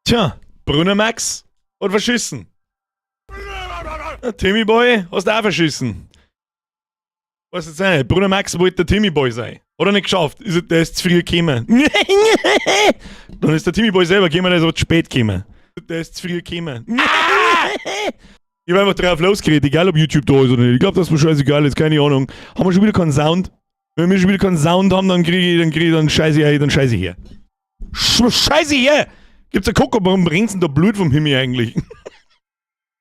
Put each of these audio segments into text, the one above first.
Tja, Brunner Max hat verschissen. Timmy Boy, hast du auch verschissen. Weiß jetzt nicht. Bruder Max wollte der Timmy Boy sein. Hat er nicht geschafft. Ist, der ist zu früh gekommen. Dann ist der Timmy Boy selber gekommen, der ist aber zu spät gekommen. Der ist zu früh gekommen. Ich hab einfach drauf losgeredet, egal ob YouTube da ist oder nicht. Ich glaube, das ist mir scheißegal ist, keine Ahnung. Haben wir schon wieder keinen Sound? Wenn wir schon wieder keinen Sound haben, dann kriege ich, dann krieg ich, dann scheiße ich, dann scheiße ich her. Scheiße her! Gibt's a Koko, warum bringt's denn da Blut vom Himmel eigentlich?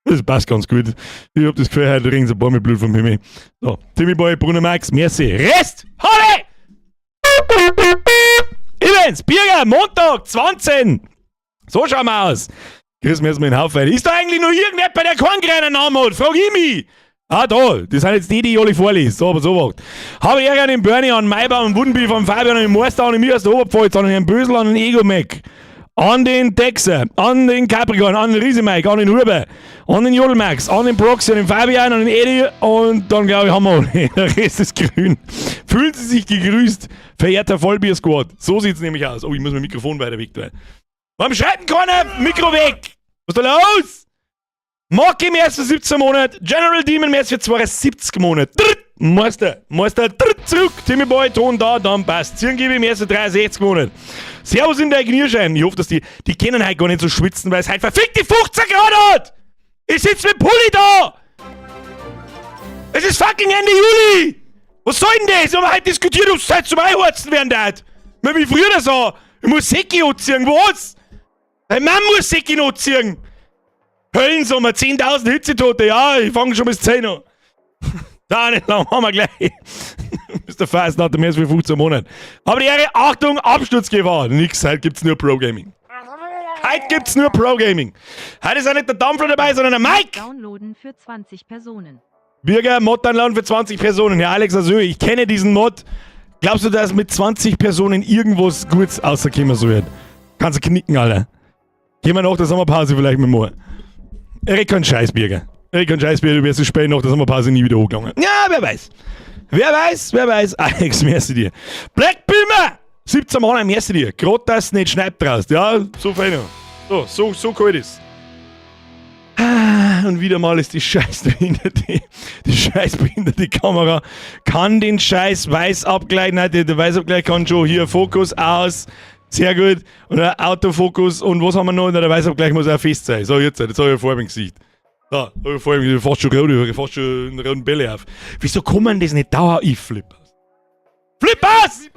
Das passt ganz gut. Ich hab das Gefühl, heute ringt ein paar mit Blut vom Himmel. So, Timmy Boy, Bruno Max, merci. Rest! Halle! Events, Birger, Montag, 20. So schauen wir aus. Grüßen wir erstmal den Haufen. Ist da eigentlich noch irgendjemand, der keinen kleinen Namen hat? Frag ich mich. Ah, da. Das sind jetzt die, die ich alle vorlese. So, aber so was. Habe ich an den Bernie, an Maibaum, Wundenby, von Fabian, an den Meister, an den mir aus der Oberpfalz, an den Herrn Bösel, an den Ego Mac, an den Dexer, an den Capricorn, an den Riesemike, an den Huber, an den Jodelmax, an den Proxy, an den Fabian, an den Eddie und dann glaube ich haben wir alle. Der Rest ist grün. Fühlen Sie sich gegrüßt, verehrter Vollbier-Squad. So sieht's nämlich aus. Oh, ich muss mein Mikrofon weiter weg tun. Warum schreit denn keiner Mikro weg? Was ist da los? Mock im ersten 17 Monat, General Demon im ersten 72 Monat. Meister, Meister, zurück. Timmy Boy, Ton da, dann passt. Ziehen gebe ich im ersten 63 Monat. Servus in der Knirschein. Ich hoffe, dass die können halt gar nicht so schwitzen, weil es halt verfickt die 15 Grad hat. Ich sitz mit Pulli da. Es ist fucking Ende Juli. Was soll denn das? Wir haben heute diskutiert, ob es Zeit zum Einheizen werden darf. Wie früher das so. Ich muss Säcke anziehen, was? Deine Mann muss Säcke anziehen. Höllensommer, 10.000 Hitzetote, ja, ich fange schon bis 10 an. Da nicht lang, machen wir gleich. Mr. Fast nach dem ersten 15 Monaten. Aber die Ehre, Achtung, Absturzgefahr. Nix, heute gibt's nur Pro Gaming. Heute gibt's nur Pro Gaming. Heute ist auch nicht der Dampfler dabei, sondern der Mike. Downloaden für 20 Personen. Bürger, Mod downloaden für 20 Personen. Herr Alex Asö, ich kenne diesen Mod. Glaubst du, dass mit 20 Personen irgendwas Gutes rauskommen soll? Kannst du knicken, Alter. Gehen wir nach der Sommerpause vielleicht mit mir. Er keinen Scheiß, Birger. Er keinen Scheiß, Birger, du wirst spät nach der Sommerpause nie wieder hochgegangen. Ja, wer weiß. Wer weiß, wer weiß. Alex, merci dir. Black Boomer! 17 Monate, merci dir. Gerade, dass du nicht schneit draus. Ja, so fein. So, so, so kalt ist. Und wieder mal ist die scheiß behinderte, die scheiß behinderte Kamera kann den scheiß Weißabgleich, nein, der Weißabgleich kann schon hier Fokus aus, sehr gut, und der Autofokus und was haben wir noch? Der Weißabgleich muss auch fest sein. So, jetzt habe ich Farbe im Gesicht. Da, habe ich Farbe im Gesicht, fast schon rot, ich habe fast schon einen roten Bälle auf. Wieso kann man das nicht dauer? Ich flipp aus. Flipp aus!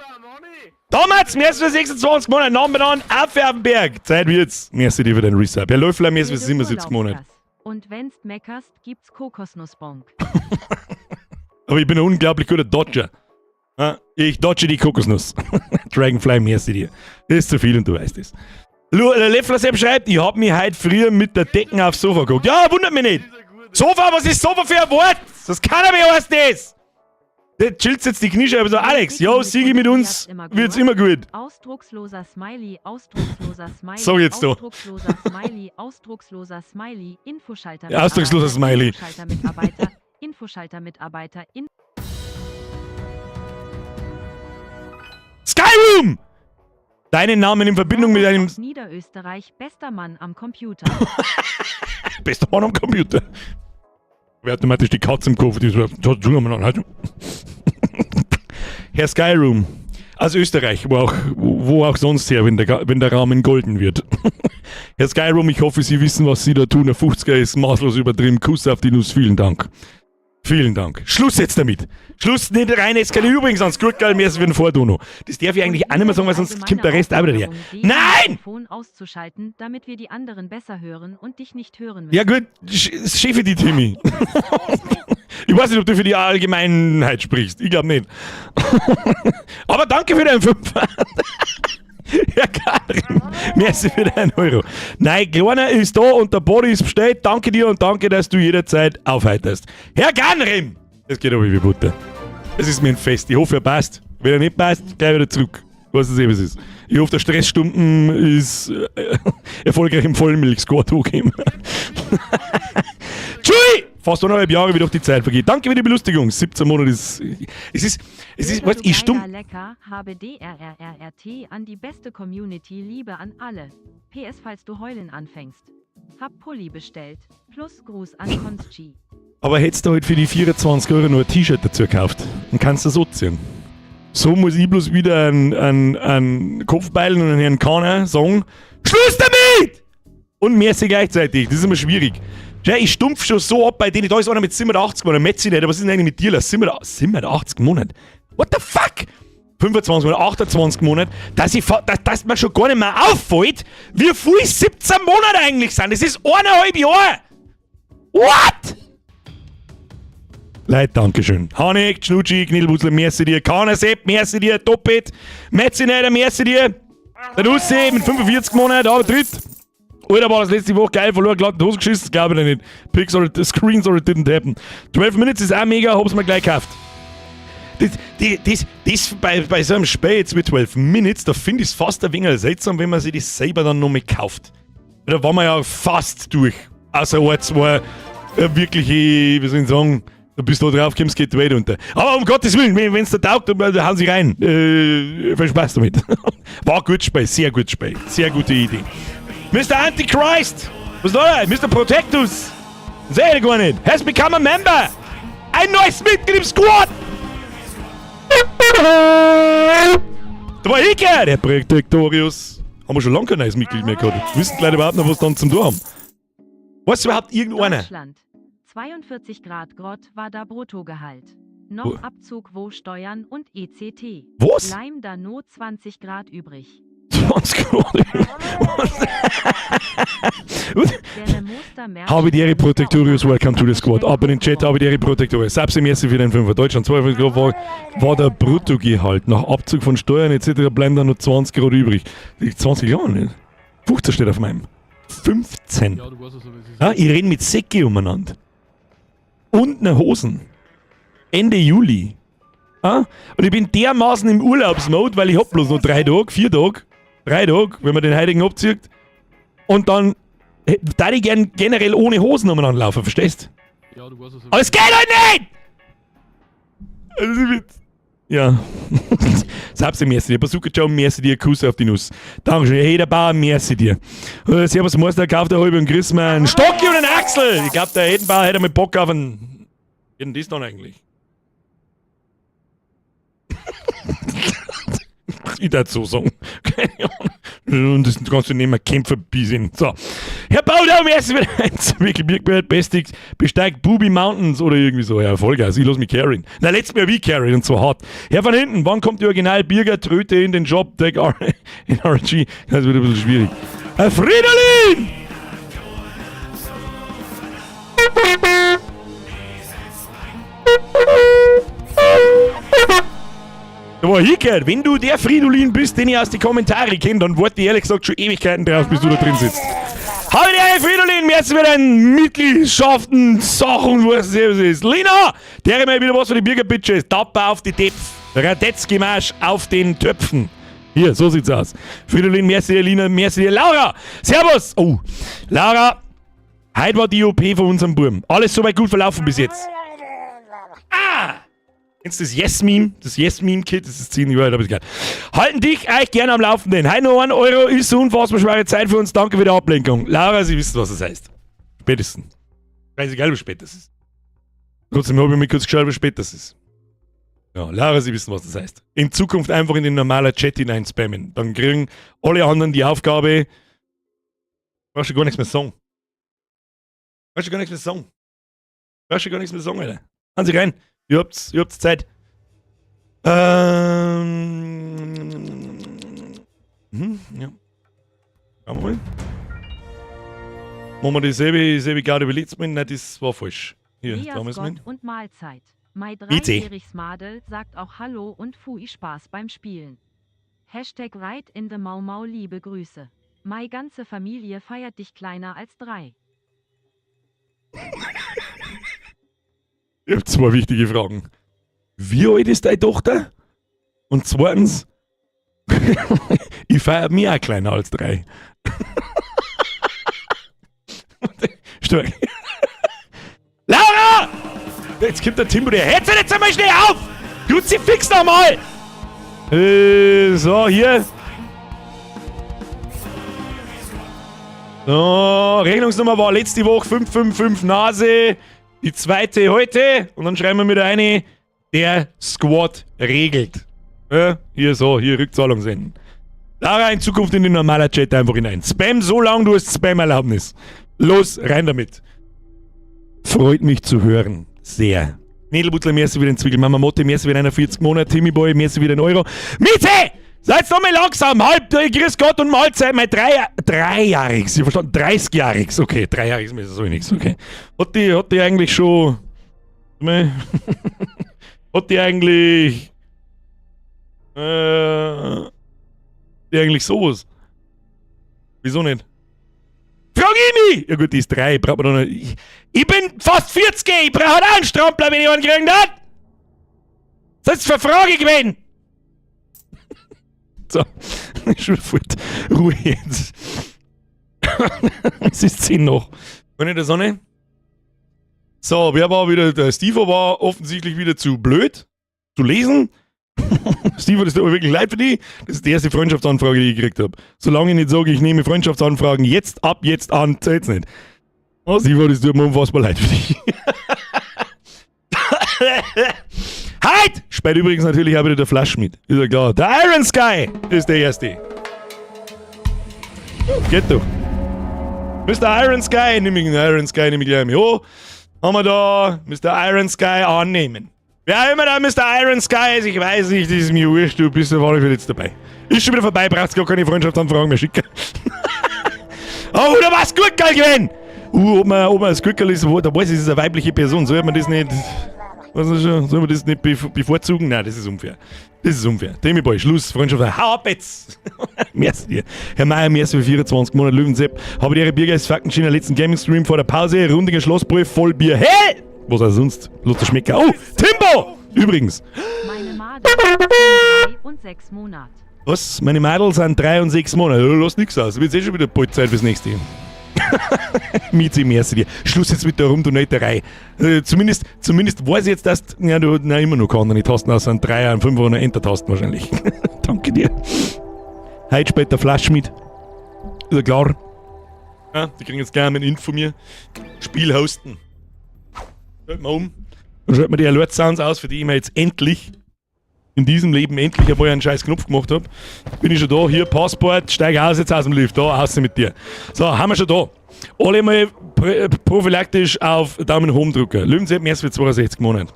Damals, merci für 26 Monate, Namen benannt, auf den Berg. Zeit wird's. Merci dir für den Resub. Herr Löffler, merci für 77 Monate. Und wenn's meckerst, gibt's Kokosnussbonk. Aber ich bin ein unglaublich guter Dodger. Ich dodge die Kokosnuss. Dragonfly, merci dir. Das ist zu viel und du weißt es. Leffler Sepp schreibt, ich hab mich heute früher mit der Decken aufs Sofa geguckt. Ja, wundert mich nicht. Sofa, was ist Sofa für ein Wort? Das kann aber heißt das. Der chillt jetzt die Kniescheibe so, Alex, jo, Sigi mit uns wird's immer gut. Ausdrucksloser Smiley, ausdrucksloser Smiley, So jetzt da. Ausdrucksloser Smiley, ausdrucksloser Smiley, Infoschalter, Ja, ausdrucksloser Smiley. Infoschalter Mitarbeiter, Infoschalter Mitarbeiter, in Skyroom! Deinen Namen in Verbindung mit einem aus Niederösterreich, bester Mann am Computer. Bester Mann am Computer. Wer automatisch die Katze im Kopf, die so, Herr Skyroom aus Österreich, wo auch sonst her, wenn der Rahmen golden wird. Herr Skyroom, ich hoffe, Sie wissen, was Sie da tun. Der 50er ist maßlos übertrieben. Kuss auf die Nuss. Vielen Dank. Vielen Dank. Schluss jetzt damit. Schluss nicht rein eskalieren. Übrigens ans Gurkel, mir ist wie ein Vordono. Das darf ich eigentlich auch nicht mehr sagen, weil sonst kommt der Rest auch wieder her. Nein! Mikrofon auszuschalten, damit wir die anderen besser hören und dich nicht hören müssen. Ja gut, Chefe die Timmy. Ich weiß nicht, ob du für die Allgemeinheit sprichst. Ich glaube nicht. Aber danke für deinen Fünfer. Herr Karin, merci für deinen Euro. Nein, Kleiner ist da und der Body ist bestellt. Danke dir und danke, dass du jederzeit aufheiterst. Herr Ganrim! Es geht aber wie Butter. Es ist mir ein Fest. Ich hoffe, er passt. Wenn er nicht passt, gleich wieder zurück. Was es eben ist. Ich hoffe, der Stressstumpen ist erfolgreich im Vollmilch-Squad hochgekommen. Tschui! Fast 1,5 Jahre, wie doch die Zeit vergeht. Danke für die Belustigung. 17 Monate ist. Es ist, Burger weißt, du ich stumm. geiler Lecker, habe DRRRRT an die beste Community, Liebe an alle. PS, falls du heulen anfängst. Hab Pulli bestellt. Plus Gruß an Konschi. Aber hättest du halt für die 24 € nur ein T-Shirt dazu gekauft, dann kannst du das anziehen. So muss ich bloß wieder einen Kopfbeilen und einen Herrn Kahner sagen: Schluss damit! Und merci gleichzeitig. Das ist immer schwierig. Schau, ich stumpf schon so ab bei denen. Da ist einer mit 87 Monaten. Metzi nicht. Was ist denn eigentlich mit dir los? 87 Monate. What the fuck? 25 Monate, 28 Monate, dass mir schon gar nicht mehr auffällt, wie viel 17 Monate eigentlich sind. Das ist 1,5 Jahre. What? Leute, Dankeschön. Hanik, Schnutschi, Knilwutzler, merci dir. Kana Sepp, merci dir. Doppelt. Metzi Neider, merci dir. Der Nussi mit 45 Monaten, aber dritt. Alter, war das letzte Woche geil, verloren, glatt in die Hose geschissen, glaube ich nicht. Pics or Screens or it didn't happen. 12 Minutes ist auch mega, hab's mir gleich gekauft. Das bei so einem Spiel jetzt mit 12 Minutes, da finde ich es fast ein wenig seltsam, wenn man sich das selber dann noch mit kauft. Da waren wir ja fast durch. Außer ein, zwei wirkliche, wie soll ich sagen, da bist du da drauf kommst, geht die Welt unter. Aber um Gottes willen, wenn es da taugt, dann hauen sie rein. Viel Spaß damit. War gut Spiel, sehr gut Spiel. Sehr gute Idee. Mr. Antichrist! Was ist da? Mr. Protectus! Sehe ich gar nicht. Has become a member! Ein neues Mitglied im Squad! Da war ich der Protectorius. Haben wir schon lange kein neues Mitglied mehr gehabt. Wissen die Leute überhaupt noch, was dann zum tun haben? Weißt du überhaupt irgendeiner? Deutschland. 42 Grad Grott war da Bruttogehalt. Noch Wo? Abzug wo Steuern und ECT. Was? Bleim da no 20 Grad übrig. 20 Grad. Der Moster Habe die Ehre, Protectorius, welcome to the squad. Ab in den Chat, habe die Ehre, Protectorius. Selbst merci für den Fünfer. Deutschland 52 Grad war der Bruttogehalt. Nach Abzug von Steuern etc. bleiben dann nur 20 Grad übrig. Die 20 Jahre nicht. 15 steht auf meinem. 15. Ja, du weißt es, aber es ist. Ja, ich renne mit Säcke umeinander. Und ne Hosen. Ende Juli. Ja? Und ich bin dermaßen im Urlaubsmode, weil ich hab bloß noch 3 Tage, 4 Tage, 3 Tage, wenn man den heutigen abzieht. Und dann da ich gern generell ohne Hosen umeinander laufen, verstehst? Ja, du weißt es, Aber es geht halt nicht! Also, ja. Selbst merci dir. Bazooka Joe, merci dir. Kuss auf die Nuss. Dankeschön. Hey, der Bauer, merci dir. Servus, Meister, kauft der halbe und grüß mir einen Stocki und einen Axel. Ich glaube, der Hedenbauer hätte mal Bock auf einen. Wie denn das dann eigentlich? Ich darf so sagen. Keine Ahnung. Und das kannst du nicht mehr kämpfen, bisschen. So. Herr Baudau, merci wieder eins. Wirklich, Birkbert, bestigt. Besteigt Booby Mountains oder irgendwie so. Ja, Vollgas. Ich lass mich carryen. Na, letztes Mal wie carryen und zwar hart. Herr von hinten, wann kommt die Original Birger Tröte in den Job? Deck R in RG. Das wird ein bisschen schwierig. Herr Fridolin! Da war hingehört. Wenn du der Fridolin bist, den ich aus den Kommentaren kenne, dann warte ich ehrlich gesagt schon Ewigkeiten drauf, bis du da drin sitzt. Hallo, der Fridolin, merci für deine Mitgliedschaften, Sachen, was es ist. Lina, der mal wieder was für die Birger Bitches. Tapper auf die Töpfe. Radetzky-Marsch auf den Töpfen. Hier, so sieht's aus. Fridolin, merci dir, Lina, merci dir. Laura, servus. Oh, Laura, heute war die OP von unserem Buben. Alles soweit gut verlaufen bis jetzt. Ah! Kennst du das Yes-Meme? Das Yes-Meme-Kit, das ist 10 Jahre alt, aber ist geil. Halten dich euch gerne am Laufenden. Heute noch 1 Euro ist so unfassbar schwere Zeit für uns. Danke für die Ablenkung. Laura, Sie wissen, was das heißt. Spätestens. Scheißegal, wie spät das ist. Trotzdem habe ich mir kurz geschaut, wie spät das ist. Ja, Laura, Sie wissen, was das heißt. In Zukunft einfach in den normalen Chat hinein spammen. Dann kriegen alle anderen die Aufgabe. Brauchst du gar nichts mehr sagen. Brauchst du gar nichts mehr sagen. Brauchst du gar nichts mehr sagen, Alter. Hauen Sie rein. Ihr habt's Zeit. Ja. Schauen wir mal. Machen wir dieselbe selbe Garde wie letztes Mal? Nein, das war falsch. Hier, da haben wir's Gott mit. und Mahlzeit. Mei WC. dreijähriges Madel sagt auch Hallo und Fui Spaß beim Spielen. #RideInTheMauMau, liebe Grüße. Mei ganze Familie feiert dich kleiner als drei. Ich hab zwei wichtige Fragen. Wie alt ist deine Tochter? Und zweitens, ich feiere mich auch kleiner als drei. Stark. Laura! Jetzt kommt der Timbo, der hört sich jetzt einmal schnell auf! Kruzifix nochmal! So, hier. So, Rechnungsnummer war letzte Woche 555 Nase. Die zweite heute. Und dann schreiben wir mit eine, der Squad regelt. Ja, hier so, hier Rückzahlung senden. Lara, in Zukunft in den normalen Chat einfach hinein. Spam so lange, du hast Spam-Erlaubnis. Los, rein damit. Freut mich zu hören. Sehr. Nedelbutler, merci wieder ein Zwiegel. Mama Motte, merci wieder 41 Monate. Timmy Boy, merci wieder ein Euro. Miete! Seid doch mal langsam. Halb, grüß Gott und Mahlzeit. Mein dreijähriges. Ich verstanden, 30-jähriges. Okay, dreijähriges ist so nichts. Okay. Hat die eigentlich schon. Hat die eigentlich. Die eigentlich sowas? Wieso nicht? Frag ich mich! Ja gut, die ist 3, braucht man doch nicht. Ich bin fast 40, ich brauche auch einen Strampler, wenn ich einen kriegen darf! Das ist für Frage gewesen! So, schon fort. Ruhe jetzt. Es ist 10 noch. Wenn in der Sonne? So, wer war wieder? Der Steve war offensichtlich wieder zu blöd zu lesen. Steve, das tut mir wirklich leid für dich. Das ist die erste Freundschaftsanfrage, die ich gekriegt habe. Solange ich nicht sage, ich nehme Freundschaftsanfragen jetzt ab, jetzt an, zählt's nicht. Oh, Steve, das tut mir unfassbar leid für dich. Halt! Spielt übrigens natürlich auch wieder der Flash mit. Ist ja klar. Der Iron Sky ist der erste. Geht doch. Mr. Iron Sky, nehme ich den Iron Sky, nehme ich gleich mit. Oh, haben wir da Mr. Iron Sky annehmen. Wer immer da Mr. Iron Sky ist, ich weiß nicht, das ist mir wurscht, du bist auf alle Fälle jetzt dabei. Ist schon wieder vorbei, brauchst gar keine Freundschaftsanfragen mehr schicken. Oh, da war's gut, geil gewesen! Ob man das Gurkel ist, da weiß ich, es ist eine weibliche Person, soll man das nicht. Was ist schon, soll man das nicht bevorzugen? Nein, das ist unfair. Das ist unfair. Timmy Boy, Schluss, Freundschaft. Hau ab jetzt! Merci dir. Herr Meier, merci für 24 Monate Löwensepp. Habe die Ehre Biergeist Fakten in der letzten Gaming-Stream vor der Pause. Rundiger Schlossbräu, voll Bier. Hey! Was auch sonst? Lass das schmecken. Oh, Timbo! Übrigens. Meine Madel sind 3 und 6 Monate. Was? Meine Mädels sind 3 und 6 Monate. Ja, lass nix aus. Wird eh schon wieder bald Zeit fürs nächste. Miezi, merci dir. Schluss jetzt mit der Rumdonaterei. Zumindest weiß ich jetzt, dass du, ja, du nein, immer noch keine Tasten aus, sind 3, 5 und Enter-Tasten wahrscheinlich. Danke dir. Heute spielt der Flash mit. Ist ja klar. Ja, die kriegen jetzt gerne einen Info von mir. Spiel hosten. Schalten wir um. Dann schalten wir die Alert Sounds aus, für die ich mir jetzt endlich in diesem Leben endlich einmal einen scheiß Knopf gemacht hab. Bin ich schon da, hier, Passport, steig aus jetzt aus dem Lift, da, aus mit dir. So, haben wir schon da. Alle mal prophylaktisch auf Daumen hoch drücken. Löwensepp, mehr für 62 Monate.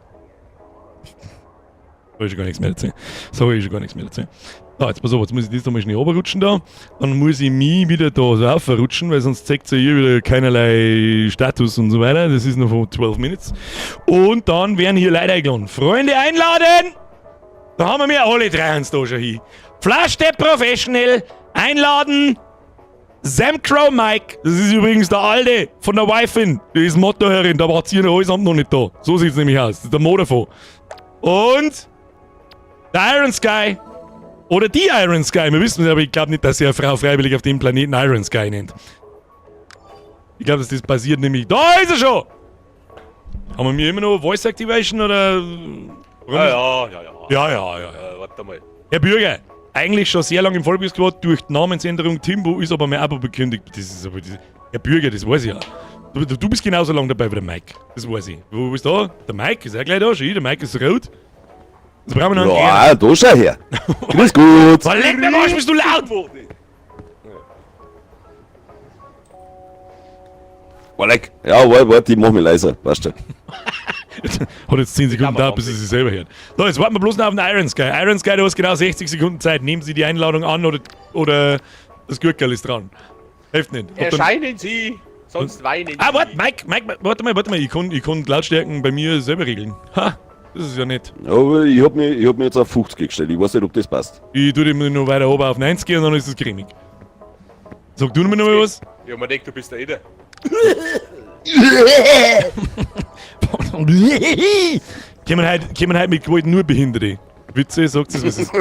Soll ich schon gar nichts mehr erzählen. Soll ich schon gar nichts mehr erzählen. So, jetzt pass auf, jetzt muss ich das nochmal schnell runterrutschen da. Dann muss ich mich wieder da so raufrutschen, weil sonst zeigt ja hier wieder keinerlei Status und so weiter. Das ist noch von 12 Minutes. Und dann werden hier Leute eingeladen. Freunde einladen! Da haben wir mir alle drei uns da schon hin. Flash the Professional einladen. Sam Crow Mike, das ist übrigens der Alte von der Wifin. Die ist Mottoherrin, da war sie noch allesamt noch nicht da. So sieht's nämlich aus. Das ist der Motor. Und der Iron Sky. Oder die Iron Sky, wir wissen es, aber ich glaube nicht, dass sie eine Frau freiwillig auf dem Planeten Iron Sky nennt. Ich glaube, dass das passiert nämlich. Da ist er schon! Haben wir mir immer noch Voice Activation oder? Ja, ja, ja, ja. Ja, ja, ja, ja. Warte mal. Herr Bürger, eigentlich schon sehr lange im Vollbier-Squad, durch die Namensänderung Timbo ist aber mein Abo bekündigt. Das ist aber, das, Herr Bürger, das weiß ich ja. Du bist genauso lange dabei wie der Mike. Das weiß ich. Wo bist du da? Der Mike ist auch gleich da. Schau, der Mike ist rot. Jetzt brauchen wir noch einen Ja, da schau her. Grüß gut. Was, leck mir am Arsch, bist du laut! Leck. Ja, warte, warte, ich mach mich leiser. Passt schon. Hat jetzt 10 Sekunden gedauert, bis er sich selber hört. So, jetzt warten wir bloß noch auf den Iron Sky. Iron Sky, du hast genau 60 Sekunden Zeit. Nehmen Sie die Einladung an oder das Gürtel ist dran. Hilft nicht. Hab dann- Erscheinen Sie, sonst weinen Sie. Ah, warte, Mike, Mike, warte mal, warte mal. Ich kann Lautstärken bei mir selber regeln. Ha, das ist ja nett. Aber ich hab mich jetzt auf 50 gestellt. Ich weiß nicht, ob das passt. Ich tue dem noch weiter oben auf 90 und dann ist es cremig. Sag du mir noch mal was? Ja, man denkt, du bist der Eder. Kommen halt mit Gewalt nur Behinderte. Witze, sagt es, was ist.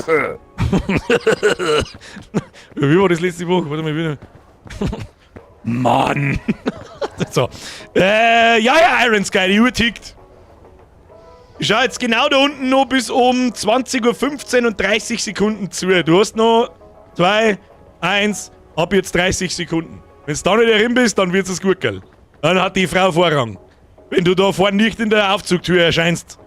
Wie war das letzte Woche? Warte mal wieder. Mann! So. Ja, ja, Iron Sky, die Uhr tickt. Ich schau jetzt genau da unten noch bis um 20:15 Uhr und 30 Sekunden zu. Du hast noch 2, 1, ab jetzt 30 Sekunden. Wenn du da nicht drin bist, dann wird es gut, gell? Dann hat die Frau Vorrang. Wenn du da vorne nicht in der Aufzugtür erscheinst.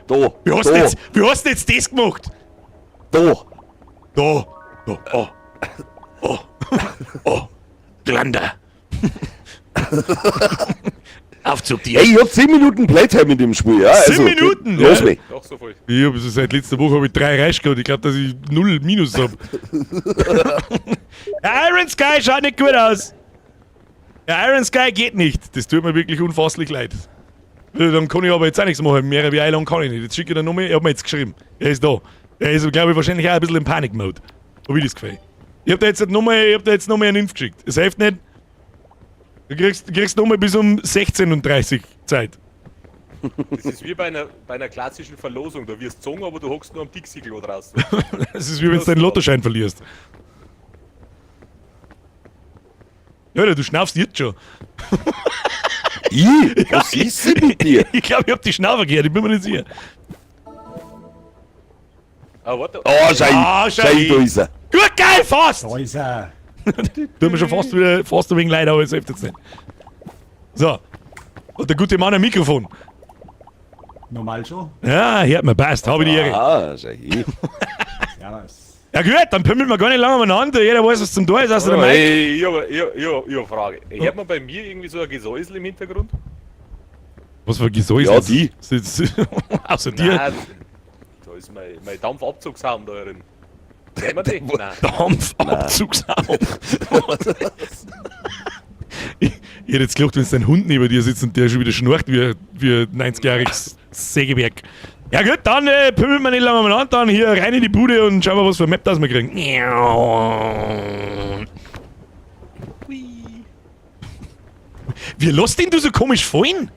Da, Wie hast du da, jetzt, wie hast du jetzt das gemacht? da. Da, da, oh, oh, oh, Glander. Aufzug dir. Ey, ich hab 10 Minuten Playtime in dem Spiel, ja. 10 Also, Minuten, Los ja. mich. Doch so viel. Ich hab seit letzter Woche hab ich 3 Reich gehabt. Ich glaube, dass ich 0 Minus hab. Der Iron Sky schaut nicht gut aus. Der Iron Sky geht nicht. Das tut mir wirklich unfasslich leid. Dann kann ich aber jetzt auch nichts machen. Mehr wie einladen kann ich nicht. Jetzt schicke ich den nochmal. Er hat mir jetzt geschrieben. Er ist da. Er ist, glaube ich, wahrscheinlich auch ein bisschen im Panik-Mode. Hab ich das Gefühl. Ich hab da jetzt nochmal einen Impf geschickt. Es hilft nicht. Du kriegst nochmal bis um 16:30 Uhr Zeit. Das ist wie bei einer klassischen Verlosung. Da wirst du gezogen, aber du hockst nur am Dixie-Klo draußen. Das ist wie wenn du deinen Lottoschein verlierst. Ja, du schnaufst jetzt schon. Ich? Was ist denn mit dir? Ich glaube, ich hab die Schnaufer gehört, ich bin mir nicht sicher. Ah, warte. Oh, schau, Ah, schau schau, hin. da ist er. Gut, geil, fast! Da ist er. Tut mir schon fast wieder, fast ein wenig leid, aber es hilft jetzt nicht. So. Und der gute Mann am Mikrofon. Normal schon. Ja, hört mir, passt, habe ich die Ehre. Ah, schau hin. Servus. Ja gut, dann pümmeln wir gar nicht lange umeinander. Jeder weiß, was zum Tor ist, außer der Mike. Hey, ich hab eine Frage. Hört man bei mir irgendwie so ein Gesäusel im Hintergrund? Was für ein Gesäusel? Ja, die. Außer dir. Nein, da ist mein Dampfabzugshaum da drin. Hört man den? Nein. Dampfabzugshaum. Ich hätte jetzt gelacht, wenn dein Hund neben dir sitzt und der schon wieder schnarcht wie 90-jähriges Sägewerk. Ja gut, dann pümmeln wir nicht lange umeinander, dann hier rein in die Bude und schauen wir, was für ein Map das wir kriegen. Wie lässt den du so komisch fallen?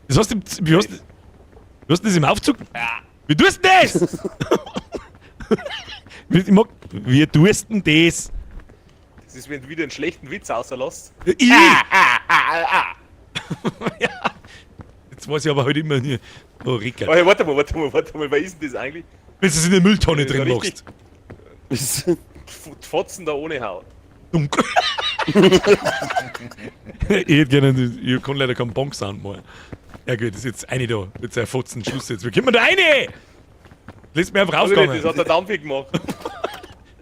Das hast du, wie hast, wie hast du das im Aufzug? Wie tust du denn das? Ich mag, wie tust denn das? Das ist, wenn du wieder einen schlechten Witz außerlässt. Ich! Ja. Jetzt weiß ich aber halt immer nie. Oh, Rickert. Oh, hey, warte mal, wer ist denn das eigentlich? Wenn du es in der Mülltonne Ja, drin richtig. machst. Die Fotzen da ohne Haut. Dunkel. Ich hätte gerne, ich kann leider keinen Bonk-Sound machen. Ja gut, das ist jetzt eine da. Jetzt ein Fotzen, Schluss jetzt. Wie kommt man da rein? Lässt mir einfach Also nicht, aufgegangen. das hat der Dampfi gemacht.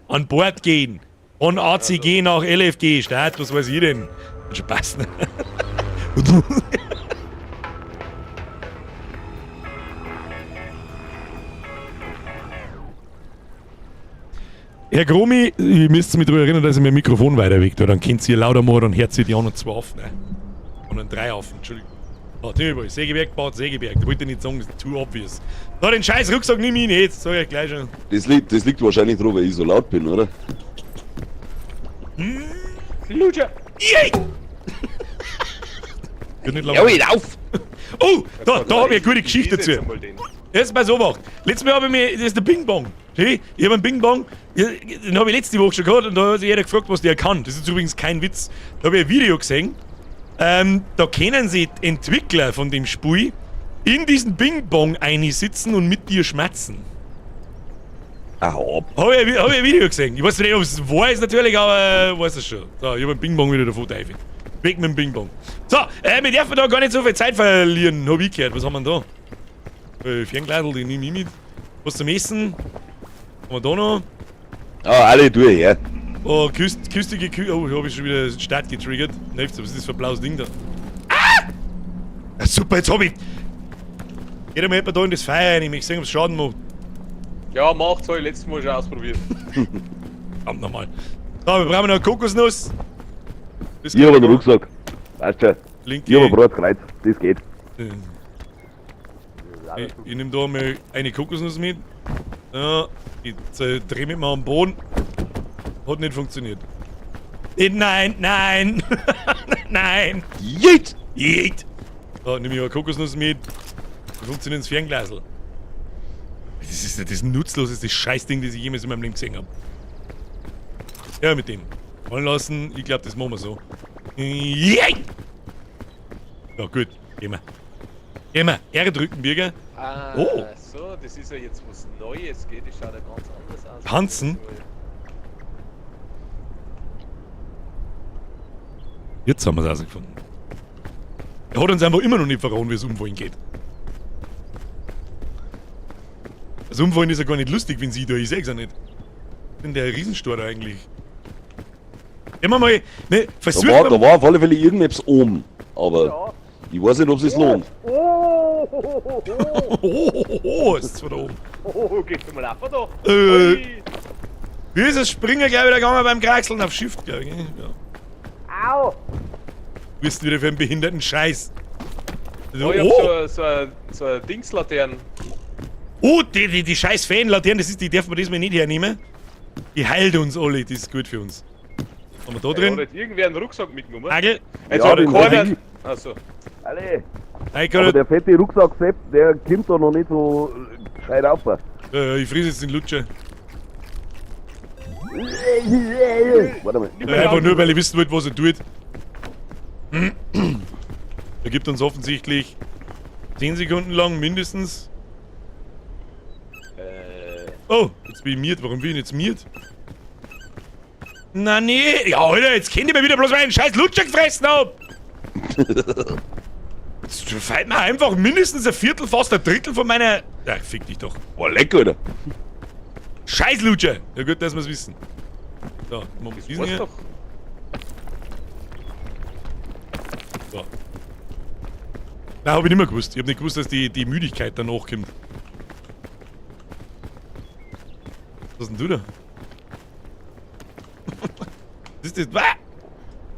An Bord gehen. Von ACG nach LFG. Start, was weiß ich denn? Wird schon passen. Herr Gromi, ihr müsst mich daran erinnern, dass ich mein Mikrofon weiterweg tue. Dann könnt ihr lauter machen, dann hört ihr die anderen zwei auf. Ne? Und dann drei auf, Entschuldigung. Ah, Timmy, Sägewerk baut Sägewerk. Da wollte ich nicht sagen, das ist too obvious. Da, den scheiß Rucksack nimm ich nicht, sag ich euch gleich schon. Das liegt wahrscheinlich daran, weil ich so laut bin, oder? Lutscher! Yay! Wird nicht lange. Jawohl, auf! Oh, da habe ich eine gute Geschichte Lies dazu. jetzt einmal den. Jetzt pass auf. Letztes Mal habe ich mir, das ist der Bing Bong. Schau, ich habe einen Bing Bong, den habe ich letzte Woche schon gehabt und da hat sich jeder gefragt, was der kann. Das ist übrigens kein Witz. Da habe ich ein Video gesehen. Da können sie die Entwickler von dem Spiel in diesen Bing Bong einsitzen und mit dir schmatzen. Aha, Habe ich ein Video gesehen. Ich weiß nicht, ob es wahr ist natürlich, aber weiß es schon. So, ich habe einen Bing Bong wieder davon teufelt. Weg mit dem Bing Bong. So, wir dürfen da gar nicht so viel Zeit verlieren, hab ich gehört. Was haben wir denn da? Ferngleidl, die nehme ich mit. Was zum Essen? Haben wir da noch? Ah, alle durch, ja. Oh, küstige Küste. Oh, hier hab ich schon wieder den Start getriggert. Nervt's, was ist das für ein blaues Ding da? Ah! Ja, super, jetzt hab ich. Geht einmal jemand da in das Feuer rein, ich möchte sehen, ob's Schaden macht. Ja, macht's, hab ich letztes Mal schon ausprobiert. Verdammt nochmal. So, wir brauchen noch eine Kokosnuss. Das Ich hab einen Rucksack. Weißt du, Linke. ich hab ein Brotkreuz, das geht. Ich nehme da mal eine Kokosnuss mit. Ja, ich drehe mich mal am Boden. Hat nicht funktioniert. Nein, nein! Nein! Jeet! Jeet! So, nehme ich eine Kokosnuss mit. Wie funktioniert das Fernglasl? Das ist das nutzloseste Scheißding, das ich jemals in meinem Leben gesehen habe. Ja, mit dem. Fallen lassen, ich glaube, das machen wir so. Yay! Ja, gut. Gehen wir. Gehen wir. R drücken, Birger. Ah, Oh. so, das ist ja jetzt was Neues, geht. Das schaut ja ganz anders aus. Tanzen? Jetzt haben wir es rausgefunden. Er hat uns einfach immer noch nicht verraten, wie es umfallen geht. Das Umfallen ist ja gar nicht lustig, wenn sie da, ich seh's ja nicht. Denn der Riesenstor da eigentlich. Immer mal, ne, Da versuchen war, wir da war auf alle Fälle irgendetwas oben. Aber ich weiß nicht, ob es lohnt. Oh, Oh, oh, oh, oh, ist zwar da oben. oh, geht mal auf da. Wie ist das Springer gleich wieder gegangen beim Kraxeln auf Shift, glaub ich. Ja. Au! Bist du wieder für einen behinderten Scheiß. Also, Oh, ich hab oh, so eine Dingslaterne. oh, die scheiß Fanlaterne, das ist, die dürfen wir diesmal nicht hernehmen. Die heilt uns alle, das ist gut für uns. Haben wir da Hat drin? jetzt irgendwer einen Rucksack mitgenommen? Nagel. Jetzt Ja, hat den keiner. hab ich. Achso. Alle. Heiko, Aber der fette Rucksack Sepp, der kommt da noch nicht so gescheit auf. ich friss jetzt den Lutscher. Warte mal. Einfach nur, weil ich wissen wollte, was er tut. Er gibt uns offensichtlich 10 Sekunden lang mindestens. Oh, jetzt bin ich miert. Warum bin ich jetzt miert? Na nee. Ja, Alter, jetzt kennt ihr mir wieder bloß, weil ich einen scheiß Lutscher gefressen hab. Jetzt fällt mir einfach mindestens ein Viertel, fast ein Drittel von meiner... Ja, fick dich doch. Boah, lecker, Alter. Scheiß Lutscher. Ja gut, dass wir's wissen. So, machen wir Das diesen war's hier. doch. So. Nein, hab ich nicht mehr gewusst. Ich hab nicht gewusst, dass die Müdigkeit danach kommt. Was denn du da? Was ist das? Ah!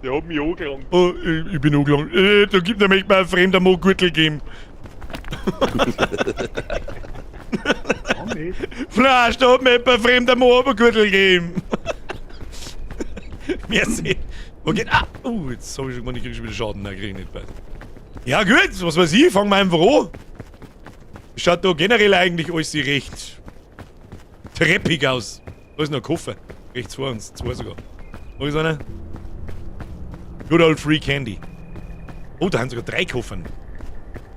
Der hat mich angelangt. Oh, ich bin angelangt. Da gibt nämlich mal ein fremder Mo Gürtel geben. Flasch, da hat mir jemand ein fremder Mo Obergürtel gegeben. Merci. Wo geht. Ah, jetzt hab ich schon gemeint, ich krieg schon wieder Schaden. Nein, krieg ich nicht bald. Ja gut, was weiß ich, fangen wir einfach an. Schaut da generell eigentlich alles recht treppig aus. Da ist noch ein Koffer. Rechts vor uns, zwei sogar. Wo ist einer? Good old free candy. Oh, da haben sogar 3 Koffern.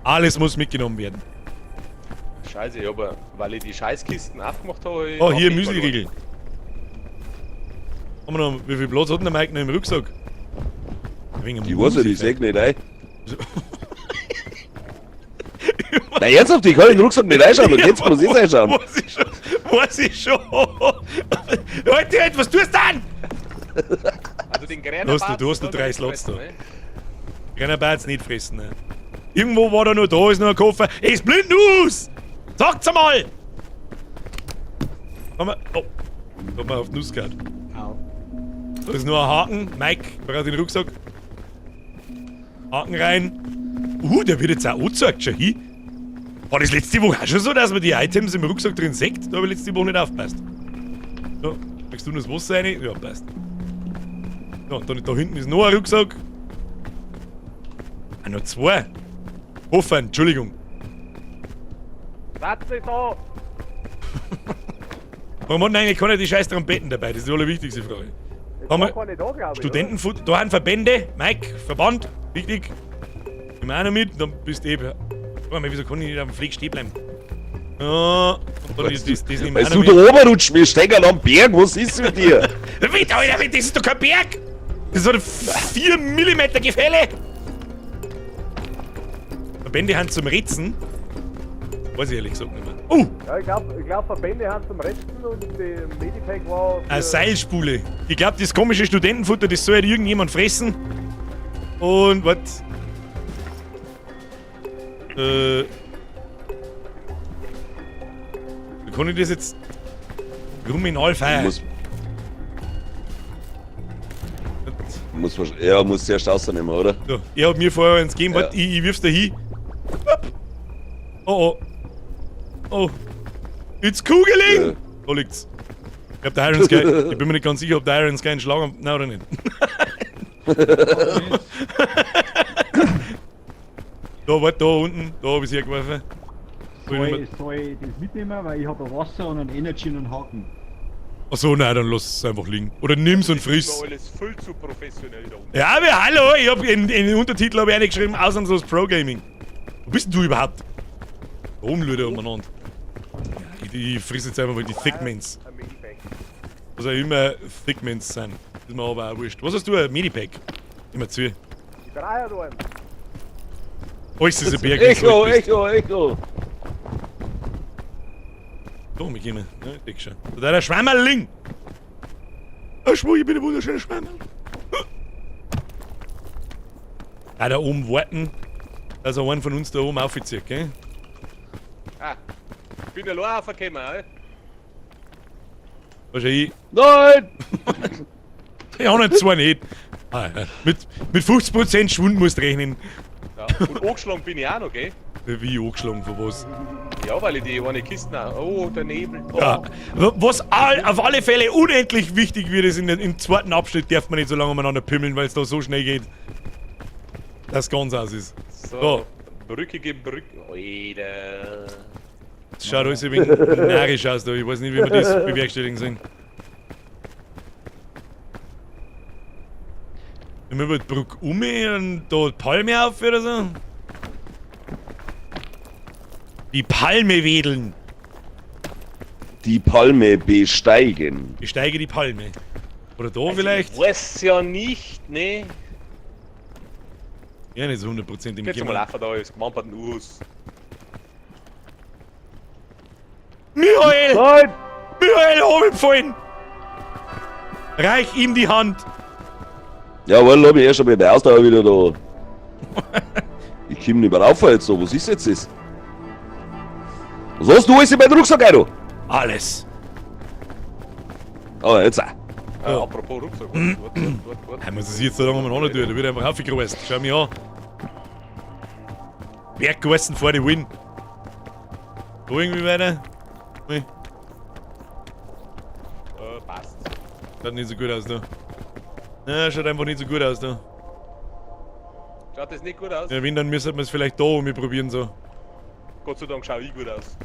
Alles muss mitgenommen werden. Scheiße, ich hab, weil ich die Scheißkisten aufgemacht habe. Oh, hier Müsli-Riegel. Haben wir noch, wie viel Platz hat denn der Mike noch im Rucksack? Wegen Ich weiß nicht, ich Musik. seh nicht ein. Na ernsthaft, ich kann in den Rucksack nicht reinschauen und jetzt muss ich reinschauen. Weiß ich schon, weiß ich schon. Leute, was tust du denn? Also den Grenner Du hast noch 3 Slots da. Grenner Barts nicht fressen, ne? Irgendwo war da nur, da ist noch ein Koffer. Es blindet aus! Sagt's einmal! Haben wir, oh, da hat man auf die Nuss gehauen. Au. Da ist nur ein Haken. Mike, braucht den Rucksack. Haken rein. Der wird jetzt auch angezeigt, schon hin. War das letzte Woche auch schon so, dass man die Items im Rucksack drin sieht? Da hab ich letzte Woche nicht aufgepasst. So, kriegst du noch das Wasser rein? Ja, passt. So, dann, da hinten ist noch ein Rucksack. Ah, noch 2. Koffer, Entschuldigung. Warte nicht da! Warum hat denn eigentlich keiner die scheiß Trompeten dabei? Das ist die allerwichtigste Frage. Haben wir Keine da, glaub ich. Studentenfutter, da haben Verbände, Mike, Verband, wichtig. Nimm auch noch mit, dann bist du eh. Warte mal, wieso kann ich nicht auf dem Fleck stehen bleiben? Ja, und dann ist das nehmen wir Weißt auch du, noch da oben rutscht, wir steigen am Berg, was ist mit dir? mit. Wind, Alter, das ist doch kein Berg! Das hat 4 Millimeter Gefälle! Verbände haben zum Ritzen. Weiß ich ehrlich gesagt nicht mehr. Oh! Ja, ich glaub, Verbände haben zum Retten und die Medipack war. Eine Seilspule. Ich glaub, das komische Studentenfutter, das soll halt irgendjemand fressen. Und was? Wie kann ich das jetzt? Ruminal feiern. Muss zuerst rausnehmen, oder? So, er hat mir vorher eins gegeben, Ja. warte, ich wirf's da hin. Hopp. Oh, oh. Oh. It's Kugeling! Ja. Da liegt's. Ich hab der Iron Sky. Ich bin mir nicht ganz sicher, ob der Iron Sky einen Schlag hat. Nein, oder nicht. Da, warte, da unten. Da hab ich's hergeworfen. Soll ich das mitnehmen? Weil ich hab ein Wasser und einen Energy und einen Haken. Achso, nein, dann lass es einfach liegen. Oder nimm's und Das friss. ist mir alles viel zu professionell da unten. Ja, aber hallo, ich hab in den Untertitel hab ich eingeschrieben, ausnahmslos Pro Gaming. Wo bist denn du überhaupt? Oben lüde umeinander. Ja, ich friss jetzt einfach mal die Thickmints. Ein Medipack. Was auch immer Thickmints sind. Ist mir aber auch wurscht. Was hast du? Ein Medipack? Immer zu. Ich brauche ja da einen. Alles ist ein Berg. wenn du Echo, alt bist. Echo, Echo. Da, wir gehen. Ja, ich denk schon. Da der Schwammerling! Ein Schwur, ich bin ein wunderschöner Schwammerl. Ah, da oben warten, dass er einen von uns da oben aufzieht, gell? Ah, ich bin allein aufgekommen, eh? Wahrscheinlich. Nein! Die anderen zwei nicht. Ah, ja. Mit 50% Schwund musst du rechnen. Ja. Und angeschlagen bin ich auch noch, gell? Wie angeschlagen, von was? Ja, weil ich die eine Kiste auch. Oh, der Nebel. Oh. Ja. Was auf alle Fälle unendlich wichtig wird, ist, im zweiten Abschnitt darf man nicht so lange umeinander pimmeln, weil es da so schnell geht, dass ganz aus ist. So. So. Brücke gegen Brücke. Alter. Das schaut alles ein wenig narrisch aus da. Ich weiß nicht, wie wir das bewerkstelligen sollen. Wenn wir über die Brücke um und da die Palme auf oder so. Die Palme wedeln. Die Palme besteigen. Ich steige die Palme. Oder da vielleicht? Ich weiß ja nicht, ne? Ja, nicht so 100% im Jetzt mal Kimmer. laufen da, ist gewamperten Us. Michael! Nein! Michael, hab ich gefallen! Reich ihm die Hand! Jawohl, hab ich erst einmal der Ausdauer wieder da. Ich komm nicht mehr rauf jetzt so. Was ist jetzt das? Was hast du alles in meinem Rucksack, Eiro? Alles! Ah, jetzt auch. Ja. Apropos Rucksack. Warte, warte, warte, warte. Hey, muss es jetzt so lange umeinander tun, da wird einfach aufgegroßt. Schau mich an. Berggessen vor die Win. Da irgendwie weiter? Nee, Passt. schaut nicht so gut aus da. Ja, schaut einfach nicht so gut aus da. Schaut das nicht gut aus? Ja, wenn, dann müsste man es vielleicht da oben probieren so. Gott sei Dank schau ich gut aus.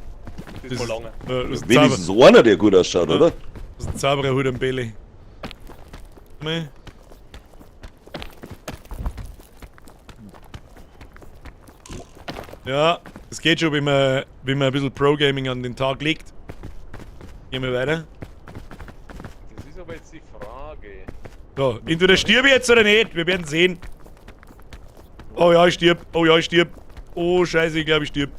Das Das ist mal lange. Ja, das ist ein Zauber, Wenigstens einer, der gut ausschaut, oder? das ist ein Zaubererhut am Belly. Nee. Ja, es geht schon, wenn man ein bisschen Pro-Gaming an den Tag legt. Gehen wir weiter. Das ist aber jetzt die Frage. So, entweder stirb ich jetzt oder nicht. Wir werden sehen. Oh ja, ich stirb. Oh ja, ich stirb. Oh scheiße, ich glaube, ich stirb.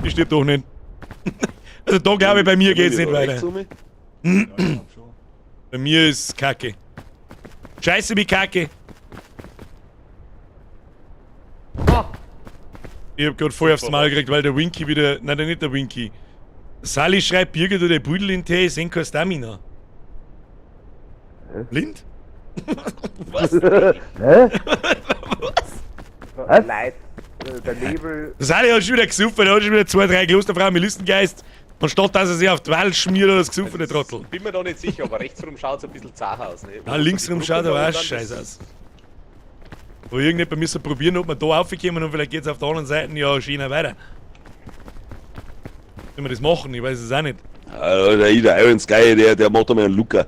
Ich stirb doch nicht. Also da glaube ich, bei mir geht's nicht weiter. Ja, ich glaub schon. Bei mir ist Kacke. Scheiße wie Kacke. Ich hab grad voll aufs Maul gekriegt, weil der Winky wieder. Nein, der nicht der Winky. Sally schreibt, Birgit oder Pudel in Tee, sind kein Stamina. Blind? Was? Hä? Was? Leid. Der Nebel. Sally hat schon wieder gesoffen, der hat schon wieder zwei, drei Klosterfrauen mit Listengeist. Anstatt dass er sich auf die Wahl schmiert oder das gesoffene Trottel. Bin mir noch nicht sicher, aber rechtsrum schaut es ein bisschen zart aus. Ne? Ja, linksrum schaut aber auch scheiße aus. Wo irgendjemand müssen probieren, ob wir da raufkommen und vielleicht geht's auf der anderen Seite ja schöner weiter. Wenn wir das machen, ich weiß es auch nicht. Ah, der Iron Sky, der macht einmal einen Luca.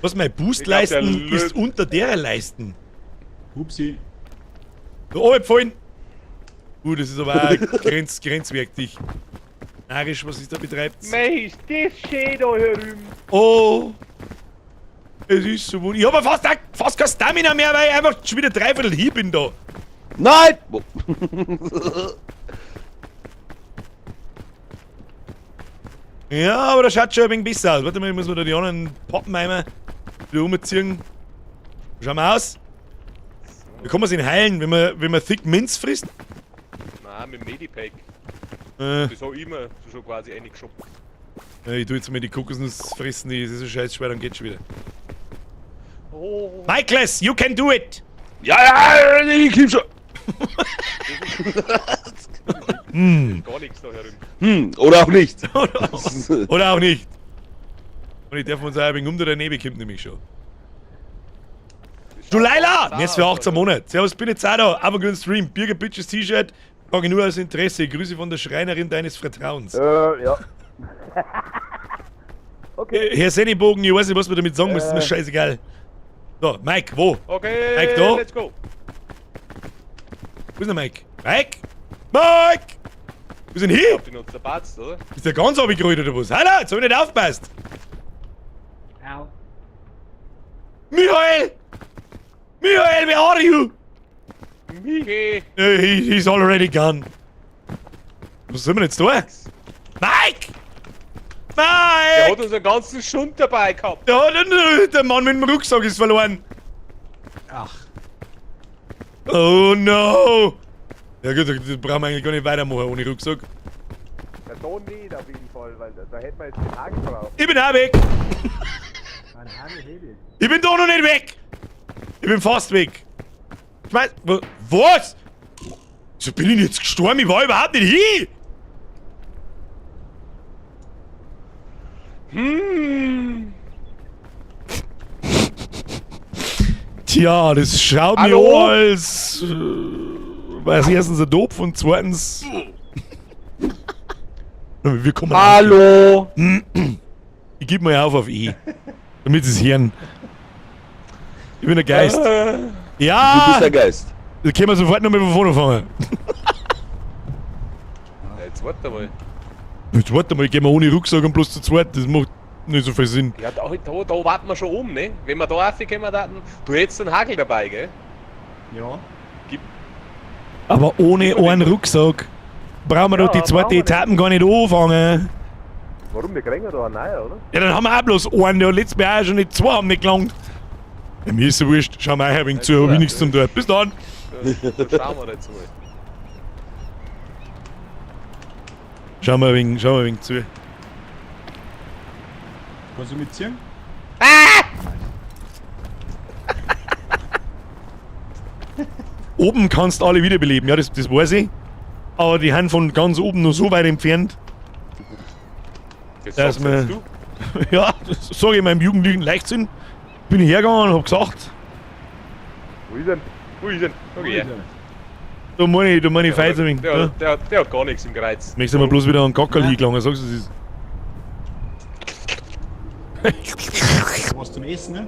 Was, mein Boostleisten Ich glaub, der ist unter der Leisten. Hupsi. Da oben gefallen. Das ist aber auch grenzwertig. Narrisch, was ist da betreibt. Mei, ist das schön da herüben. Oh. Es ist so wunderbar. Ich hab aber fast kein Stamina mehr, weil ich einfach schon wieder dreiviertel hier bin da. Nein! Ja, aber das schaut schon ein wenig besser aus. Warte mal, ich muss mir da die anderen Pappenheimer wieder umziehen. Schauen wir aus. Wie kann man sich heilen, wenn man Thick Minz frisst? Nein, mit dem Medipack. Das hab ich immer schon quasi reingeschoppt. Ich tu jetzt mal die Kokosnuss fressen, die ist so scheiß schwer, dann geht's schon wieder. Oh. Michaelis, you can do it! Ja, ja, ich komm schon. Gar nichts da herum. Oder auch nicht. Oder auch nicht. Und ich darf uns auch ein wenig um, der Nebel kommt nämlich schon. Du Leila! Jetzt für 18 Monate. Servus, bin jetzt auch da. Aber guten Stream. Birger Bitches T-Shirt. Frage nur aus Interesse. Grüße von der Schreinerin deines Vertrauens. Ja. Okay. Herr Sennebogen, ich weiß nicht, was man damit sagen muss, ist mir scheißegal. So, Mike, wo? Okay, Mike, da? let's go. Wo ist der Mike? Mike? Mike! Wo ist denn hier? Ich bin uns zerpatzt, oder? Ist der ganz runtergerollt oder was? Hallo, jetzt hab ich nicht aufgepasst. Au. Michael! Michael, where are you? Michi! He's already gone. Was sollen wir jetzt tun? Mike! Der Mike! hat unseren ganzen Schund dabei gehabt. Ja, der Mann mit dem Rucksack ist verloren. Ach. Oh no! Ja gut, das brauchen wir eigentlich gar nicht weitermachen ohne Rucksack. Der Ton nicht auf jeden Fall, weil da hätten wir jetzt den Haken drauf. Ich bin auch weg! Ein Hagel Hebe. Ich bin doch noch nicht weg! Ich bin fast weg. Ich mein, was? Wieso bin ich denn jetzt gestorben? Ich war überhaupt nicht hier! Hm. Tja, das schaut mir Hallo? an als... Weiß erstens ein Dopf und zweitens... Wir kommen Hallo! Ich geb mal auf E. Damit sie es hören. Ich bin der Geist. Du Ja! bist der Geist. Da können wir sofort nochmal von vorne anfangen. Ja, jetzt warte mal. Jetzt warte mal, gehen wir ohne Rucksack und bloß zu zweit. Das macht nicht so viel Sinn. Ja, da warten wir schon um, ne? Wenn wir da raufkommen, dann. Du hättest einen Hagel dabei, gell? Ja. Aber ohne einen Rucksack brauchen wir Ja, doch die zweite brauchen wir nicht. Etappen gar nicht anfangen. Warum? Wir kriegen ja da einen neuen, oder? Ja, dann haben wir auch bloß einen. Der hat letztes Mal auch schon nicht zwei haben nicht gelangt. Ja, mir ist so wurscht. Schau mal ein wenig zu, hab ich nichts zum tun. Bis dann. Da schauen wir jetzt mal. Schau mal ein wenig, schau mal ein wenig zu. Kannst du mitziehen? Oben kannst du alle wiederbeleben, ja, das weiß ich. Aber die haben von ganz oben nur so weit entfernt. Das Dass sagst jetzt wir- du. Ja, das sage ich meinem jugendlichen Leichtsinn. Bin ich hergegangen und hab gesagt, Wo ist denn? Wo ist denn? Okay, ja. da meine ich, da meine ich Der, Feiz ein wenig. der, Ja. der hat gar nichts im Kreuz. Nächstes Mal bloß wieder einen Gackerl hingelangen, sagst du, es ist. Was zum Essen, ne?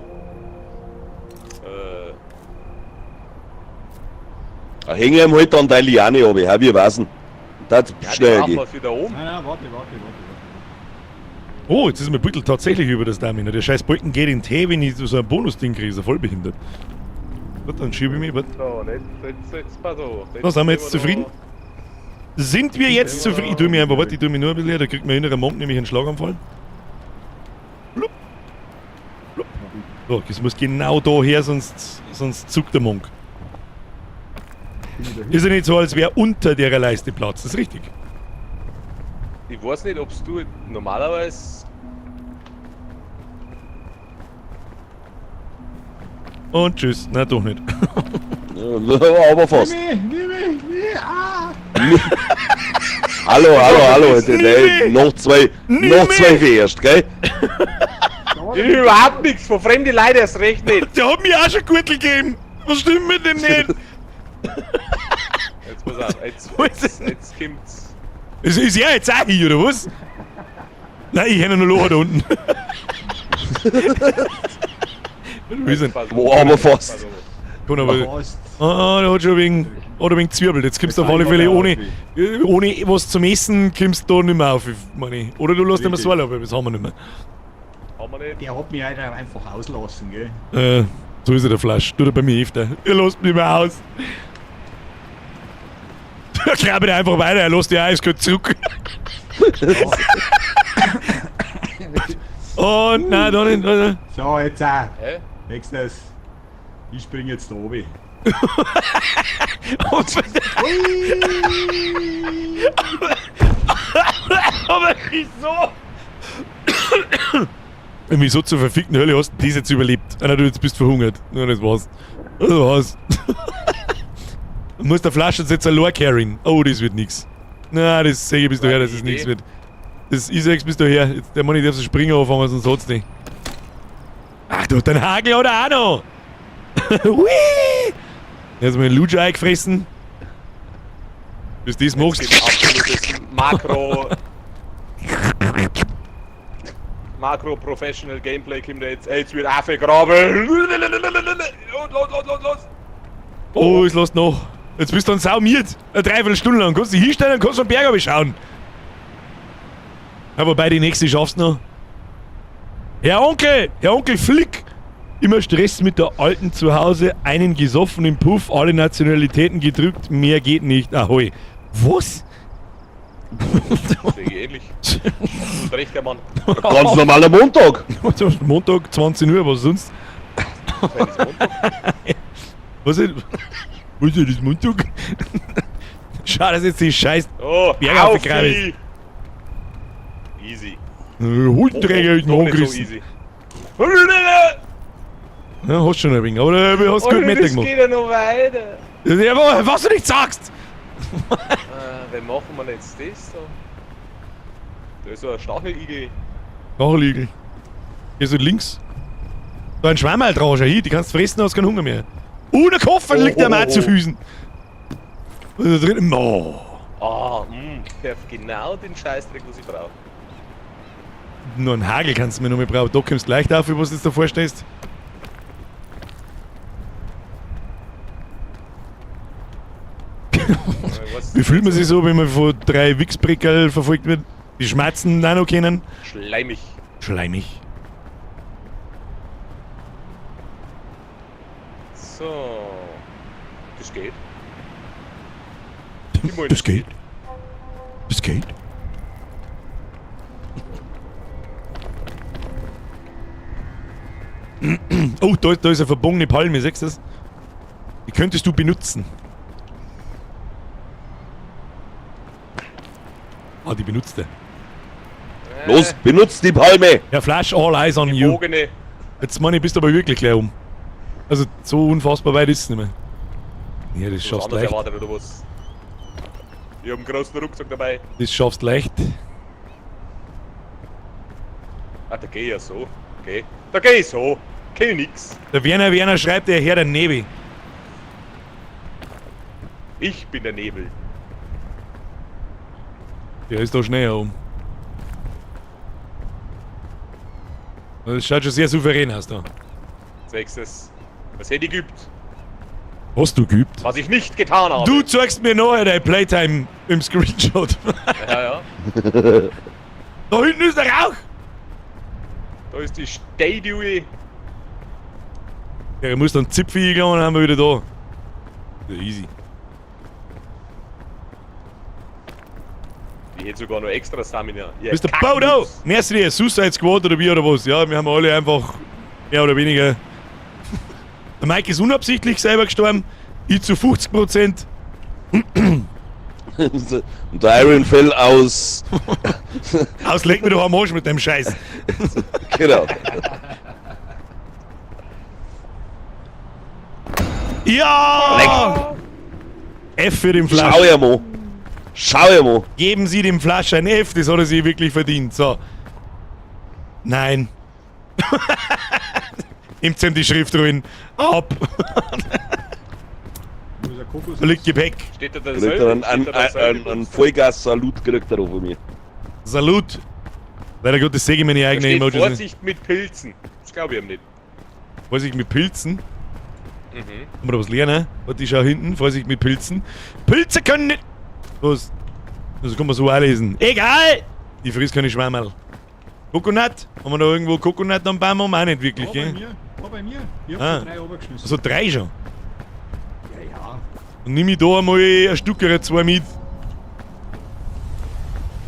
Hänge ihm halt an deine Liane runter, ja, wir wissen. Das Ja, die schnell brauchen geht. wir wieder oben. Nein, nein, warte, warte, warte. warte. Oh, jetzt ist mein Beutel tatsächlich über das Stamina. Der scheiß Balken geht in Tee, wenn ich so ein Bonusding kriege. Ist ja voll behindert. Gut, dann schiebe ich mich. Warte. So, und jetzt? Jetzt, pass auf. Jetzt So, sind wir jetzt zufrieden? da- Sind wir jetzt zufrieden? Ich tue mir einfach, warte, ich tue mir nur ein bisschen her, da kriegt mein innerer Monk nämlich einen Schlaganfall. Blub. Blub. So, das muss genau da her, sonst zuckt der Monk. Bin ich da hin? Ist ja nicht so, als wäre unter der Leiste Platz, das ist richtig. Ich weiß nicht, ob du normalerweise. Und tschüss. Nein, doch nicht. Ja, aber fast. Nimm mich, nimm mich, nimm, ah! Hallo, hallo, hallo. Nimm mich. Noch zwei, Nimm noch mich. zwei erst, gell? Überhaupt nichts, von fremden Leuten erst recht nicht. Der hat mir auch schon Gürtel gegeben. Was stimmt mit dem nicht? Jetzt pass auf, jetzt, Wo ist jetzt, denn? jetzt kommt's. Ist er jetzt auch hier, oder was? Nein, ich hätte noch Loch da unten. Wo ist denn? Pass auf. Boah, aber fast. Pass auf. Komm, aber, Fast. ah, der hat schon wegen, oder wegen Zwiebel. Jetzt kommst du auf alle Fälle ohne was zum Essen, kommst du da nicht mehr auf, meine ich. Oder du lässt immer Richtig. so aber das haben wir nicht mehr. Haben wir nicht. Der hat mich halt einfach auslassen, gell? So ist er, der Flasch. Tut er bei mir öfter. Ihr lasst mich mehr aus. Der krabbelt einfach weiter, er lässt die eiskalt zurück. Und nein, da nicht. Da nicht. So, jetzt auch. Hä? Nächstes. Ich spring jetzt da oben. Aber wieso? Wieso zur verfickten Hölle hast du das jetzt überlebt? Ah, nein, du jetzt bist verhungert. Ja, das war's. Das war's. Du musst der Flasche jetzt allein carryen. Oh, das wird nix. Na, das sehe ich bis daher, dass es nix wird. Das, ich sag's bis daher. Jetzt, der Mann, ich darf so springen anfangen, sonst hat's nicht. Ach, du hast den Hagel oder auch noch. Hui! Jetzt mal den Lutscher eingefressen. Bis du das machst. Gibt absolutes Makro. Makro Professional Gameplay kommt da jetzt. Ey, jetzt wird aufgegraben. Los, los, los, los, los. Oh, es lässt noch. Jetzt bist du dann saumiert. Eine Dreiviertelstunde lang. Kannst dich hinstellen und kannst vom Berg schauen. Ja, wobei die nächste schaffst noch. Herr Onkel! Herr Onkel Flick! Immer Stress mit der Alten zu Hause, einen gesoffen im Puff, alle Nationalitäten gedrückt, mehr geht nicht. Ahoi. Was? Sehe ich ähnlich. Und recht, der Mann. Ganz normaler Montag. Montag, 20 Uhr, was sonst? Das ist Montag. Was ist, was ist das Montag? Schau, dass jetzt die scheiß Oh, Berg auf aufgegraben ist. die. Easy. Hutenträger ist Doch noch nicht so angerissen. easy. Ja, hast schon ein wenig, aber du hast gut Alter, Meter das gemacht. geht ja noch weiter. Ja, aber was du nicht sagst! Wie machen wir denn jetzt das da? Da ist so ein Stacheligel. Stacheligel. Hier so links. Da ein Schwammerl drauf, schau hier, die kannst du fressen, hast keinen Hunger mehr. Der Koffer Oh, liegt oh, dir auch oh, zu oh. Füßen. Und da drin, oh. Ah, mh, genau den Scheißdreck, was ich brauche. Nur einen Hagel kannst du mir noch mehr brauchen. Da kommst du leicht auf, was du jetzt da vorstellst. Wie fühlt man sich so, wenn man von 3 Wichsbrickerl verfolgt wird? Die Schmerzen auch noch kennen? Schleimig. Schleimig. So. Das geht. Das geht. Das geht. Oh, da ist eine verbogene Palme, siehst du das? Die könntest du benutzen. Ah, die benutzt er. Los, benutzt die Palme. Ja, Flash, all eyes on you. Gebogene. Jetzt meine ich, bist du aber wirklich gleich um. Also so unfassbar weit ist es nicht mehr. Ja, das Was schaffst du anderes leicht. erwartet oder was? Ich hab einen großen Rucksack dabei. Das schaffst du leicht. Ah, da geh ich ja so. Okay. Da geh ich so. Kenn ich nix. Der Werner schreibt, der Herr der Nebel. Ich bin der Nebel. Der ist da schnell um. Das schaut schon sehr souverän aus da. Sechstes. Was hätte ich geübt? Hast du geübt? Was ich nicht getan habe. Du zeigst mir nachher dein Playtime im Screenshot. Ja, ja. Da hinten ist der Rauch! Da ist die Statue. Ja, er muss dann Zipfel eingegangen und dann haben wir wieder da. Ja, easy. Ich hätte sogar noch extra Stamina. Ja, Mr. Kacknuss. Bodo! Merci dir, Suicide Squad oder wie oder was? Ja, wir haben alle einfach mehr oder weniger. Der Mike ist unabsichtlich selber gestorben. Ich zu 50%. Und der Iron Fell aus. Aus, leg mir doch am Arsch mit dem Scheiß. Genau. Ja! F für den Flash. Schau ja mal. Schau ja mal. Geben Sie dem Flash ein F, das hat er sich wirklich verdient. So. Nein. Nehmt ihm die Schrift ruhig. Ab. Wo ist der Kokos? Da liegt Gepäck. Steht da Kriegt dasselbe? er einen, Steht da dasselbe? einen Vollgas-Salut kriegt er von mir. Salut. Leider Gottes sehe ich meine Da eigenen steht Emojis nicht. Vorsicht mit Pilzen. Das glaube ich ihm nicht. Vorsicht mit Pilzen. Mhm. Haben wir da was lernen? Warte, ich schau hinten. Vorsicht mit Pilzen. Pilze können nicht. Was? Das kann man so auch lesen. Egal! Die frisst keine Schwammerl. Coconut? Haben wir da irgendwo Coconut am Baum? Haben wir auch nicht wirklich, Da bei gell? mir, da bei mir. Ich hab Ah. schon 3 runtergeschmissen. Also 3 schon. Ja, ja. Dann nimm ich da einmal ein Stück oder 2 mit.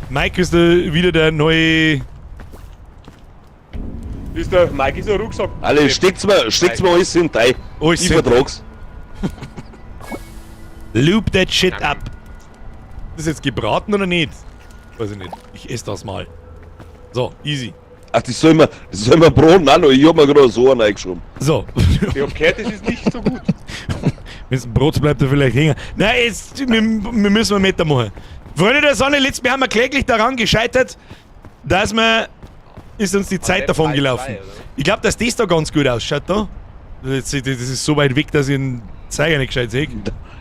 Mike ist da wieder der neue. Ist der Mike ist ein Rucksack. Alle, steckt's mir alles in Teil. Alles Ich in- vertrag's. Loop that shit up. Ist das jetzt gebraten oder nicht? Weiß ich nicht. Ich esse das mal. So, easy. Ach, das soll mir braten auch noch. Ich hab mir gerade so einen reingeschoben. So. Ich hab gehört, das ist nicht so gut. Wenn's ein Brot bleibt, da vielleicht hängen. Nein, jetzt, wir müssen einen Meter machen. Freunde der Sonne, letztes Mal haben wir kläglich daran gescheitert, dass wir, ist uns die Zeit der davon Preis gelaufen. frei, oder? Ich glaub, dass das da ganz gut ausschaut da. Das ist so weit weg, dass ich ihn Zeig ja nicht gescheit, seh.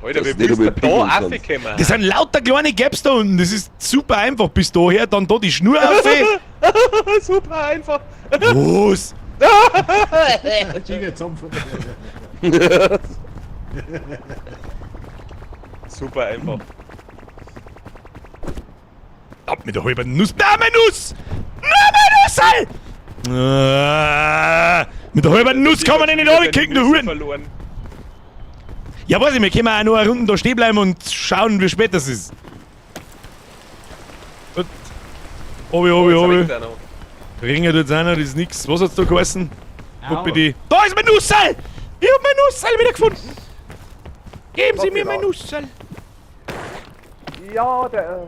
Alter, Dass wie du nicht bist du einmal da pinkeln kannst. raufgekommen? Das sind lauter kleine Gaps da unten. Das ist super einfach. Bis daher, dann da die Schnur auf. Super einfach. Was? Tiger zusammen. Super einfach. Ab mit der halben Nuss. Na, meine Nuss! Na, meine Nuss! Ey! Mit der halben Nuss kann man den nicht runterkicken, du Huren! Verloren. Ja, weiß ich, wir können auch nur eine Runde da stehen bleiben und schauen, wie spät das ist. Gut. Obi, obi, Jetzt obi. regnet er noch. Ringe tut's auch noch, das ist nix. Was hat's da geheißen? Guck bitte. Da ist mein Nusserl! Ich hab mein Nusserl wieder gefunden! Geben Sie mir mein Nusserl! Ja, der.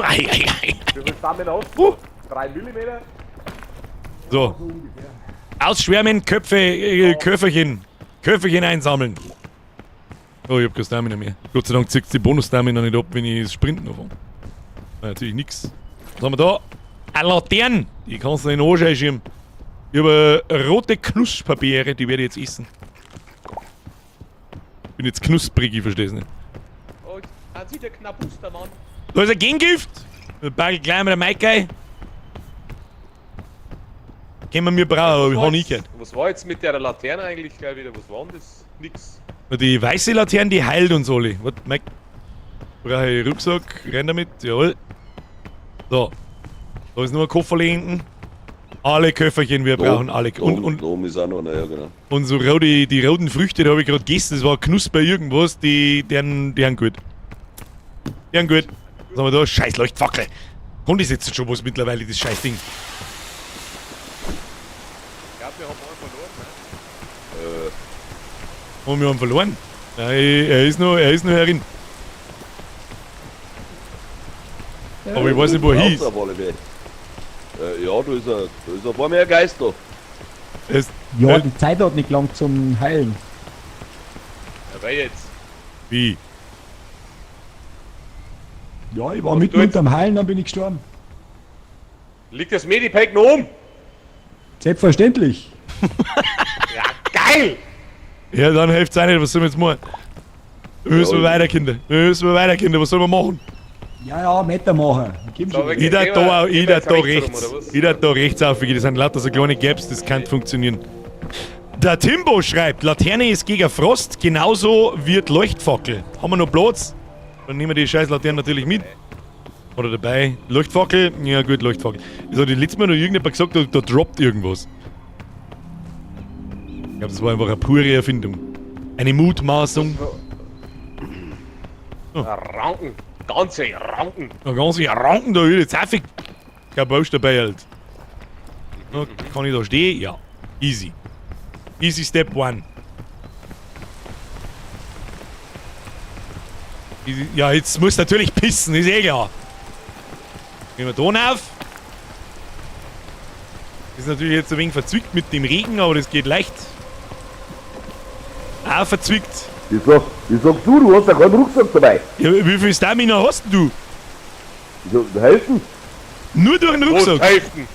Ei, ei, ei. Wie viel Stamina hast du? 3 mm? So. Ausschwärmen, Köpfe, Köfferchen. Köfferchen einsammeln. Oh, ich hab keine Stamina mehr. Gott sei Dank zieht die Bonus-Stamina nicht ab, wenn ich das Sprinten anfange. Na, natürlich nix. Was haben wir da? Eine Laterne. Die kannst du in den Arsch einschieben. Ich habe rote Knusperbeere, die werde ich jetzt essen. Bin jetzt knusprig, ich versteh's nicht. Oh, da sieht der Knabuster, Mann. Da ist ein Gengift. Bagel gleich mit der Maike. Können wir mir brauchen, aber ich hab nie gehört. Was war jetzt mit der Laterne eigentlich gleich wieder? Was war denn das? Nix. Die weiße Laterne, die heilt uns alle. Warte, Mike. Brauche ich Rucksack, renn damit, jawohl. So. Da ist nur ein Kofferle hinten. Alle Köfferchen, wir brauchen alle. Und oben ist auch noch einer, ja, genau. Und so rote, die roten Früchte, die habe ich gerade gegessen, das war Knusper irgendwas, die haben gut. Die haben gut. Was haben wir da? Scheiß Leuchtfackel. Kann das jetzt schon was mittlerweile, das Scheißding? Ich glaube, wir haben einen verloren, ne? Und wir haben verloren. Nein, er ist noch herin. Aber ich weiß nicht, wo er hieß. Auf alle Fälle. Ja, da ist er vor mir ein Geist da. Er ist, Ja, die Zeit hat nicht lang zum Heilen. Ja, wer jetzt? Wie? Ja, ich war mitten du jetzt? unterm Heilen, dann bin ich gestorben. Liegt das Medipack noch um? Selbstverständlich. Ja, geil! Ja, dann hilft's auch nicht. Was sollen wir jetzt machen? Wir müssen Ja, weiter, Kinder. Wir müssen weiter, Kinder. Was sollen wir machen? Ja, ja, weitermachen. Gib So, schon. wir- Ich darf Gehen da, wir- ich gehen wir darf jetzt da rechts rum, rechts. oder was? Ich darf da rechts aufgehen. Das sind lauter so kleine Gaps, das kann funktionieren. Der Timbo schreibt, Laterne ist gegen Frost, genauso wird Leuchtfackel. Haben wir noch Platz? Dann nehmen wir die scheiß Laterne natürlich mit. Oder dabei. Leuchtfackel? Ja gut, Leuchtfackel. Das hat letztes Mal noch irgendjemand gesagt, da droppt irgendwas. Ich glaube, das war einfach eine pure Erfindung. Eine Mutmaßung. Ranken. Ganze Ranken. Da ganze Ranken da wieder zaffig. Kein Bausch dabei halt. Na, kann ich da stehen? Ja. Easy. Easy Step One. Easy. Ja, jetzt muss natürlich pissen, ist eh klar. Gehen wir da auf. Ist natürlich jetzt ein wenig verzwickt mit dem Regen, aber das geht leicht. Auch verzwickt. Ich sag du hast ja keinen Rucksack dabei. Ja, wie viel Stamina hast denn du? Ich sag, helfen. Nur durch den Rucksack. Und Hälften.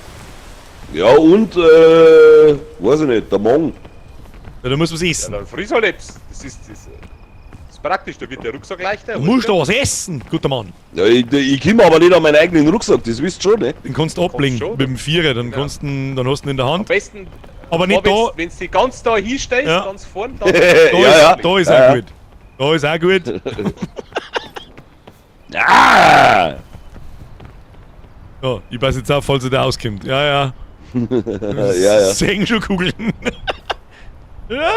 Ja, und, weiß ich nicht, der Mong. Ja, da muss was Ja, essen. dann friss halt etwas. Das ist praktisch, da wird der Rucksack leichter. Du musst da was essen, guter Mann. Ja, ich komme aber nicht an meinen eigenen Rucksack, das wisst ihr schon, ne? Den kannst du ablegen schon, mit dem Vierer, dann, Genau. kannst du ihn, dann hast du ihn in der Am Hand. besten, Aber nicht da, wenn du dich ganz da hinstellst, Ja. ganz vorn, dann. da, ja, ist, ja. da ist Ja, auch ja. gut. Da ist auch gut. Ah! Ja, ich passe jetzt auf, falls er da auskommt. Ja, ja. Ja, ja. Sehen schon Kugeln. Ja.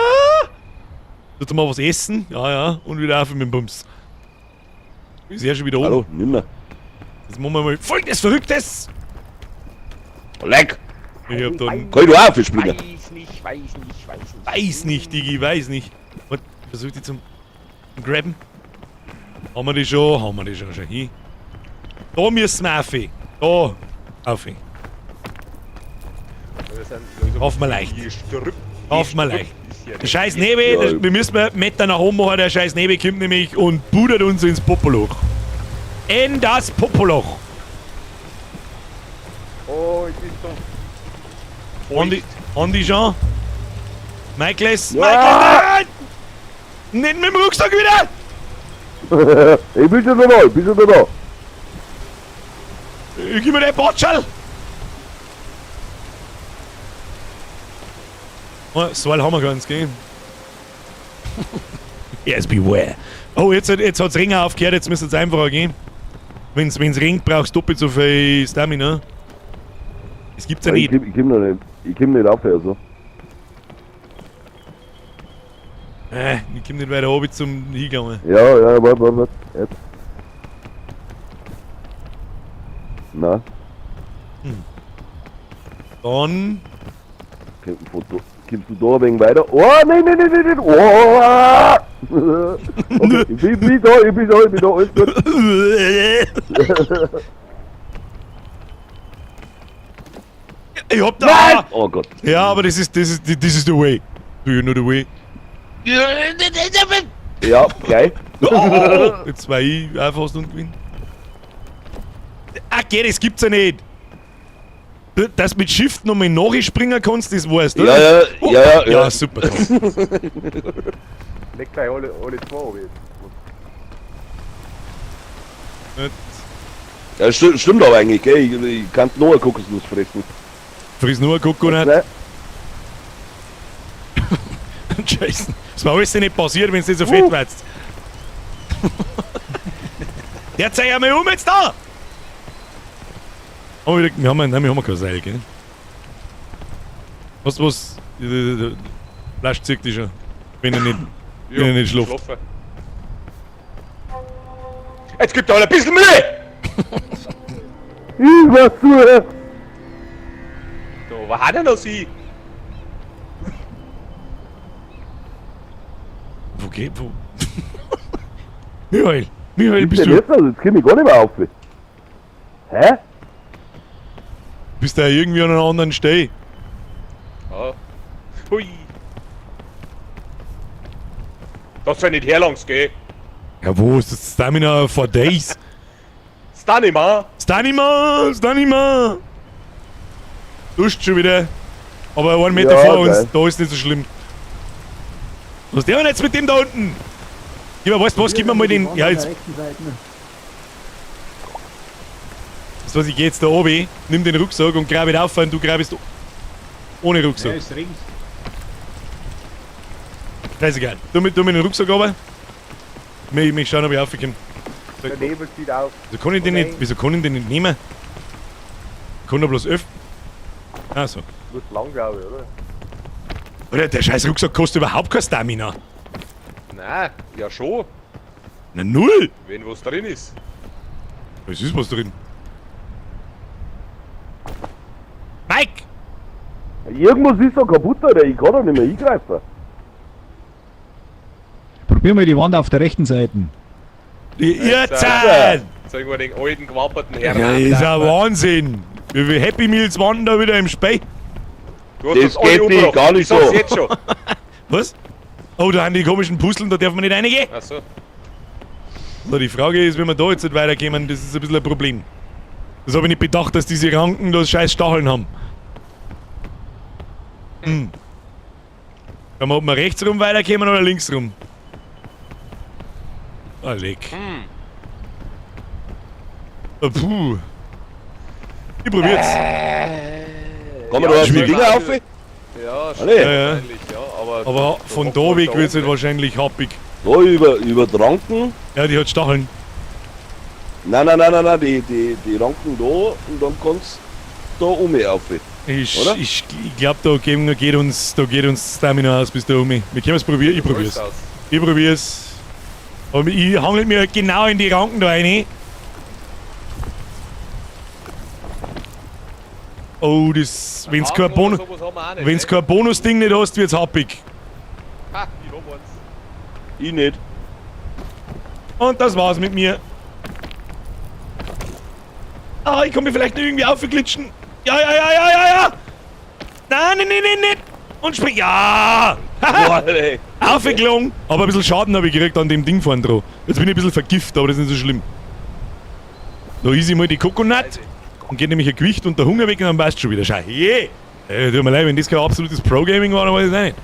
Sollst du mal was essen? Ja, ja. Und wieder auf mit dem Bums. Ist er schon wieder oben. Hallo, nimmer. Jetzt machen wir mal folgendes Verrücktes. Leck! Ich hab da einen Kann ich da auch aufspringen? Weiß nicht, weiß nicht, weiß nicht. Weiß nicht, Digi, weiß nicht. Was? Versuch die zum Grabben. Haben wir die schon? Haben wir die schon? Schon hin. Da müssen wir auf. Da. Auf. Hoffen wir leicht. Hoffen wir leicht. Der scheiß Nebel, Ja, der, wir müssen mal Meter nach oben machen, der scheiß Nebel kommt nämlich und pudert uns ins Popoloch. In das Popoloch. Oh, es ist so. Andi, Andi schon? Michaelis! Ja. Michael, nein! Nicht mit dem Rucksack wieder! Ich bin schon da, ich bin schon da. Ich gib mir den Botschall! Oh, Seil haben wir ganz, gell? Yes, beware. Oh, jetzt hat's Ringer aufgehört, jetzt müsste es einfacher gehen. Wenn's ringt, brauchst du doppelt so viel Stamina. Das gibt's ja Ich nicht. komm, ich komm noch nicht. Ich komm nicht auf, also. Ich komm nicht weiter runter zum Hingegangen. Ja, ja, warte, warte, warte. Jetzt. Na, Dann. kommst du da ein wenig weiter? Oh, nein, nein, nein, nein, nein. Oh! Okay, ich bin da, ich bin da, ich bin da, alles gut. Ich hab da. Oh Gott. Ja, aber das ist the way. Do you know the way? Ja, gleich. Oh, jetzt war ich auch fast ungewinnen. Ah, geh, das gibt's ja nicht. Dass du mit Shift nochmal nachspringen kannst, das weißt du, Ja, oder? ja, ja, ja, Ja, ja. super. Nicht gleich alle zwei oben jetzt. Ja, stimmt aber eigentlich, gell? Ich kann nur eine Kokosnuss fressen. Friss nur ein Kokonat. Nein. Jason, das war alles nicht passiert, wenn du nicht so fett wärst. Der zeig einmal um jetzt da! Oh, nein, wir haben kein Seil, gell? Was? Flasch zieht dich schon. Wenn er nicht schläft. Schlafen. Jetzt gibt er ein bisschen Mühe! Ich war zu. Da, wo hat er noch sie? Wo geht, wo? Michael, Michael, Bist bist denn du, jetzt noch? Jetzt komm ich gar nicht mehr auf. Hä? bist du irgendwie an einer anderen Stelle? Ja. Hui. Das soll nicht herlangs gell? Ja, wo ist das Stamina for Days? Stanima! Stanima, Stanima! Duscht schon wieder. Aber einen Meter Ja, vor uns, geil. da ist nicht so schlimm. Was ist der denn jetzt mit dem da unten? Gib mir, weißt du was, gib mir mal den. Ja, jetzt. An der rechten Seite. Weißt du was, ich geh jetzt da oben, nimm den Rucksack und grab ihn auf und du grabst ohne Ja, Rucksack. ist links. Scheißegal. Du mit den Rucksack runter. Mich schauen, ob ich raufkomme. Der Nebel zieht auf. Wieso kann ich den nicht, wieso kann ich den nicht nehmen? Ich kann da bloß öffnen. Ah, so. Du bist lang, glaube ich, oder? Oder der scheiß Rucksack kostet überhaupt kein Stamina. Nein, ja schon. Na null! Wenn was drin ist. Es ist was drin. Mike! Irgendwas ist da kaputt, Alter. Ich kann da nicht mehr eingreifen. Probier mal die Wand auf der rechten Seite. Die Irrzeit! Zeigen wir den alten, gewamperten Herrn. Ja, ist ja Wahnsinn! Wie viele Happy Meals waren da wieder im Spey? Du hast Das uns alle geht nicht, umgebracht. gar nicht Ich sag's so. jetzt schon. Was? Oh, da haben die komischen Puzzeln, da darf man nicht reingehen. Achso. So, die Frage ist, wenn wir da jetzt nicht weiterkommen, das ist ein bisschen ein Problem. Das habe ich nicht bedacht, dass diese Ranken da scheiß Stacheln haben. Hm. Schauen wir, ob wir rechts rum weiterkommen oder links rum. Ah, leck. Ah, puh. Ich probier's. Kann man da auf die schwierig. Dinger auf? Ja, schon Alle. Ja, ja. wahrscheinlich, ja. Aber, Aber von da weg wird's halt wahrscheinlich happig. Da über die Ranken. Ja, die hat Stacheln. Nein, nein, nein, nein, nein, die Ranken da und dann kannst du da um auf. Oder? Ich glaube, da geht uns Stamina aus bis da um. Wir können es probieren. Ich probier's. Aus. Ich probier's. Aber ich hangel mir halt genau in die Ranken da rein. Oh, das. Wenn's kein, Haken oder Bonus, sowas haben wir auch nicht, wenn's ne? kein Bonus-Ding nicht hast, wird's happig. Ha, ich hab eins. Ich nicht. Und das war's mit mir. Ah, ich komme mir vielleicht noch irgendwie aufglitschen. Ja, ja, ja, ja, ja, ja. Nein, nein, nein, nein, nein. Und spring. Ja! Boah, ey. Aufgeklungen. Aber ein bisschen Schaden habe ich gekriegt an dem Ding vorne dran. Jetzt bin ich ein bisschen vergiftet, aber das ist nicht so schlimm. Da ist ich mal die Coconut und geht nämlich ein Gewicht und der Hunger weg und dann passt schon wieder. Schau, je! Tut mir leid, wenn das kein absolutes Pro-Gaming war, dann weiß ich es auch nicht.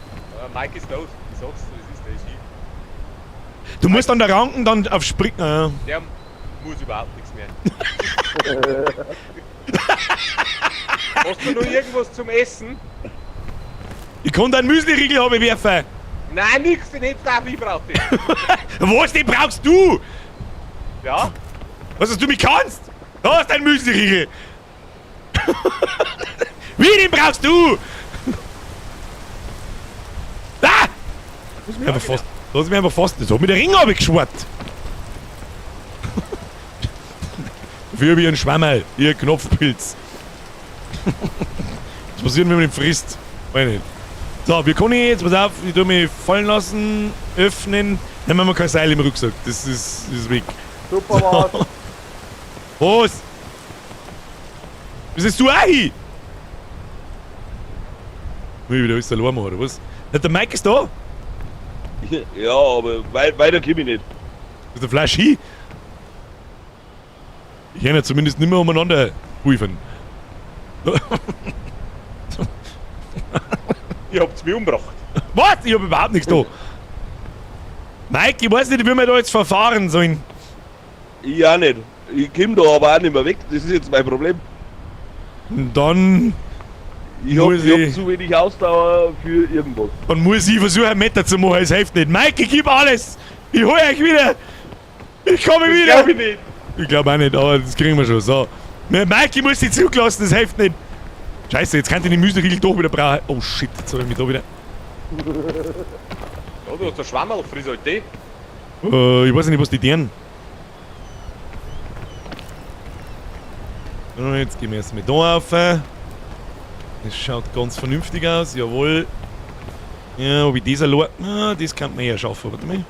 Ja, Mike ist tot. Ich sag's, das ist der ist hin. Du musst an der Ranken dann auf Springen. Ja. Der muss überhaupt nichts mehr. Hast du noch irgendwas zum Essen? Ich konnte einen Müsli-Riegel haben werfen. Nein, nix, den hättest du auch ich braucht den. Was, den brauchst du? Ja? Was, dass du mich kannst? Da ist dein Müsli-Riegel. Wie, den brauchst du? Ah! Das ist mir einfach fast. Das ist mir einfach fast. Das hat mir der Ring abgeschwart. Dafür hab ich einen Schwammerl. Ihr Knopfpilz. Was passiert, wenn man den frisst? Weiß nicht. So, wir können jetzt, pass auf, ich tu mich fallen lassen, öffnen. Nehmen wir mal kein Seil im Rucksack, das ist weg. Super was. Was? Was ist du auch hin? Muss ich wieder alles allein machen, oder was? Na, der Mike ist da. Ja, aber weiter komm ich nicht. Ist der Fleisch hin? Ich kann ja zumindest nicht mehr umeinander pulvern. Ihr habt's mich umgebracht. Was? Ich hab überhaupt nichts da. Mike, ich weiß nicht, wie wir da jetzt verfahren sollen. Ich auch nicht. Ich komm da aber auch nicht mehr weg. Das ist jetzt mein Problem. Dann, Ich hab, Muss ich hab ich- zu wenig Ausdauer für irgendwas. dann muss ich versuchen, einen Meter zu machen. Es hilft nicht. Mike, ich gib alles. Ich hol euch wieder. Ich komme wieder. Glaub ich nicht. Ich glaube auch nicht, aber das kriegen wir schon. So. Ne, Mike, ich muss dich zurücklassen, das hilft nicht. Scheiße, jetzt kann ich den Müsli-Riegel doch wieder brauchen. Oh shit, jetzt hab ich mich da wieder. Ja, du hast einen Schwammerl, friss halt die. Ich weiß nicht, was die deren. So, jetzt gehen wir erstmal da auf. Das schaut ganz vernünftig aus, jawohl. Ja, ob ich das allein. Ah, das kann man eher schaffen, warte mal.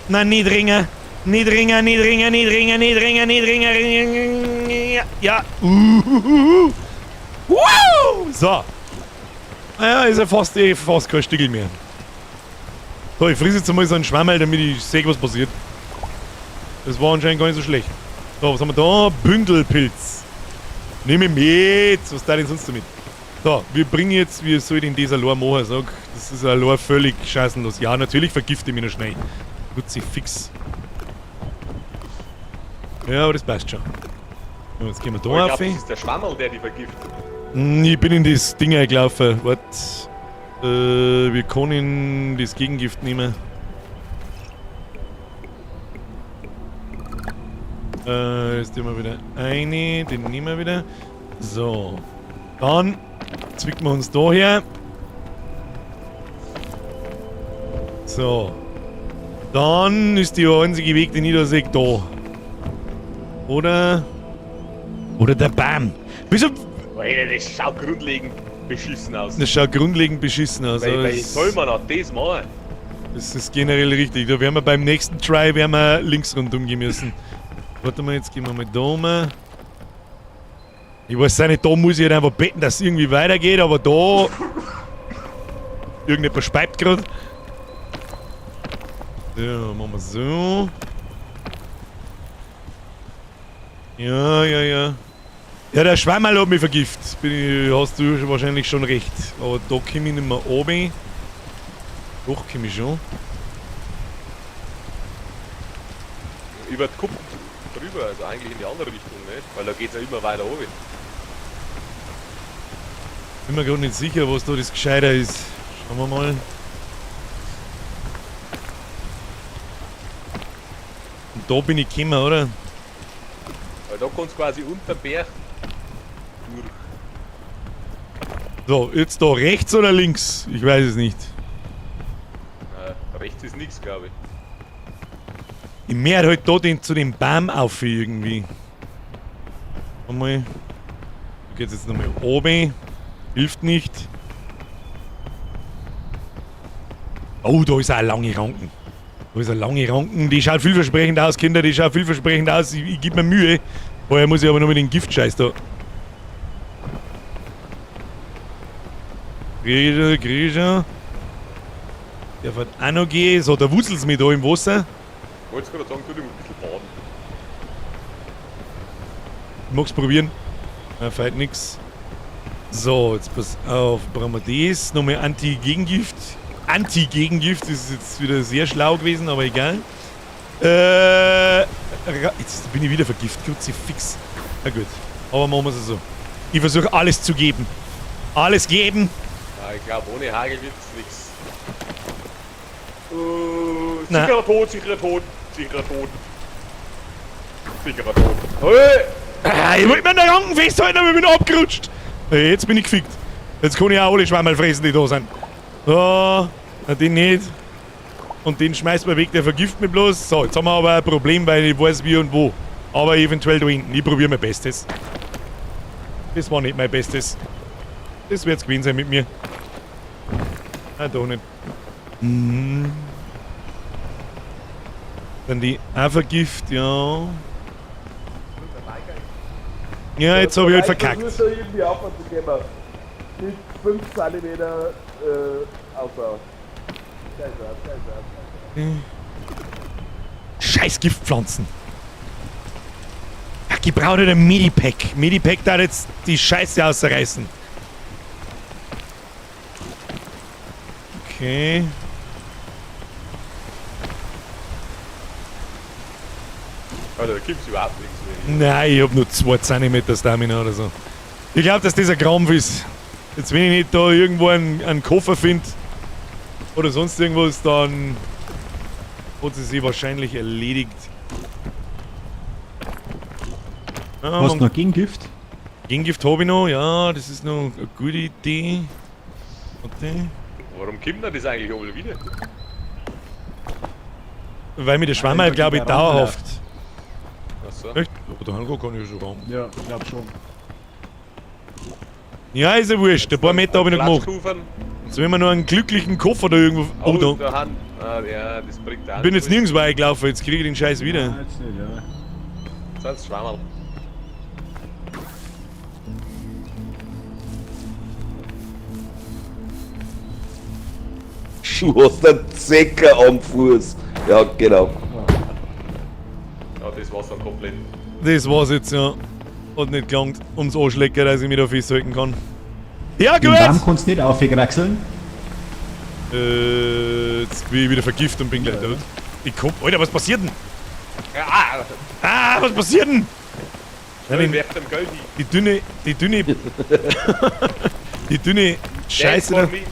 Nein, nicht ringen! Nicht ringen, nicht ringen, nicht ringen, nicht ringen, nicht ringen, ringen. Ja. Uhuhuhu. Wow! So. Naja, ist ja fast, fast kein Stickel mehr. So, ich friss jetzt einmal so einen Schwammerl, damit ich sehe, was passiert. Das war anscheinend gar nicht so schlecht. So, was haben wir da? Bündelpilz. Nehme ich mit. Was da denn sonst damit? So, wir bringen jetzt, wie soll ich denn das allein machen? Sag, das ist allein völlig scheißenlos. Ja, natürlich vergifte ich mich noch schnell. Fix. Ja, aber das passt schon. So, jetzt gehen wir da Ich glaub, auf. das ist der Schwammerl, der die vergiftet. Ich bin in das Ding eingelaufen. Warte. Wir können das Gegengift nehmen. Jetzt nehmen wir wieder eine, den nehmen wir wieder. So. Dann zwicken wir uns da her. So. Dann ist der einzige Weg, den ich da sehe, da. Oder. Oder der Baum. Wieso? Alter, das schaut grundlegend beschissen aus. Das schaut grundlegend beschissen aus. Weil, weil das, soll man auch das machen? das ist generell richtig. Da werden wir beim nächsten Try werden wir links rundum gehen müssen. Warte mal, jetzt gehen wir mal da um. Ich weiß auch nicht, da muss ich halt einfach beten, dass es irgendwie weitergeht, aber da. Irgendjemand speibt gerade. So, machen wir so. Ja, ja, ja. Ja, der Schwammerl hat mich vergiftet. Hast du wahrscheinlich schon recht. Aber da komme ich nicht mehr runter. Doch, komme ich schon. Über die Kuppen drüber, also eigentlich in die andere Richtung, ne? Weil da geht's ja immer weiter runter. Bin mir gerade nicht sicher, was da das Gescheiter ist. Schauen wir mal. Und da bin ich gekommen, oder? Weil da kommst du quasi unter den Berg durch. So, jetzt da rechts oder links? Ich weiß es nicht. Rechts ist nichts, glaube ich. Ich mehr halt da den, zu dem Baum auf irgendwie. Einmal. Da geht's jetzt nochmal oben. Hilft nicht. Oh, da ist auch eine lange Ranken. Da ist eine lange Ranken. Die schaut vielversprechend aus, Kinder. Die schaut vielversprechend aus. Ich gebe mir Mühe. Vorher muss ich aber noch mit dem Giftscheiß da. Krieg ich schon, krieg ich schon. Der wird auch noch gehen. So, da wusselt's mich da im Wasser. Ich wollte gerade sagen, tu dich mal ein bisschen baden. Ich mag's probieren. Na, fällt nix. So, jetzt pass auf, brauchen wir das. Nochmal Anti-Gegengift. Anti-Gegengift ist jetzt wieder sehr schlau gewesen, aber egal. Jetzt bin ich wieder vergiftet. Kruzifix. Na gut, aber machen wir es so. Ich versuche alles zu geben. Alles geben. Ja, ich glaube, ohne Hagel wird's nichts. Na. Sicherer Tod, sicherer Tod, sicherer Tod. Sicherer Tod. Hey! Ah, ich wollte mir an der Ranken festhalten, aber ich bin abgerutscht. Jetzt bin ich gefickt. Jetzt kann ich auch alle Schwammerl fressen, die da sind. So, na, den nicht. Und den schmeißt man weg, der vergiftet mich bloß. So, jetzt haben wir aber ein Problem, weil ich weiß wie und wo. Aber eventuell da hinten. Ich probiere mein Bestes. Das war nicht mein Bestes. Das wird's gewesen sein mit mir. Ah, da nicht. Mhm. Dann die auch Vergift, ja. Ja, jetzt habe ich halt verkackt. Versucht da irgendwie aufzukommen. Mit 5 cm Ausdauer. Scheiße, scheiße. Scheiß Giftpflanzen. Ach, ich brauche nicht ein Medipack. Medipack da jetzt die Scheiße ausreißen. Okay. Alter, da gibt's überhaupt nichts mehr. Nein, ich hab nur 2 cm Stamina oder so. Ich glaube, dass das ein Krampf ist. Jetzt, wenn ich nicht da irgendwo einen Koffer finde oder sonst irgendwas, dann hat sie sich wahrscheinlich erledigt. Ja, Hast du noch Gegengift? Gegengift habe ich noch, ja, das ist noch eine gute Idee. Warte. Warum kommt denn das eigentlich alle wieder? Weil mir der Schwammerl, glaube ich, dauerhaft. Achso. Echt? Aber da kann ich schon ran. Ja, ich glaube schon. Ja, ist ja wurscht. Ein paar Meter habe ich noch gemacht. Klatschkufern. Jetzt wenn wir noch einen glücklichen Koffer da irgendwo. Oh, Oh, da. da haben. Ah, ja, das bringt auch Ich bin jetzt nichts. nirgendwo eingelaufen, jetzt kriege ich den Scheiß wieder. Nein, jetzt nicht, ja. Sonst Schwammerl. Du hast einen Zecker am Fuß. Ja, genau. Ja, das war's dann komplett. Das war's jetzt, ja. Hat nicht gelangt, ums Arschlecker, dass ich mich da festhalten kann. Ja, Den gut! Baum kannst du nicht aufkraxeln. Jetzt bin ich wieder vergiftet und bin gleich tot. Ich komm. Alter, was passiert denn? Ah! Ah, was passiert denn? Nein, den- werft dem Geld hin. Die dünne. Die dünne Scheiße da. Dance for me.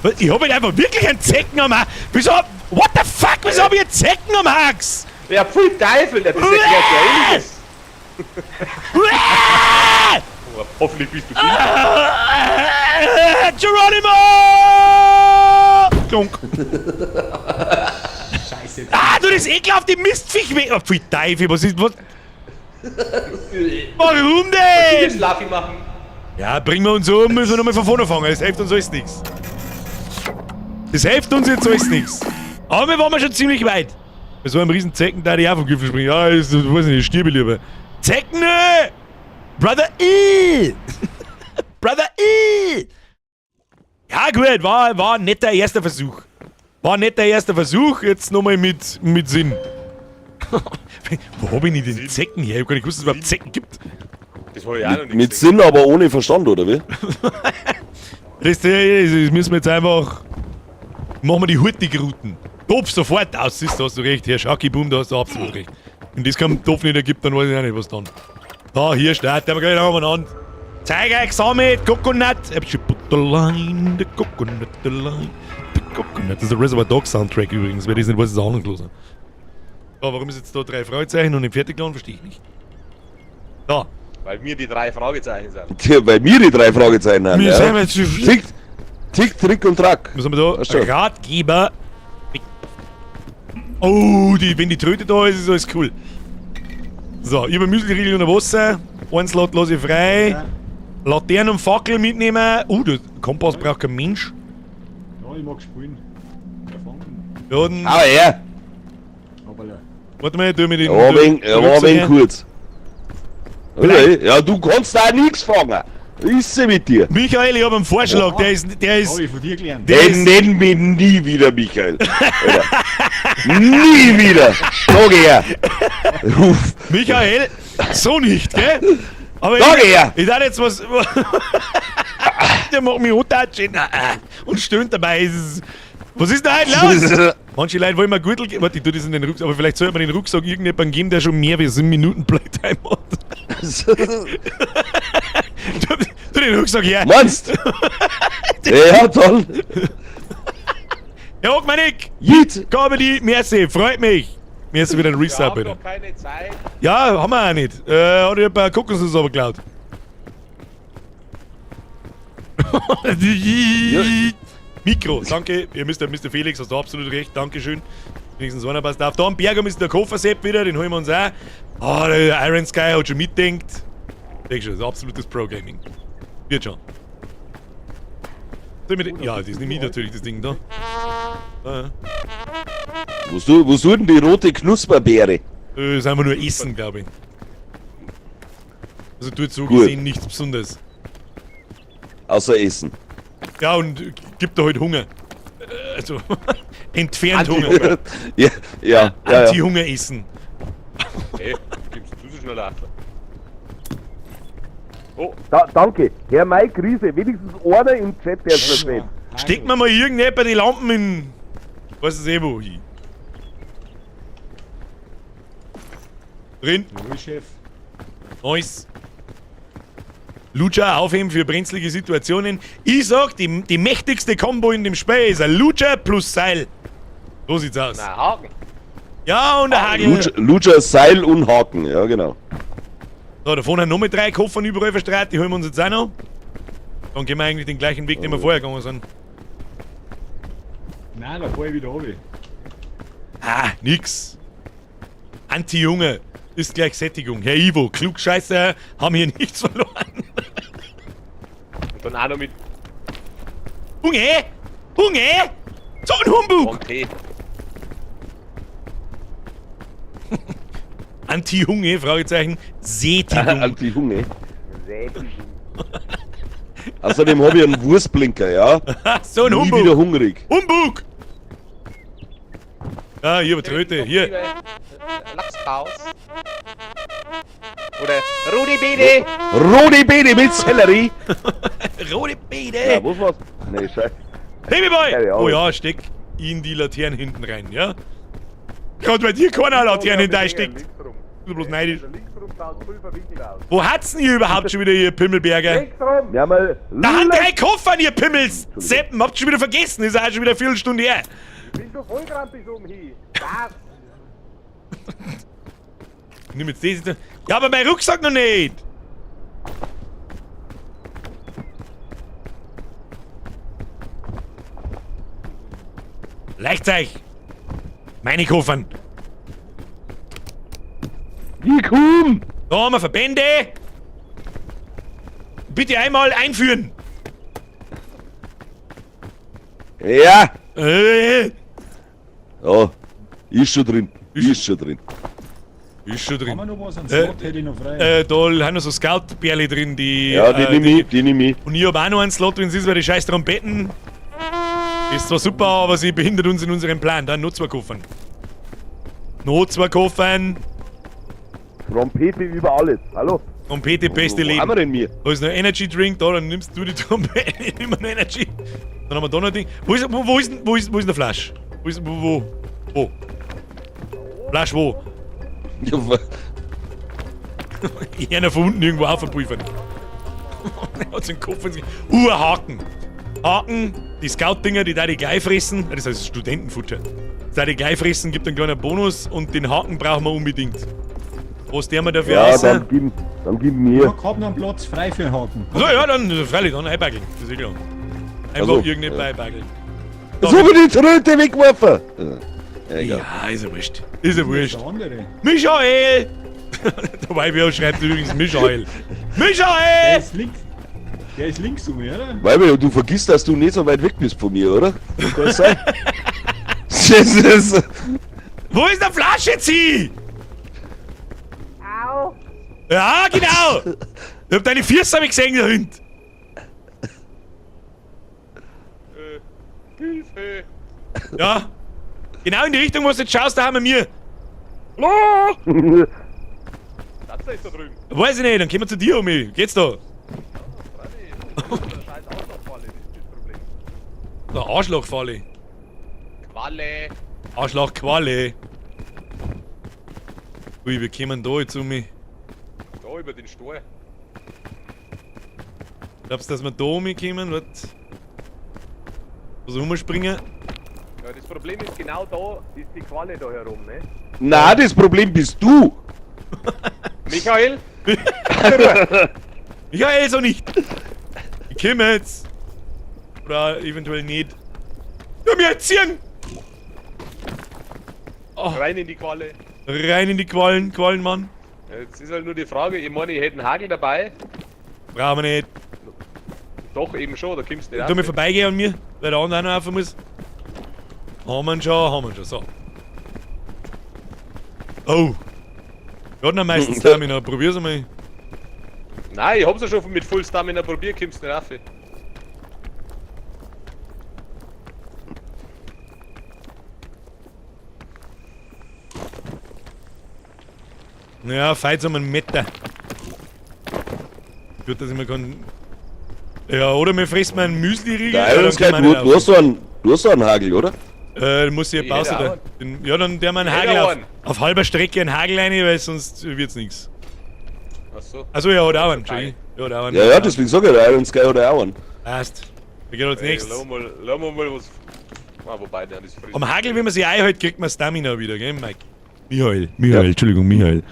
Was? Ich hab halt einfach wirklich einen Zecken am Hax. Wieso? What the fuck? Wieso hab ich einen Zecken am Hax? Ja, pfui Teufel, das ist ja gleich ähnliches. Uah! Hoffentlich bist du gut. Ah, Geronimo! Klunk. Scheiße. Ah, du das ekelhafte Mistviech weg. Oh, pfui Teufel, was ist. Was? Warum denn? Schlafi machen. Ja, bringen wir uns um, müssen wir nochmal von vorne fangen. Das hilft uns alles nichts. Das hilft uns jetzt alles nichts. Aber wir waren schon ziemlich weit. Bei so einem riesen Zecken da die auch vom Gipfel springen. Ja, das, das weiß ich nicht, ich stirbe lieber. Zecken! ne? Brother I! Brother I! Ja gut, war ein netter erster Versuch. War ein netter erster Versuch, jetzt nochmal mit Sinn. Wo hab ich denn den Zecken her? Ich hab gar nicht gewusst, dass es überhaupt Zecken gibt. Das hab ich auch noch nicht Mit gesehen. Sinn, aber ohne Verstand, oder wie? Das müssen wir jetzt einfach. Machen wir die Hurtigruten. Topf sofort aus, siehst du, hast du recht. Herr Schaki Boom, da hast du absolut recht. Wenn das kein Topf nicht ergibt, dann weiß ich auch nicht, was dann. Da, hier starten wir gleich umeinander. Zeig euch gesammelt, Coconut. Put the line, the coconut, the line, the coconut. Das ist der Reservoir Dogs Soundtrack übrigens. Wer das nicht weiß, ist ahnungslos. So, warum ist jetzt da 3 Fragezeichen und nicht fertig geladen, verstehe ich nicht. Da. Weil mir die 3 Fragezeichen sind. Tja, weil mir die 3 Fragezeichen haben. Wir Ja. sind jetzt zu viel. Tick, Tick, Trick und Track. Was haben wir da? Ach so. Ratgeber. Oh, wenn die Tröte da ist, ist alles cool. So, ich hab Müsli-Riegel unter Wasser. Einen Slot lasse ich frei. Ja. Laternen und Fackel mitnehmen. Der Kompass braucht kein Mensch. Ja, ich mag spielen. Ja, fangen. Ja, dann, Aber ja, Hoppala. warte mal, tu mir den. er war ein wenig her. kurz. Okay. Ja, du kannst da nichts fangen. Ist sie mit dir? Michael, ich hab einen Vorschlag, der ist. Der ist Hab ich von dir gelernt. der Den ist, nennen wir nie wieder, Michael. Alter. Nie wieder. Sag her. Ruf. Michael, so nicht, gell? Aber Danke, ich, ja. ich dachte jetzt was. Der macht mich antatschen und stöhnt dabei. Was ist da heute los? Manche Leute wollen mir Gürtel geben. Warte, ich tue das in den Rucksack. Aber vielleicht sollte man den Rucksack irgendjemandem geben, der schon mehr wie 7 Minuten Playtime hat. Tu den Rucksack her. Meinst? Ja, toll. Ja, Hochmanik! Jeet. Comedy, merci, freut mich. Merci wieder ein Wir Resub, haben bitte. noch keine Zeit. Ja, haben wir auch nicht. Hat ich ein paar Kokosnüsse aber geklaut. Mikro, danke. Ihr Mr. Felix, hast du absolut recht. Dankeschön. Wenigstens einer passt auf. Da am Berg ist der Koffersepp wieder, den holen wir uns auch. Ah, der Iron Sky hat schon mitdenkt. Denk schon, das ist absolutes Pro-Gaming. Wird schon. Soll ich mit, ja, das nehme ich natürlich, das Ding da. Ah, ja. Wo soll denn die rote Knusperbeere? Das ist einfach nur Essen, glaube ich. Also tut so Gut. gesehen nichts Besonderes. Außer Essen. Ja, und gibt da halt Hunger. Also, entfernt Hunger. Ja, ja, ja, ja. Anti-Hunger essen. Hey, gibst du so schnell auf. Oh, Da, danke. Herr Mike Riese, wenigstens einer im Chat, der es versteht. Steckt mir mal irgendjemand die Lampen in. Weiß es eh wo hin. Drin. Jawohl, Chef. Nice. Lucha aufheben für brenzlige Situationen. Ich sag, die mächtigste Combo in dem Spiel ist ein Lucha plus Seil. So sieht's aus. na Haken. Ja, und ein Hagel. Lucha, Seil und Haken, ja genau. So, da vorne noch mit 3 Koffern überall verstreut, die holen wir uns jetzt auch noch. Dann gehen wir eigentlich den gleichen Weg, den wir vorher gegangen sind. Nein, da fahr ich wieder runter. Ah, nix. Anti-Junge ist gleich Sättigung. Herr Ivo, Klugscheißer, haben hier nichts verloren. Und dann auch noch mit Hunger? Hunger? So ein Humbug! und Tee. Anti-Hunger, Fragezeichen, Sättigung. Anti-Hunger. Außerdem habe ich einen Wurstblinker, ja. So ein Nie Humbug! wieder hungrig. Humbug! Ah, hier, Tröte, hier. Lachspaus. Oder Rudi Bede. Rote Beete mit Sellerie. Rote Beete! Ja, was war's? Nee, scheiße. Babyboy! Keine Ahnung. Oh ja, steck in die Laternen hinten rein, ja? Gerade bei dir keiner Laterne hinten reinsteckt. Du bloß neidisch. Links rum schaut voll verwinkelt aus. Wo hat's denn hier überhaupt schon wieder, ihr Pimmelberger? Links rum! Wir haben mal. Da haben 3 Koffer, ihr Pimmels! Seppen, habt ihr schon wieder vergessen, ist ja auch schon wieder eine Viertelstunde her. Ich bin schon voll grampig um hier. Das! Ich nehm jetzt das. Ja, aber mein Rucksack noch nicht! Leicht euch! Meine Koffern! Wie komm! Da haben wir Verbände! Bitte einmal einführen! Ja! Ja, ist schon drin. Ist schon drin. Ist schon Haben wir drin. noch was? Einen Äh, Slot hätte ich noch frei. Da haben noch so Scout-Bärle drin, die. Ja, die nehm ich, die nehm ich. Und ich hab auch noch einen Slot drin, ist, weil die scheiß Trompeten. Ist zwar super, aber sie behindert uns in unserem Plan. Dann noch 2 Koffern. Noch 2 Koffern. Trompete über alles. Hallo? Trompete, beste Wo Leben. haben wir denn mir? Da ist noch Energy Drink, da, dann nimmst du die Trompete, ich nimm einen Energy. Dann haben wir da noch ein Ding. Wo ist, wo, wo ist, wo ist, wo ist eine Flasche? Wo ist, wo, wo? Wo? Flasche wo? Ja, Ich einer von unten irgendwo aufprüfen. Er hat seinen Kopf ins ein Haken. Haken, die Scout-Dinger, die da die gleich fressen. Das heißt Studentenfutter. Da die gleich fressen, gibt einen kleinen Bonus und den Haken brauchen wir unbedingt. Was der mir dafür ja raus? dann gib mir. Ich hab noch einen Platz frei für den Haken. So, ja, dann freilich, dann einbackeln. Das ist eh klar. Einfach Also, irgendjemand ja. einbackeln. So wie die Tröte weggeworfen. Ja, egal. Ja, ist ja wurscht. Ist ja wurscht. Der andere. Michael! Der YBO schreibt übrigens Michael. Der Michael! ist links. Der ist links um, oder? Weiber, du vergisst, dass du nicht so weit weg bist von mir, oder? Kann das sein? Das ist, Wo ist der Flasche zieh? Au! Ja, genau! Ich hab deine Füße hab ich gesehen, der Hund. Hilfe. Ja. Genau in die Richtung, wo du jetzt schaust, da haben wir mir. Hallo! Das Wasser ist da drüben. Weiß ich nicht, dann kommen wir zu dir um mich. Geht's da? Freilich, das ist eine scheiß Arschlochfalle, das ist das Problem. Der Arschlochfalle. Qualle. Arschlochqualle. Ui, wir kommen da jetzt um mich. Da über den Stor. Glaubst du, dass wir da um mich kommen? Was? Was rumspringen? Ja, das Problem ist genau da. Ist die Qualle da herum, ne? Na, das Problem bist du. Michael? Michael, so nicht! Ich komme jetzt! Oder eventuell nicht. Ja, mir ziehen! Oh, Rein in die Qualle. rein in die Quallen, Quallenmann. Ja, jetzt ist halt nur die Frage, ich meine, ich hätte einen Hagel dabei. Brauchen wir nicht. Doch, eben schon, da kommst du nicht Tu mir rauf. vorbeigehen an mir, weil der andere auch noch rauf muss. Haben wir ihn schon, haben wir ihn schon. So. Oh. Wir hatten am meisten Stamina. Probier's einmal. Nein, ich hab's ja schon mit Full Stamina probiert, kommst nicht rauf. Ja, feit um einen Meter. Gut, dass ich mir kann. Ja, oder wir fressen mal einen Müsli-Riegel. Der ja, Iron dann Sky, können wir du, auch nicht du, hast so einen, du hast so einen Hagel, oder? Muss ich Ich Pause hätte da. auch Den, ja, dann der mal einen Ich hätte Hagel auch auf, einen. auf halber Strecke einen Hagel rein, weil sonst wird's nichts. Achso. Also ja, hat auch einen, Entschuldigung. Ja, hat auch einen. Ja, ja, deswegen sag ich, der Iron Sky hat auch einen. Passt. Da geht als Ey, nächstes. lass mal, lass mal mal was. Ah, wobei, der das frisst. Am Hagel, wenn man sich einhält, kriegt man Stamina wieder, gell, Mike? Michael, Michael, Entschuldigung, Michael.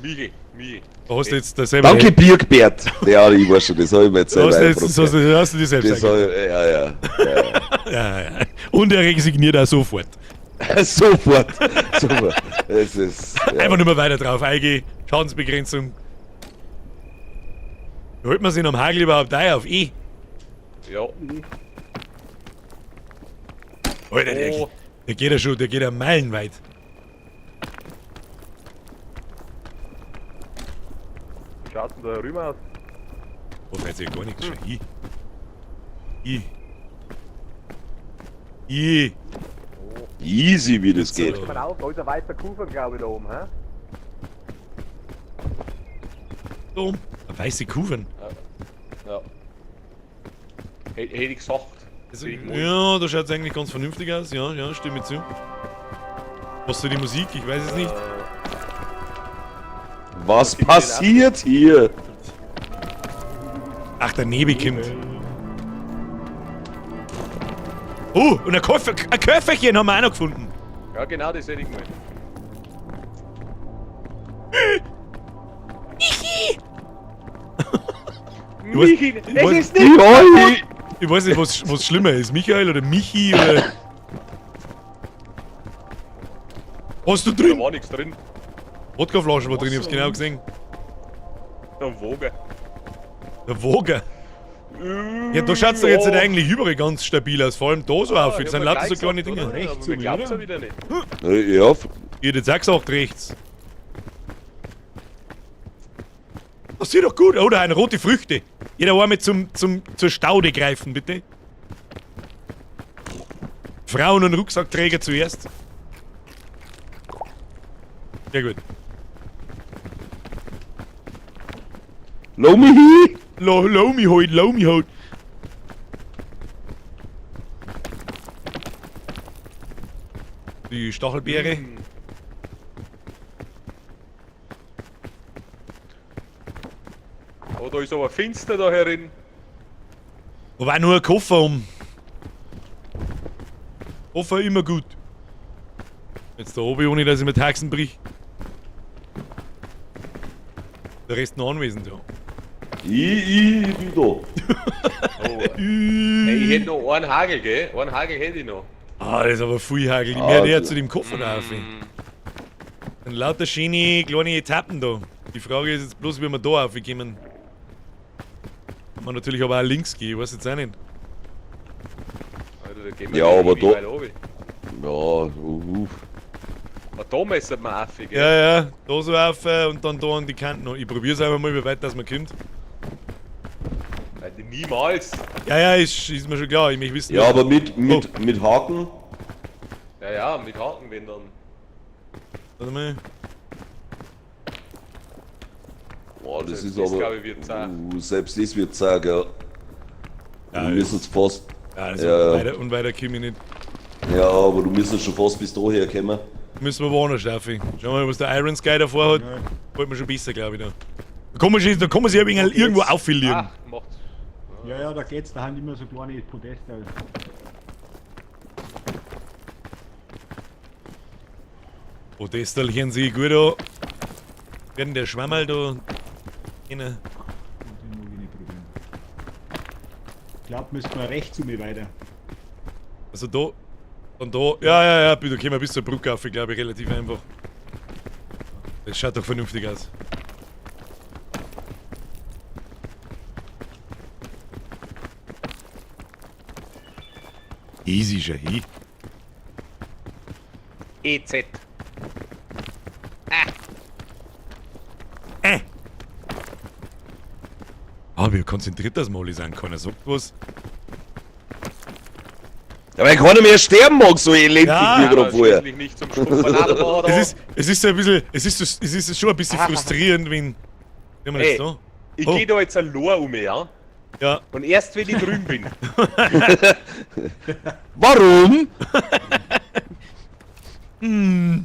Michi, Michi. Da hast du jetzt das selber. Danke, Birkbert. Ja, ich weiß schon, das habe ich mir jetzt Da selber hast du, jetzt, das eingebrockt. hast du dir selbst Das hab ich, ja, ja. Ja, ja. Und er resigniert auch sofort. Ja. Sofort. Sofort. Es ist. Ja. Einfach nur mehr weiter drauf eingehen. Schadensbegrenzung. Wie holt man sich am Hagel überhaupt ein auf? Eh. Ja. Alter, der, Oh. der geht ja schon, der geht ja meilenweit. Wie schaut's denn da rüber aus? Oh, weiß ich ja gar nichts schon. I. I. I. Easy, wie das geht. Pass mal auf, da ist ein weißer Kuchen, glaube ich, da oben, hä? Da oben. Weiße Kuchen. Ja. Hätte ich gesagt. Also, Hätte ich gewollt. ja, da schaut es eigentlich ganz vernünftig aus. Ja, ja, stimme zu. Was soll die Musik? Ich weiß es nicht. Was passiert hier? Ach, der Nebel kommt. Oh, und ein, Koffer, ein Köfferchen haben wir auch noch gefunden. Ja, genau, das hätte ich gewollt. Ich weiß, ich weiß, Ja, ich, ich weiß nicht, was, was schlimmer ist. Michael oder Michi oder... Was hast du Da drin? war nichts drin. Wodkaflasche war drin, ich hab's genau gesehen. Der Woge. Der Woger. Ja, da schaut's doch jetzt nicht eigentlich überall ganz stabil aus. Vor allem da so auf. Das sind lauter so kleine Dinge. Rechts, Rechts, aber mir glaubt's ja oder? wieder nicht. ja, Ich hätte jetzt auch gesagt, rechts. Das sieht doch gut. Oh, da eine rote Früchte. Jeder einmal zur Staude greifen, bitte. Frauen und Rucksackträger zuerst. Sehr gut. Low me hi. Lo, lo mi halt, lo mi halt. Die Stachelbeere. Oh, da ist aber finster da herin. Wobei nur ein Koffer um. Koffer immer gut. Jetzt da oben, ohne dass ich mit Haxen brich. Der Rest noch anwesend, ja. Ich bin da. Oh. Ey, ich hätte noch einen Hagel, gell? Einen Hagel hätte ich noch. Ah, das ist aber viel Hagel. Ich Ah, mehr der du- zu dem Koffer da auf. Sind lauter schöne kleine Etappen da. Die Frage ist jetzt bloß, wie wir da raufkommen. Kann man natürlich aber auch links gehen, ich weiß jetzt auch nicht. Alter, da gehen wir Ja, aber ewig da- weit runter. Ja, uff. Aber da müssen wir auf, gell? Ja, ja, da so auf und dann da an die Kanten noch. Ich probier's einfach mal, wie weit das man kommt. Alter, niemals. Ja, ja, ist mir schon klar. Ich möchte wissen. Ja, aber mit Haken. Ja, ja, mit Haken, wenn dann. Warte mal. Boah, das Selbst ist das, aber. glaub ich, wird zart. Selbst das wird zart, ja. Ja, Du müssen fast. Ja, also Ja. weiter und weiter komme ich nicht. Ja, aber du müsstest schon fast bis daher kommen. Müssen wir woanders laufen. Schauen wir mal, was der Iron Sky davor hat. Ja. Wollt man schon besser, glaube ich. Da. Da kann man sich, da kann man sich ein wenig irgendwo auffilieren. Ach, macht. Ja, ja, da geht's, da haben immer so kleine Podeste. Podestelchen sehe ich gut an. Werden der Schwammerl da. Rein. Den mag ich nicht probieren. Ich glaube, müssen wir rechts um mich weiter. Also da. Und da. Ja, ja, ja, bitte kommen wir bis zur Brücke auf, glaube ich, relativ einfach. Das schaut doch vernünftig aus. Easy schon hin. EZ. Ah, wie konzentriert das mal sein kann. Er sagt was. Ja, weil keiner mehr sterben mag, so elendig Ja. wie gerade vorher. Schließlich nicht zum Schupfen. Es ist so ein bisschen, es ist schon ein bisschen frustrierend, wenn. Wenn man das Ey. so. Ich Oh. geh da jetzt ein Lohr um, ja? Ja. Und erst wenn ich drüben bin. Warum? Ja,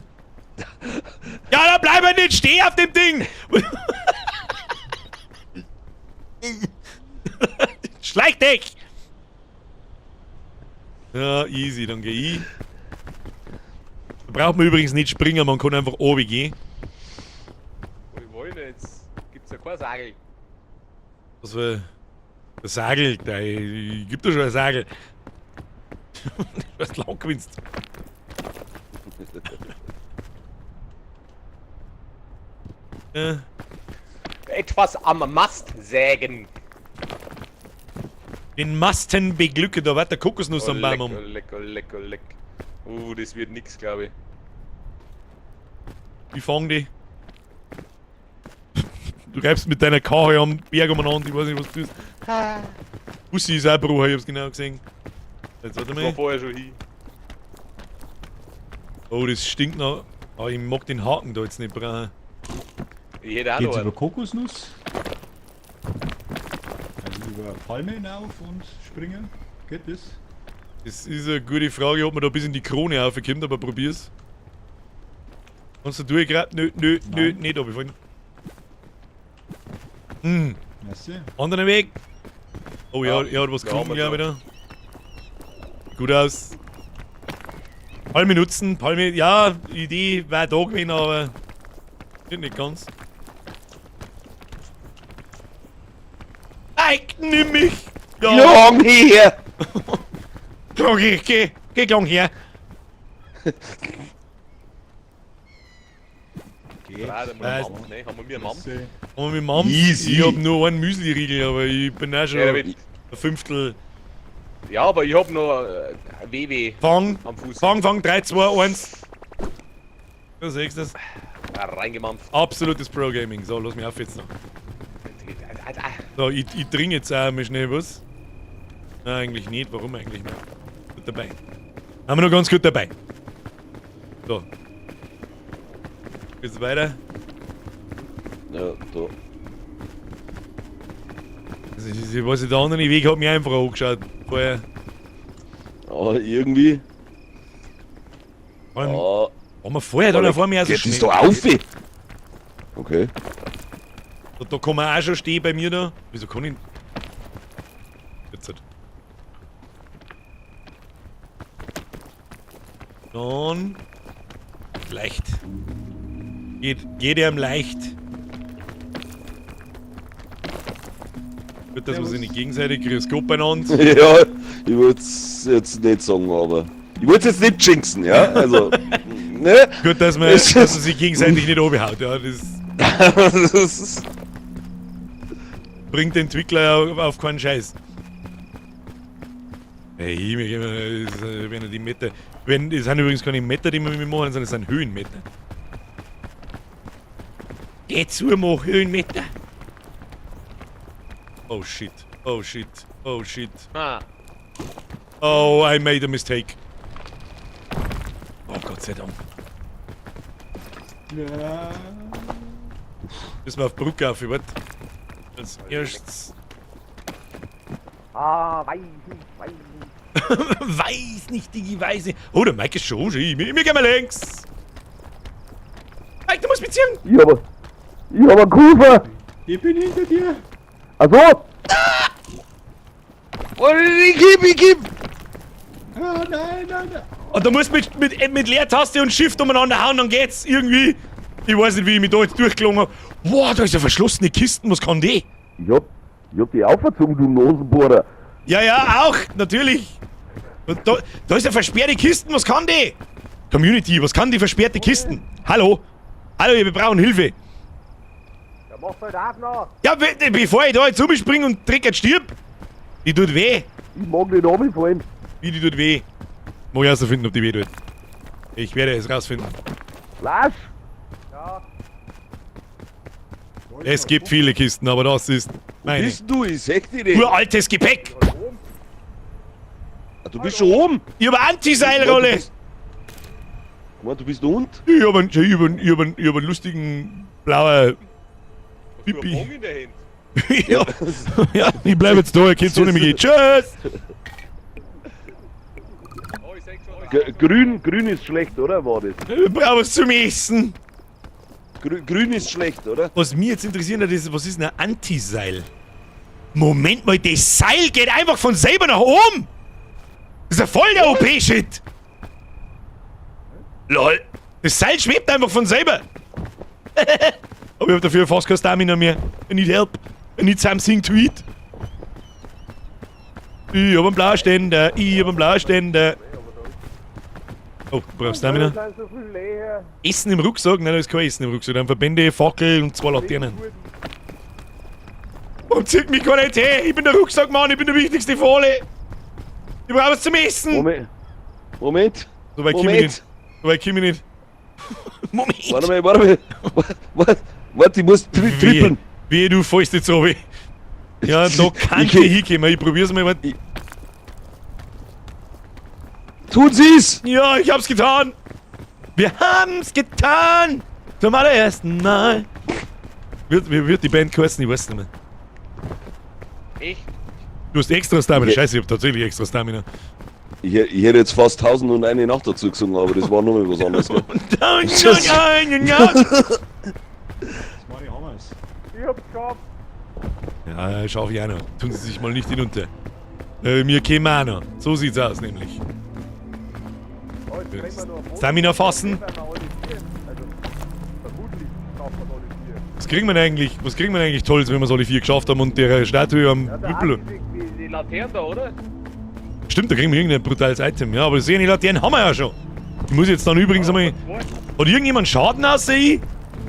da bleib halt nicht stehen auf dem Ding! Schleich dich! Ja, easy, dann geh ich. Da braucht man übrigens nicht springen, man kann einfach oben gehen. Ich wollte jetzt. Gibt's ja kein Sagel. Was für ein Sagel, da gibt doch schon ein Sagel. Was lang gewinnst. Ja. Etwas am Mast sägen. Den Masten beglücke, da wird der Kokosnuss am Baum um. Lecker, lecker, lecker. Das wird nix, glaube ich. Wie fangen die? Du greifst mit deiner Karre am Berg umeinander, ich weiß nicht, was du tust. Bussi ist auch Bruch, ich hab's genau gesehen. Jetzt warte Ich war mal. vorher schon hin. Oh, das stinkt noch. Aber ich mag den Haken da jetzt nicht brauchen. Ich hätte auch Geht's noch über einen. Kokosnuss? Also über Palme hinauf und springen? Geht das? Das ist eine gute Frage, ob man da bis in die Krone raufkommt, aber probier's. Kannst du durchgraben? Nö, nö, nö, Nein. nicht runterfallen. Hm, Merci. anderen Weg. Oh ja, Ja, er hat was ja, gefunden, haben glaube wir ich da. Gut aus. Palme nutzen, Palme, ja, Idee war da gewesen, aber nicht ganz. Ike, nimm mich! Ja, Jung her! Geh, geh, geh, lang her! Geht. Gerade mal Mampf, ne? Haben wir mir Mampf? Merci. Haben wir mit Mampf? Easy. Ich hab nur einen Müsli-Riegel, aber ich bin auch schon Ja, ein Fünftel. ja, aber ich hab noch WW Fang, am Fuß. fang, fang, 3, 2, 1. Du siehst das. Ah, reingemampft. Absolutes Pro-Gaming. So, lass mich auf jetzt noch. So, ich trinke jetzt auch mal schnell was. Nein, eigentlich nicht. Warum eigentlich nicht? Gut dabei. Haben wir noch ganz gut dabei. So. Geht's weiter? Ja, da. Also, ich weiß nicht, der andere Weg hat mich einfach angeschaut. Vorher. Aber irgendwie. Vor allem, Ah, waren wir vorher da vor mir auch so geht schnell. das da auf? Okay. Da kann man auch schon stehen bei mir da. Wieso kann ich. Jetzt halt. Dann. Leicht. Geht ihm leicht. Gut, dass wir sich nicht gegenseitig Grüß Gott beieinander. Ja, ich würde es jetzt nicht sagen, aber. Ich wollte es jetzt nicht jinxen, ja? Also. Ne? Gut, dass man, dass man sich gegenseitig nicht runterhaut, ja. Das Das ist. bringt den Entwickler auf keinen Scheiß. Ey, mir gehen wenn die Meter. Wenn, das sind übrigens keine Meter, die wir mit machen, sondern es sind Höhenmeter. Geh zu, mach Höhenmeter. Oh shit, oh shit, oh shit. Ah, Oh, I made a mistake. Oh Gott sei Dank. Ja. Müssen wir auf Brücke auf, warte. Als erstes. Ah, weiß nicht, weiß nicht. Weiß nicht, Digi, weiß nicht. Oh, der Mike ist schon. Mir gehen wir längs. Mike, du musst mitziehen. Ich hab einen Kufer! Ich bin hinter dir. Ach so! Oh, ich gib! Ah, nein, nein, nein. Und du musst mit Leertaste und Shift umeinander hauen, dann geht's irgendwie. Ich weiß nicht, wie ich mich da jetzt durchgelungen hab. Boah, da ist ja verschlossene Kisten, was kann die? Ich hab die aufgezogen, du Nasenbohrer! Ja, ja, auch, natürlich. Und da ist ja versperrte Kisten, was kann die? Community, was kann die versperrte Kisten? Hallo? Hallo, wir brauchen Hilfe. Ja, mach's halt auch noch. Ja, bevor ich da jetzt umspringe und Dreck stirb. Die tut weh. Ich mag nicht runterfallen. Wie, die tut weh. Muss ich rausfinden, ob die weh tut. Ich werde es rausfinden. Lasch! Ja, Es gibt viele Kisten, aber das ist meine. Bist du? Ich seh dich nicht. Uraltes Gepäck. Ah, du bist schon oben. Ich hab eine Anti-Seilrolle. Guck mal, du bist unten. Ich hab einen lustigen blauen Pipi. Pipi. in der Hand. Ja, ja, ich bleib jetzt da, ihr könnt's ohne mich gehen. Tschüss! Oh, ich seh schon. Grün ist schlecht, oder? War das? Ich brauch was zum Essen. Grün ist schlecht, oder? Was mich jetzt interessiert hat, ist, was ist denn ein Anti-Seil? Moment mal, das Seil geht einfach von selber nach oben! Das ist ja voll der OP-Shit! LOL! Das Seil schwebt einfach von selber! Aber ich hab dafür fast keine Stamina mehr. I need help. I need something to eat. Ich hab einen blauen Ständer, ich hab einen blauen Ständer. Oh, du brauchst Stamina. Da sind so viele leer. Essen im Rucksack? Nein, da ist kein Essen im Rucksack. Da haben Verbände, Fackel und 2 Laternen. Warum zieht mich keiner nicht her? Ich bin der Rucksackmann, ich bin der wichtigste von alle. Ich brauch was zum Essen. Moment. Moment. So weit komm ich Moment. nicht. So weit komm ich nicht. Moment. Warte mal, warte mal. Warte, ich muss trippeln. Wehe, du fällst jetzt runter. Ja, da kann ich hinkommen. Ich probier's mal. Warte. Tun Sie's! Ja, ich hab's getan. Wir haben's getan. Zum allerersten Mal. Wie wird die Band heißen? Ich weiß nicht mehr. Echt? Du hast extra Stamina. Ja. Scheiße, ich hab tatsächlich extra Stamina. Ich hätte jetzt fast 1001 Nacht dazu gesungen, aber das war nochmal was anderes. Gell? Das Das war die Hammers. Ich hab's geschafft. Ja, schau ich auch noch. Tun Sie sich mal nicht hinunter. Mir kämen auch noch. So sieht's aus, nämlich. Oh, jetzt kriegen wir noch ein Boot. Stamina fassen. Jetzt haben wir alle vier. Also, vermutlich schaffen wir alle vier. Was kriegen wir denn eigentlich, was kriegen wir denn eigentlich Tolles, wenn wir es alle 4 geschafft haben und der Statue am Ja, da Wippel? hat Die Laterne da, oder? Stimmt, da kriegen wir irgendein brutales Item. Ja, aber das die Laternen haben wir ja schon. Ich muss jetzt dann übrigens einmal. Hat irgendjemand Schaden außer ich?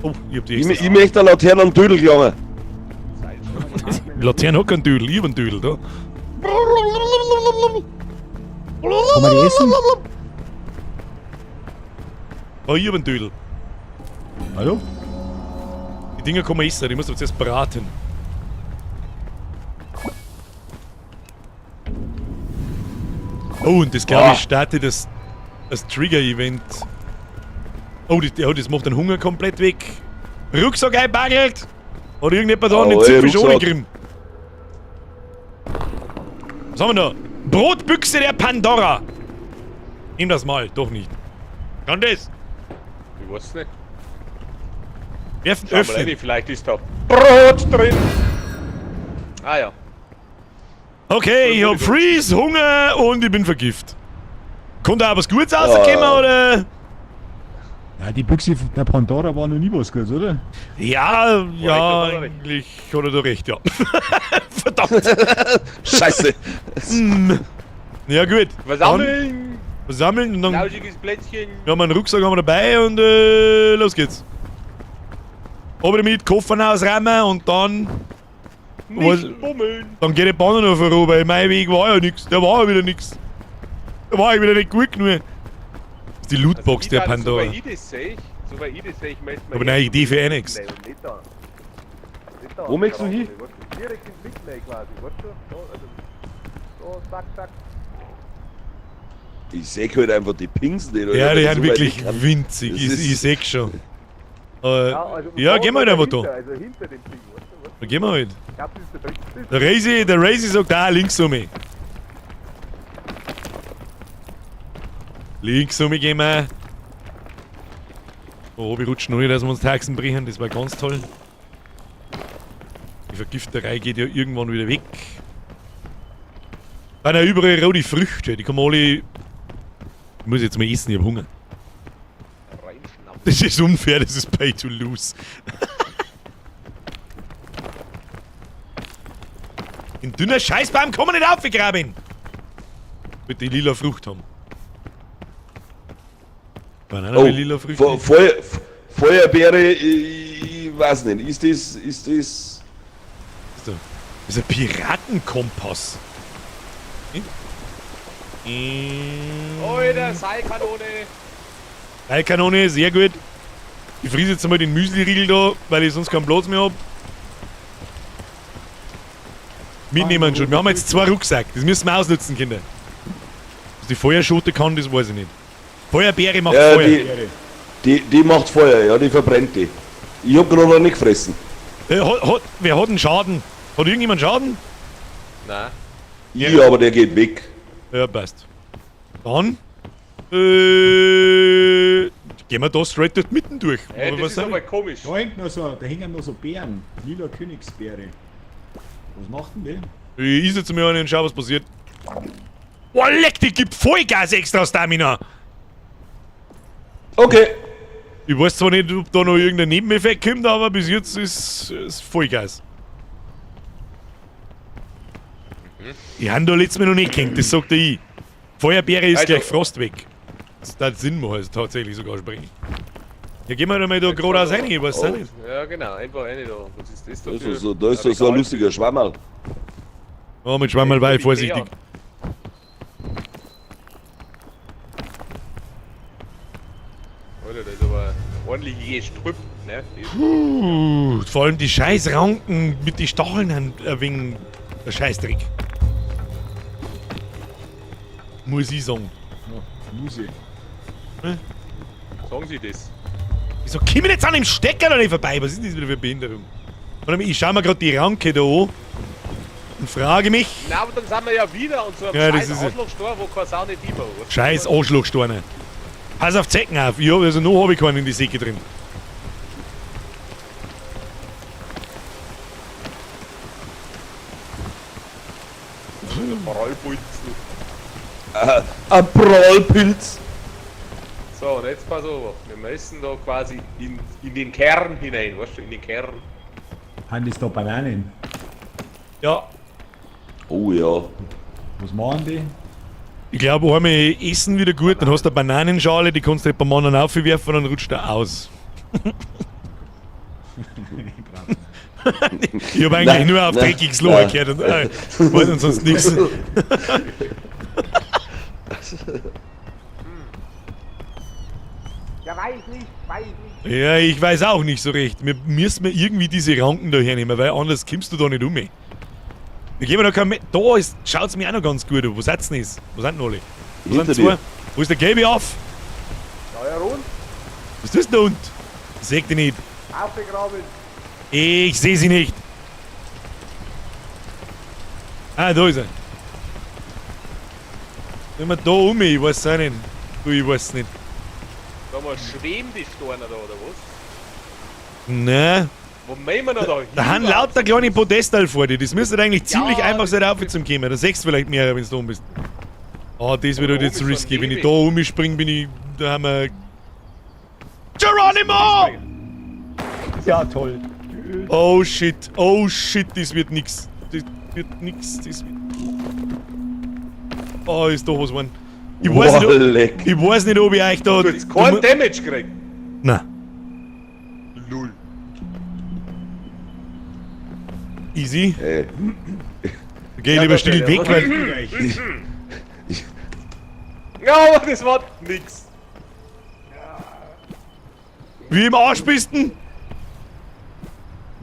Oh, ich hab die Ich, extra. ich möchte eine Laterne am Dödel gelangen. Die Laterne hat keinen Dödel, ich hab einen Dödel da. Kann man die essen? Oh, ich hab einen Dödel. Hallo? Die Dinger kann man essen, die muss man zuerst braten. Oh, und das glaube ich startet das Trigger-Event. Oh, das macht den Hunger komplett weg. Rucksack einbangelt! Hat irgendjemand da den Oh, ey, Zipfel schon Rucksack. gegriffen? Was haben wir da? Brotbüchse der Pandora! Nimm das mal, doch nicht. Kann das? Ich weiß nicht. Werfen, Schau mal öffnen. rein, vielleicht ist da Brot drin. Ah ja. Okay, ich hab Freeze, Hunger und ich bin vergiftet. Kommt da auch was Gutes rausgekommen, Ah. oder? Ja, die Büchse der Pandora war noch nie was Gutes, oder? Ja, ja, oder nicht? eigentlich hat er da recht, ja. Verdammt. Scheiße. Ja gut. Versammeln! Dann versammeln und dann Lauschiges Plätzchen. wir haben einen Rucksack haben wir dabei und los geht's. Aber damit Koffer ausräumen und dann, Nicht Was- bummeln. dann geht die Bahn noch voran, weil mein Weg war ja nix. Der war ja wieder nix. Der war ja wieder nicht gut genug. Das ist die Lootbox Also ich der kann, Pandora. Soweit ich das sehe, soweit ich das sehe, ich möchte mir Aber nein, Idee für eh nix. Nein, und nicht da. Nicht da. Wo möchtest du hin? Direkt ins Mittelmeer quasi, weißt du? So, also, so, zack, zack. Ich seh halt einfach die Pings nicht. Alter, Ja, die weil ich sind so weit wirklich weg kann. winzig. Das Ich, ist- ich seh schon. Ja, also Ja, gehen wir halt einfach da. Also hinter dem Ding, weißt du? Da gehen wir halt. Ich glaub, das ist der dritte. Der Raisi sagt da links um mich. Links um mich gehen wir. Oh, wir rutschen noch nicht, dass wir uns die Haxen brechen. Das war ganz toll. Die Vergifterei geht ja irgendwann wieder weg. Da sind ja überall rote Früchte. Die kommen alle. Ich muss jetzt mal essen, ich hab Hunger. Reinschnappen. Das ist unfair, das ist Pay to Lose. In dünner Scheißbaum kann man nicht aufgraben. Mit die lila Frucht haben. Banane Oh, mit lila Früchte. Feuerbeere, ich weiß nicht. Ist das, ist das... Das ist ein Piratenkompass. Hm? Alter, Seilkanone! Seilkanone, sehr gut. Ich friese jetzt einmal den Müsli-Riegel da, weil ich sonst keinen Platz mehr hab. Mitnehmen schon. Wir haben jetzt 2 Rucksäcke. Das müssen wir ausnutzen, Kinder. Was die Feuerschote kann, das weiß ich nicht. Feuerbeere macht Ja, Feuer. Die macht Feuer, ja, die verbrennt die. Ich hab gerade noch nicht gefressen. Wer hat einen Schaden? Hat irgendjemand Schaden? Nein. Ich, aber der geht weg. Ja, passt. Dann gehen wir da straight dort mitten durch. Hey, Aber das was ist sind aber komisch. Da hängt noch so, da hängen noch so Beeren. Lila Königsbeere. Was macht denn die? Ich esse jetzt mal eine und schau, was passiert. Oh, leck, die gibt Vollgas extra Stamina. Okay. Ich weiß zwar nicht, ob da noch irgendein Nebeneffekt kommt, aber bis jetzt ist Vollgas. Ich hab da letztes Mal noch nicht gehängt, das sagt der ich. Feuerbeere ist Also- gleich Frost weg. Das hat Sinn machen, also tatsächlich sogar springen. Ja, gehen wir doch mal da geradeaus rein, ich weiß auch Oh. nicht. Ja, genau, einfach eine da. Was ist das da Da ist für doch so, da ist doch so ein lustiger Schwammerl. Oh, mit Schwammerl war ich vorsichtig. Alter, da ist aber ordentlich Gestrüpp, ne? Puh, vor allem die scheiß Ranken mit den Stacheln haben ein wenig ein Scheißdreck. Muss ich sagen. Ja, muss ich. Sagen Sie das. Wieso komme ich jetzt an dem Stecker da nicht vorbei? Was ist denn das wieder für eine Behinderung? Warte mal, ich schau mir gerade die Ranke da an und frage mich. Na, aber dann sind wir ja wieder an so einem Ja, das scheiß ist ja- Arschlochstor, wo keine Sau nicht immer hat. Scheiß Arschlochsteine. Pass auf Zecken auf. Ich hab, also noch habe ich keinen in die Säcke drin. Rollpulzen. Ein Prallpilz. So, und jetzt pass auf. Wir müssen da quasi in den Kern hinein, weißt du, in den Kern. Haben das da Bananen? Ja. Oh ja. Was machen die? Ich glaube, einmal essen wieder gut, dann hast du eine Bananenschale, die kannst du halt beim anderen aufwerfen und dann rutscht er aus. Ich habe eigentlich Nein, nur auf nein, dreckiges Loch nein. gehört und weiß und sonst nichts. Ja, weiß nicht, weiß nicht. Ja, ich weiß auch nicht so recht. Wir müssen mir irgendwie diese Ranken da hernehmen, weil anders kommst du da nicht um. Wir gehen da kein Da ist, schaut's mir auch noch ganz gut an. Wo seid's denn jetzt? Wo sind denn alle? Wo Hinter sind zwei? dir. Wo ist der Gelbe auf? Da ja rund, Was ist das denn da unten? Ich seh dich nicht. aufgegraben. Ich seh sie nicht. Ah, da ist er. Wenn wir da um, ich weiß auch nicht. Du, ich weiß nicht. Da mal schweben die Steine da, oder was? Nein. Wo meinen wir noch da hin? Da haben lauter kleine Podestal vor dir. Das müsste eigentlich ziemlich Ja, einfach sein, das- rauf zum kommen. Da siehst du vielleicht mehrere, wenn du da bist. Ah, das wird Da halt oben jetzt ist so ein risky. Wenn ich Nebel. da umspringe, bin ich. Da haben wir. Geronimo! Ja, toll. Oh shit, oh shit, das wird nix. Das wird nix, das wird. Oh, ist doch was geworden. Ich weiß, nicht, Boah, leck. ich weiß nicht, ob ich euch da. Du hast keinen Damage gekriegt. Nein. Null. Easy. Ey, Geh lieber still weg, weil. Ja, aber das war nix. Wie im Arsch bist denn?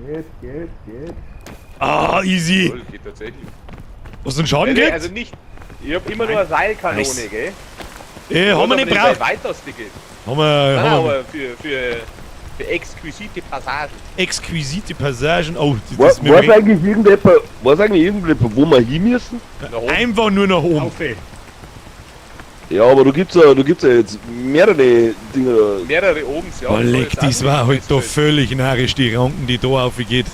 Geht, geht, geht. Ah, easy. Null geht tatsächlich. Hast du einen Schaden Nee, gekriegt? also nicht. Ich hab immer nur eine Seilkanone, Nice. gell? Haben wir nicht braucht. braucht. Weit das die geht. Haben wir. Nein, Haben wir aber für Für exquisite Passagen. Exquisite Passagen. Oh, das ist mir Weiß eigentlich irgendjemand, weiß eigentlich irgendjemand, wo wir hin müssen? Nach oben. einfach nur nach oben. Auf. Ja, aber du gibt's ja jetzt mehrere Dinger. Mehrere obens, ja. Oh, leck, So ist das auch war nicht halt da festgestellt. völlig narrisch, die Ranken, die da aufgeht.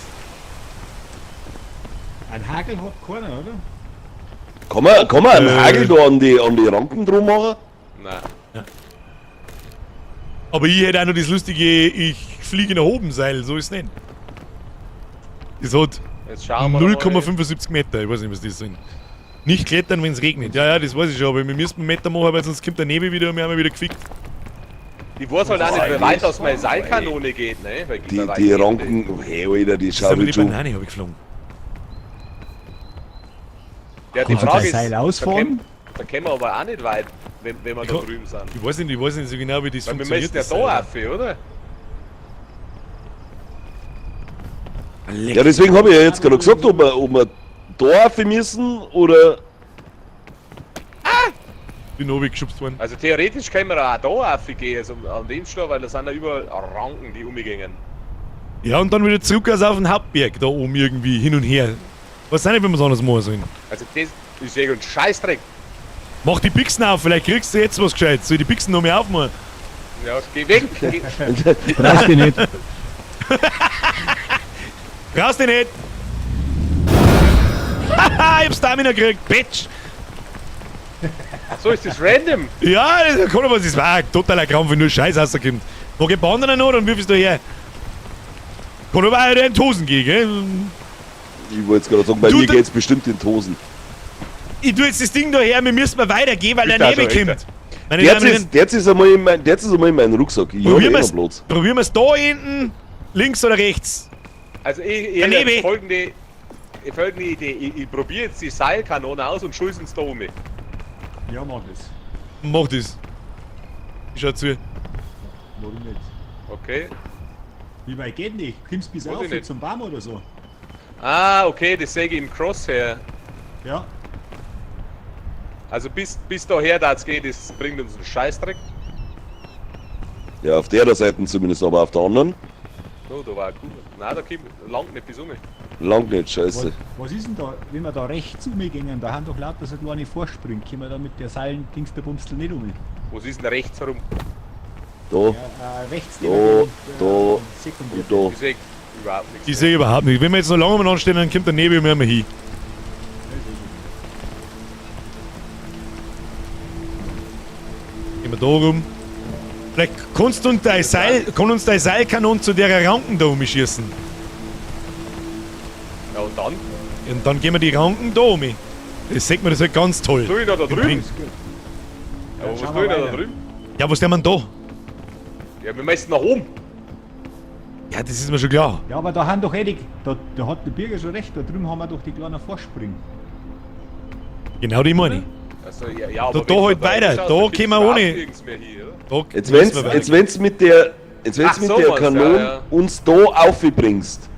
Ein Hagel hat keiner, oder? Kann man einen Hagel da an die Ranken drum machen? Nein. Aber ich hätte auch noch das lustige, ich fliege nach oben Seil, so ist es nicht. Das hat Jetzt schauen wir mal. 0,75 Meter, ich weiß nicht, was das sind. Nicht klettern, wenn es regnet. Ja, ja, das weiß ich schon, aber wir müssen einen Meter machen, weil sonst kommt der Nebel wieder und wir haben ja wieder gefickt. Ich weiß halt auch nicht, wie weit aus meine Seilkanone geht, ne? Weil Die, weit die geht Ranken, hey Alter, die Das ist aber schauen die schon. Banane, habe ich geflogen. Ja, die Kannst du Frage das ist, Seil ausfahren? Da kämen wir aber auch nicht weit, wenn wir da drüben sind. Ich weiß nicht so genau, wie das Weil wir funktioniert. müssen ja das da Seil. auf, oder? Ja, deswegen habe ich ja jetzt gerade gesagt, ob wir da rauf müssen oder. Bin runtergeschubst worden. Also theoretisch können wir auch da raufgehen, also an dem Stelle, weil da sind ja überall Ranken, die umgehen. Ja, und dann wieder zurück also auf den Hauptberg, da oben irgendwie, hin und her. Was nicht, wenn wir es anders machen sollen. Also das ist irgendein Scheißdreck. Mach die Pixen auf, vielleicht kriegst du jetzt was Gescheites. Soll ich die Pixen noch mehr aufmachen? Ja, geh weg! Geh. Brauchst du nicht. Brauchst du nicht! Haha, ich hab Stamina gekriegt, Bitch! So ist das random. Ja, das kann aber, das war ein totaler Krampf, wenn nur Scheiß rauskommt. Mach ich Bandaner noch, dann wirf ich's da her. Kann aber auch in die Hosen gehen, gell? Ich wollte jetzt gerade sagen, bei Du, mir da- geht's bestimmt in die Hosen. Ich tu jetzt das Ding da her, wir müssen mal weitergehen, weil der Bist Nebel auch schon kommt. Meine Damen und Herren, Der ist einmal in mein, der ist einmal in meinen Rucksack. Ich habe eh probieren noch wir's, Platz. probieren wir's da hinten, links oder rechts? Also ich Daneben. hätte folgende Idee. Ich probiere jetzt die Seilkanone aus und schieße uns da um. Ja, mach das. Mach das. Ich schau zu. Warum nicht? Okay. Wie weit geht denn die? Kommst du bis Weiß ich auf nicht. zum Baum oder so? Ah, okay, das sehe ich im Crosshair. Ja. Also bis daher, da es geht, das bringt uns einen Scheißdreck. Ja, auf der Seite zumindest, aber auf der anderen Oh, da war cool. Nein, da kommt langt nicht bis um. lang nicht, scheiße. Was ist denn da, wenn wir da rechts umgehen, da haben doch lauter so kleine Vorsprünge, können wir da mit der Seilen Dings der Bumstel nicht um. Was ist denn rechts herum? Da, Ja, rechts Da, neben dem, da Sekundär. und da. Ich sehe überhaupt nichts. Ich sehe überhaupt nicht. Wenn wir jetzt noch lange umeinander stehen, dann kommt der Nebel und wir haben hin. Gehen wir da rum. Vielleicht kannst du uns dein Seil, kann uns dein Seilkanon zu der Ranken da umschießen. Ja, und dann? Und dann gehen wir die Ranken da um. Das sieht man das halt ganz toll. Tu ich noch da Im drüben? Pink. Ja, aber was schauen tue ich wir noch da weiter. drüben? Ja, was der man da? Ja, wir müssen nach oben. Ja, das ist mir schon klar. Ja, aber da haben doch eh die, da hat der Birger schon recht, da drüben haben wir doch die kleinen Vorsprünge. Genau die meine ich. Also, ja, ja, aber Da- da wenn halt du da weiter, hinschaust, da dann können wir gibt's ohne. überhaupt nirgends mehr hier, oder? Da Jetzt müssen wir wenn's, jetzt wenn's mit der, jetzt wenn's Ach, mit so der was, Kanone ja, ja. uns da aufbringst,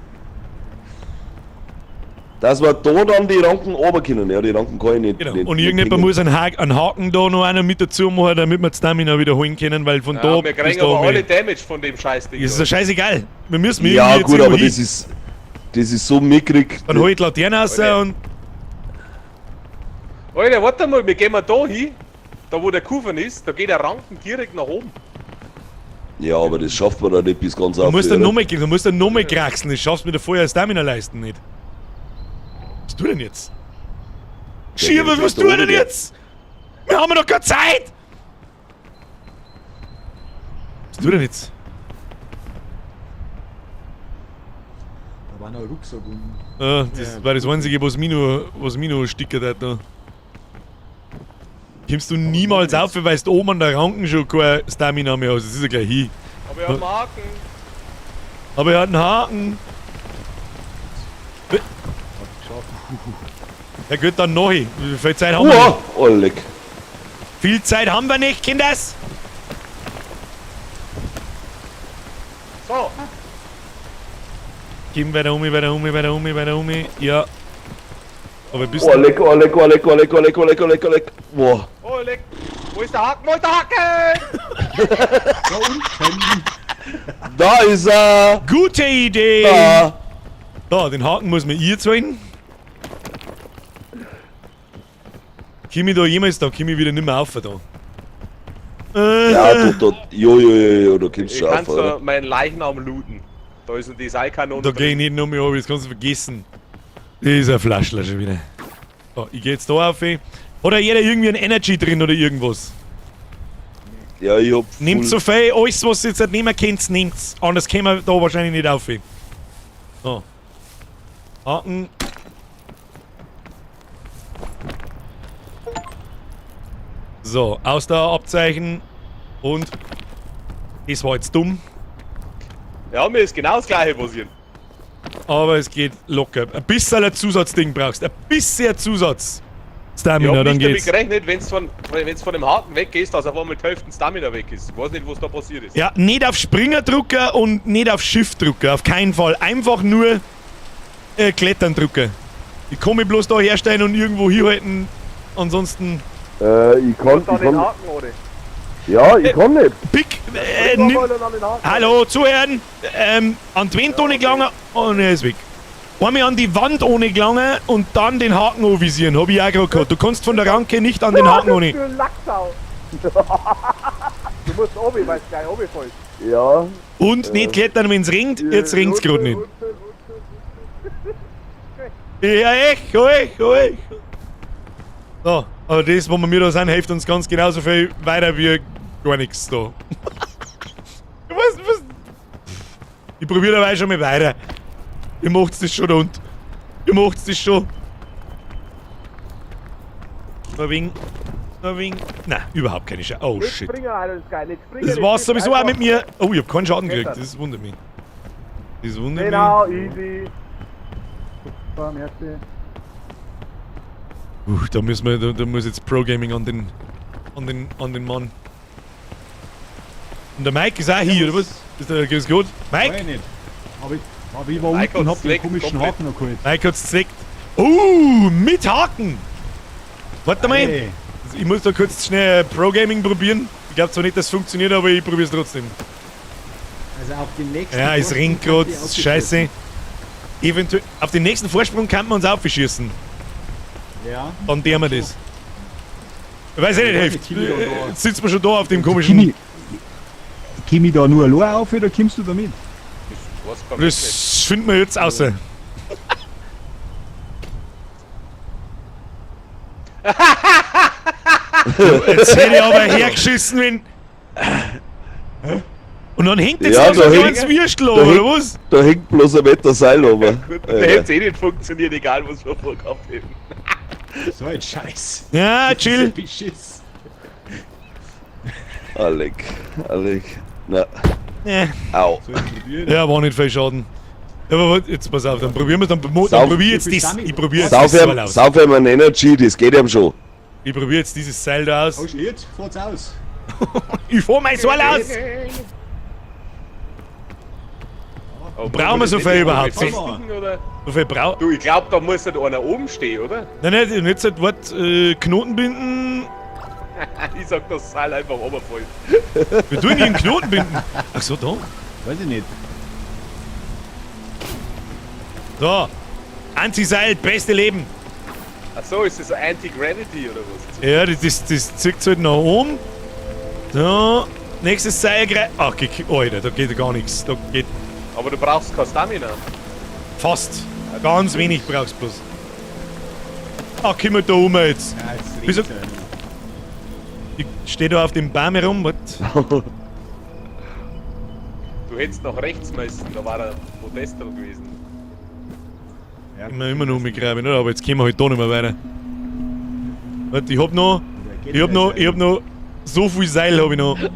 dass wir da dann die Ranken runter können. Ja, die Ranken kann ich nicht. Genau. nicht Und nicht irgendjemand hängen. muss einen Haken da noch einer mit dazu machen, damit wir die Stamina wiederholen können, weil von Ja, da wir bis kriegen da aber alle oben. Damage von dem Scheißding. Ist da. ja scheißegal. Wir müssen Ja, irgendwie jetzt gut, irgendwo aber hin. das ist so mickrig. Dann hol ich die Laterne raus Okay. und. Alter, warte mal, wir gehen mal da hin, da wo der Kufen ist, da geht der Ranken direkt nach oben. Ja, aber das schafft man da nicht bis ganz Du auf. musst dann nochmal, du musst dann nochmal kraxeln, das schaffst du mit der Feuer Stamina leisten nicht. Was tu denn jetzt? Schieber, der was da tu oben, denn der- jetzt? Wir haben ja noch keine Zeit! Was tu denn jetzt? Da war noch ein Rucksack unten. Ah, das war das Einzige, was mich noch stickert hat da. Kommst du niemals auf, weil du oben an der Ranken schon keine Stamina mehr hast. Das ist ja gleich hin. Aber ich hab einen Haken. Aber er hat einen Haken. Ja gut, dann noch hin. Wie viel Zeit haben wir? Uah, oh, leck. Viel Zeit haben wir nicht, Kinders. So, Gehen weiter um, weiter um, weiter um, weiter um. Ja. Aber bist Oh, leck, oh, leck, oh, leck, oh, leck, oh, leck, oh, leck, oh, leck, oh, leck. Boah. oh, leck. Wo ist der Haken? Wo ist der Haken? Da unten. Da ist er! Gute Idee! Da! Da, den Haken muss man ihr zahlen. Komm ich da jemals, da komm ich wieder nicht mehr auf da. Ja, da, jo, jo, jo, jo, da kommst du Ich schon auf, kannst oder? da meinen Leichnam looten. Da ist die Seilkanone. Da geh ich nicht noch mehr runter, das kannst du vergessen. Das ist ein Flaschler schon wieder. So, ich geh jetzt da auf. Hat ja jeder irgendwie ein Energy drin oder irgendwas? Ja, ich hab. Nehmt voll- so viel, alles was ihr jetzt nicht nehmen könnt, nehmt's. Anders kämen wir da wahrscheinlich nicht auf. So. Haken. So, Ausdauerabzeichen. Und das war jetzt dumm, Ja, mir ist genau das gleiche passiert. aber es geht locker. Ein bisschen ein Zusatzding brauchst. Ein bisschen Zusatz. Ich Stamina, hab dann nicht damit geht's. gerechnet, wenn's von, wenn's von dem Haken weggehst, dass auf einmal die Hälfte Stamina weg ist. Ich weiß nicht, was da passiert ist. Ja, nicht auf Springer drücken und nicht auf Shift drücken, auf keinen Fall. Einfach nur Klettern drücken. Ich kann mich bloß da herstellen und irgendwo hinhalten. Ansonsten. Ich kann, Da ich den kann, Haken, oder? ja, ich kann nicht. Pick! Nimm. Nimm, An den Haken. hallo, zuhören! An die Wand ohne gelangen und er ist weg. Einmal an die Wand ohne gelangen und dann den Haken anvisieren, hab ich auch gerade gehabt. Du kannst von der Ranke nicht an den Haken ohne. Du Lacksau. Du musst oben, weil es gleich oben fällt. Ja. Und nicht klettern, wenn's ringt. Jetzt ringt's gerade nicht. Ja, echt, echt, echt. So, aber das, wo wir mir da sind, hilft uns ganz genauso viel weiter wie gar nichts da. Was, was? Ich probiere dabei schon mal weiter. Ihr macht's das schon und. Ihr macht's das schon. Noch ein wenig. Noch ein wenig. Nein, überhaupt keine Chance. Oh Nicht shit. springen, Alter, das ist geil. Nicht springen. Das nicht war's springen, sowieso auch einfach- mit mir. Oh, ich hab keinen Schaden gekriegt. Klettern. Das wundert mich. Das wundert mich. Genau, easy. Super, merci. Da müssen wir, da muss jetzt Pro Gaming an den Mann. Und der Mike ist auch hier, oder was? Ist der, geht's gut? Weiß Mike? ich nicht. Aber ich war Mike unten und hat's hab den zleckt komischen komplett. Haken noch geholt. Mike hat's gezweckt. Mit Haken! Warte mal. Hey, Ich muss da kurz schnell Pro Gaming probieren. Ich glaube zwar nicht, dass es funktioniert, aber ich probier's trotzdem. also auf den nächsten Ja, es Vorsprung ringt kann grad, ich ist scheiße. Eventuell, auf den nächsten Vorsprung kann man uns aufschießen. Ja. Dann der wir das. Ich weiß eh nicht, Ja, hilft. die Kimi da da. Jetzt sitzen wir schon da auf dem komischen. Komm ich da nur allein auf oder kommst du da mit? Was kann ich nicht. Das finden wir jetzt außer. Jetzt hätte ich aber hergeschissen, wenn. Und dann hängt jetzt Ja, noch so da ein hängt- kleines Würstel, da oder hängt- was? Da hängt bloß ein Meter Seil oben. Der hätte eh nicht funktioniert, egal was wir vorgehabt hätten. So ein Scheiß. Ja, chill. Beschiss. Alec, Alec. Na, Ja, au. So, jetzt probieren. ja, war nicht viel Schaden. Aber warte, jetzt pass auf, dann probieren wir dann, dann Sauf- probier jetzt das. Ich probier jetzt das Sauf Seil ihm, aus. sauf ihm ein Energy, das geht ihm schon. Ich probier jetzt dieses Seil da aus. Oh, jetzt fahrt's aus. Ich fahr mein Seil aus! Aber Brauchen wir so viel überhaupt? Befestigen, oder? So viel brau. Du, ich glaub, da muss halt einer oben stehen, oder? Nein, nein, jetzt halt, wart, Knoten binden. Ich sag, das Seil einfach runterfällt. Wir tun hier einen Knoten binden. Ach so, da. Weiß ich nicht. So. Anti-Seil, beste Leben. Ach so, ist das Anti-Gravity oder was? Ja, das zieht halt nach oben. So. Nächstes Seil greift. Ach, Alter, da geht gar nichts. Da geht Aber du brauchst kein Stamina. fast. Ganz wenig brauchst du bloß. Ach, komm mal da um jetzt. Ja, jetzt Wieso- regt's ja. Ich steh da auf dem Baum herum. Wart. Du hättest nach rechts müssen, da war der Podest gewesen. Ja, Immer noch umgegraben, oder? Aber jetzt kommen wir halt da nicht mehr weiter. Warte, ich hab noch. der geht Ich hab ja noch, jetzt ich hab noch. So viel Seil hab ich noch. lang.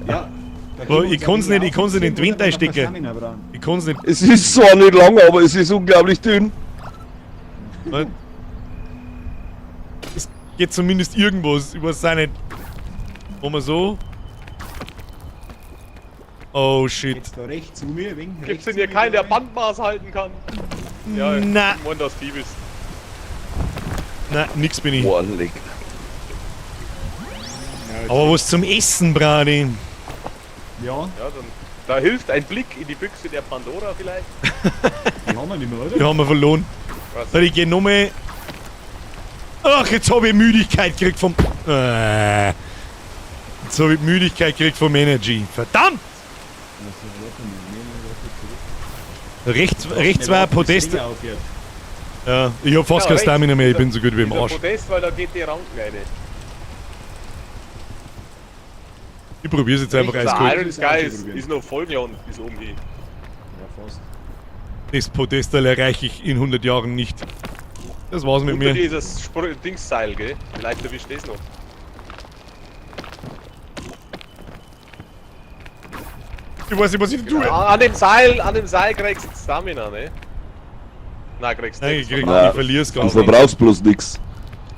Ja. da Aber können wir ich uns kann's ein nicht, wenig ich kann's nicht in den aufziehen Wind oder wir einstecken. Stamina brauchen. Ich kann's nicht. Es ist zwar nicht lang, aber es ist unglaublich dünn. Warte. Es geht zumindest irgendwas. Ich weiß auch nicht. Machen wir so. Oh shit. Jetzt da rechts um mir, wegen Gibt's denn hier keinen, der Bandmaß halten kann? Ja, Na. ich mein, dass du bist. Na, nix bin ich. Boah, leck. Aber was zum Essen, Bradi? Ja, Ja, dann, da hilft ein Blick in die Büchse der Pandora vielleicht. die haben wir nicht mehr, oder? Die haben wir verloren. Was? So, ich geh nochmal. Ach, jetzt habe ich Müdigkeit gekriegt vom. Jetzt habe ich Müdigkeit gekriegt vom Energy. Verdammt! Rechts, rechts war ein Podest. Aufhört. Ja, ich hab fast Ja, kein rechts Stamina mehr, ich ist bin so gut wie im Dieser Arsch. Podest, weil da geht die Ranken rein. Ich probier's jetzt einfach Der eiskalt. Iron Sky ist noch vollgeladen bis oben hin. Ja, fast. Das Podestal erreiche ich in 100 Jahren nicht. Das war's mit Unter mir. dir ist das Dingsseil, gell? Vielleicht erwischt das noch. Ich weiß nicht, was ich tue. An dem Seil kriegst du Stamina, ne? Nein, kriegst du Nein, ich, nichts. krieg, Nein. ich verlier's Du gerade. verbrauchst bloß nix.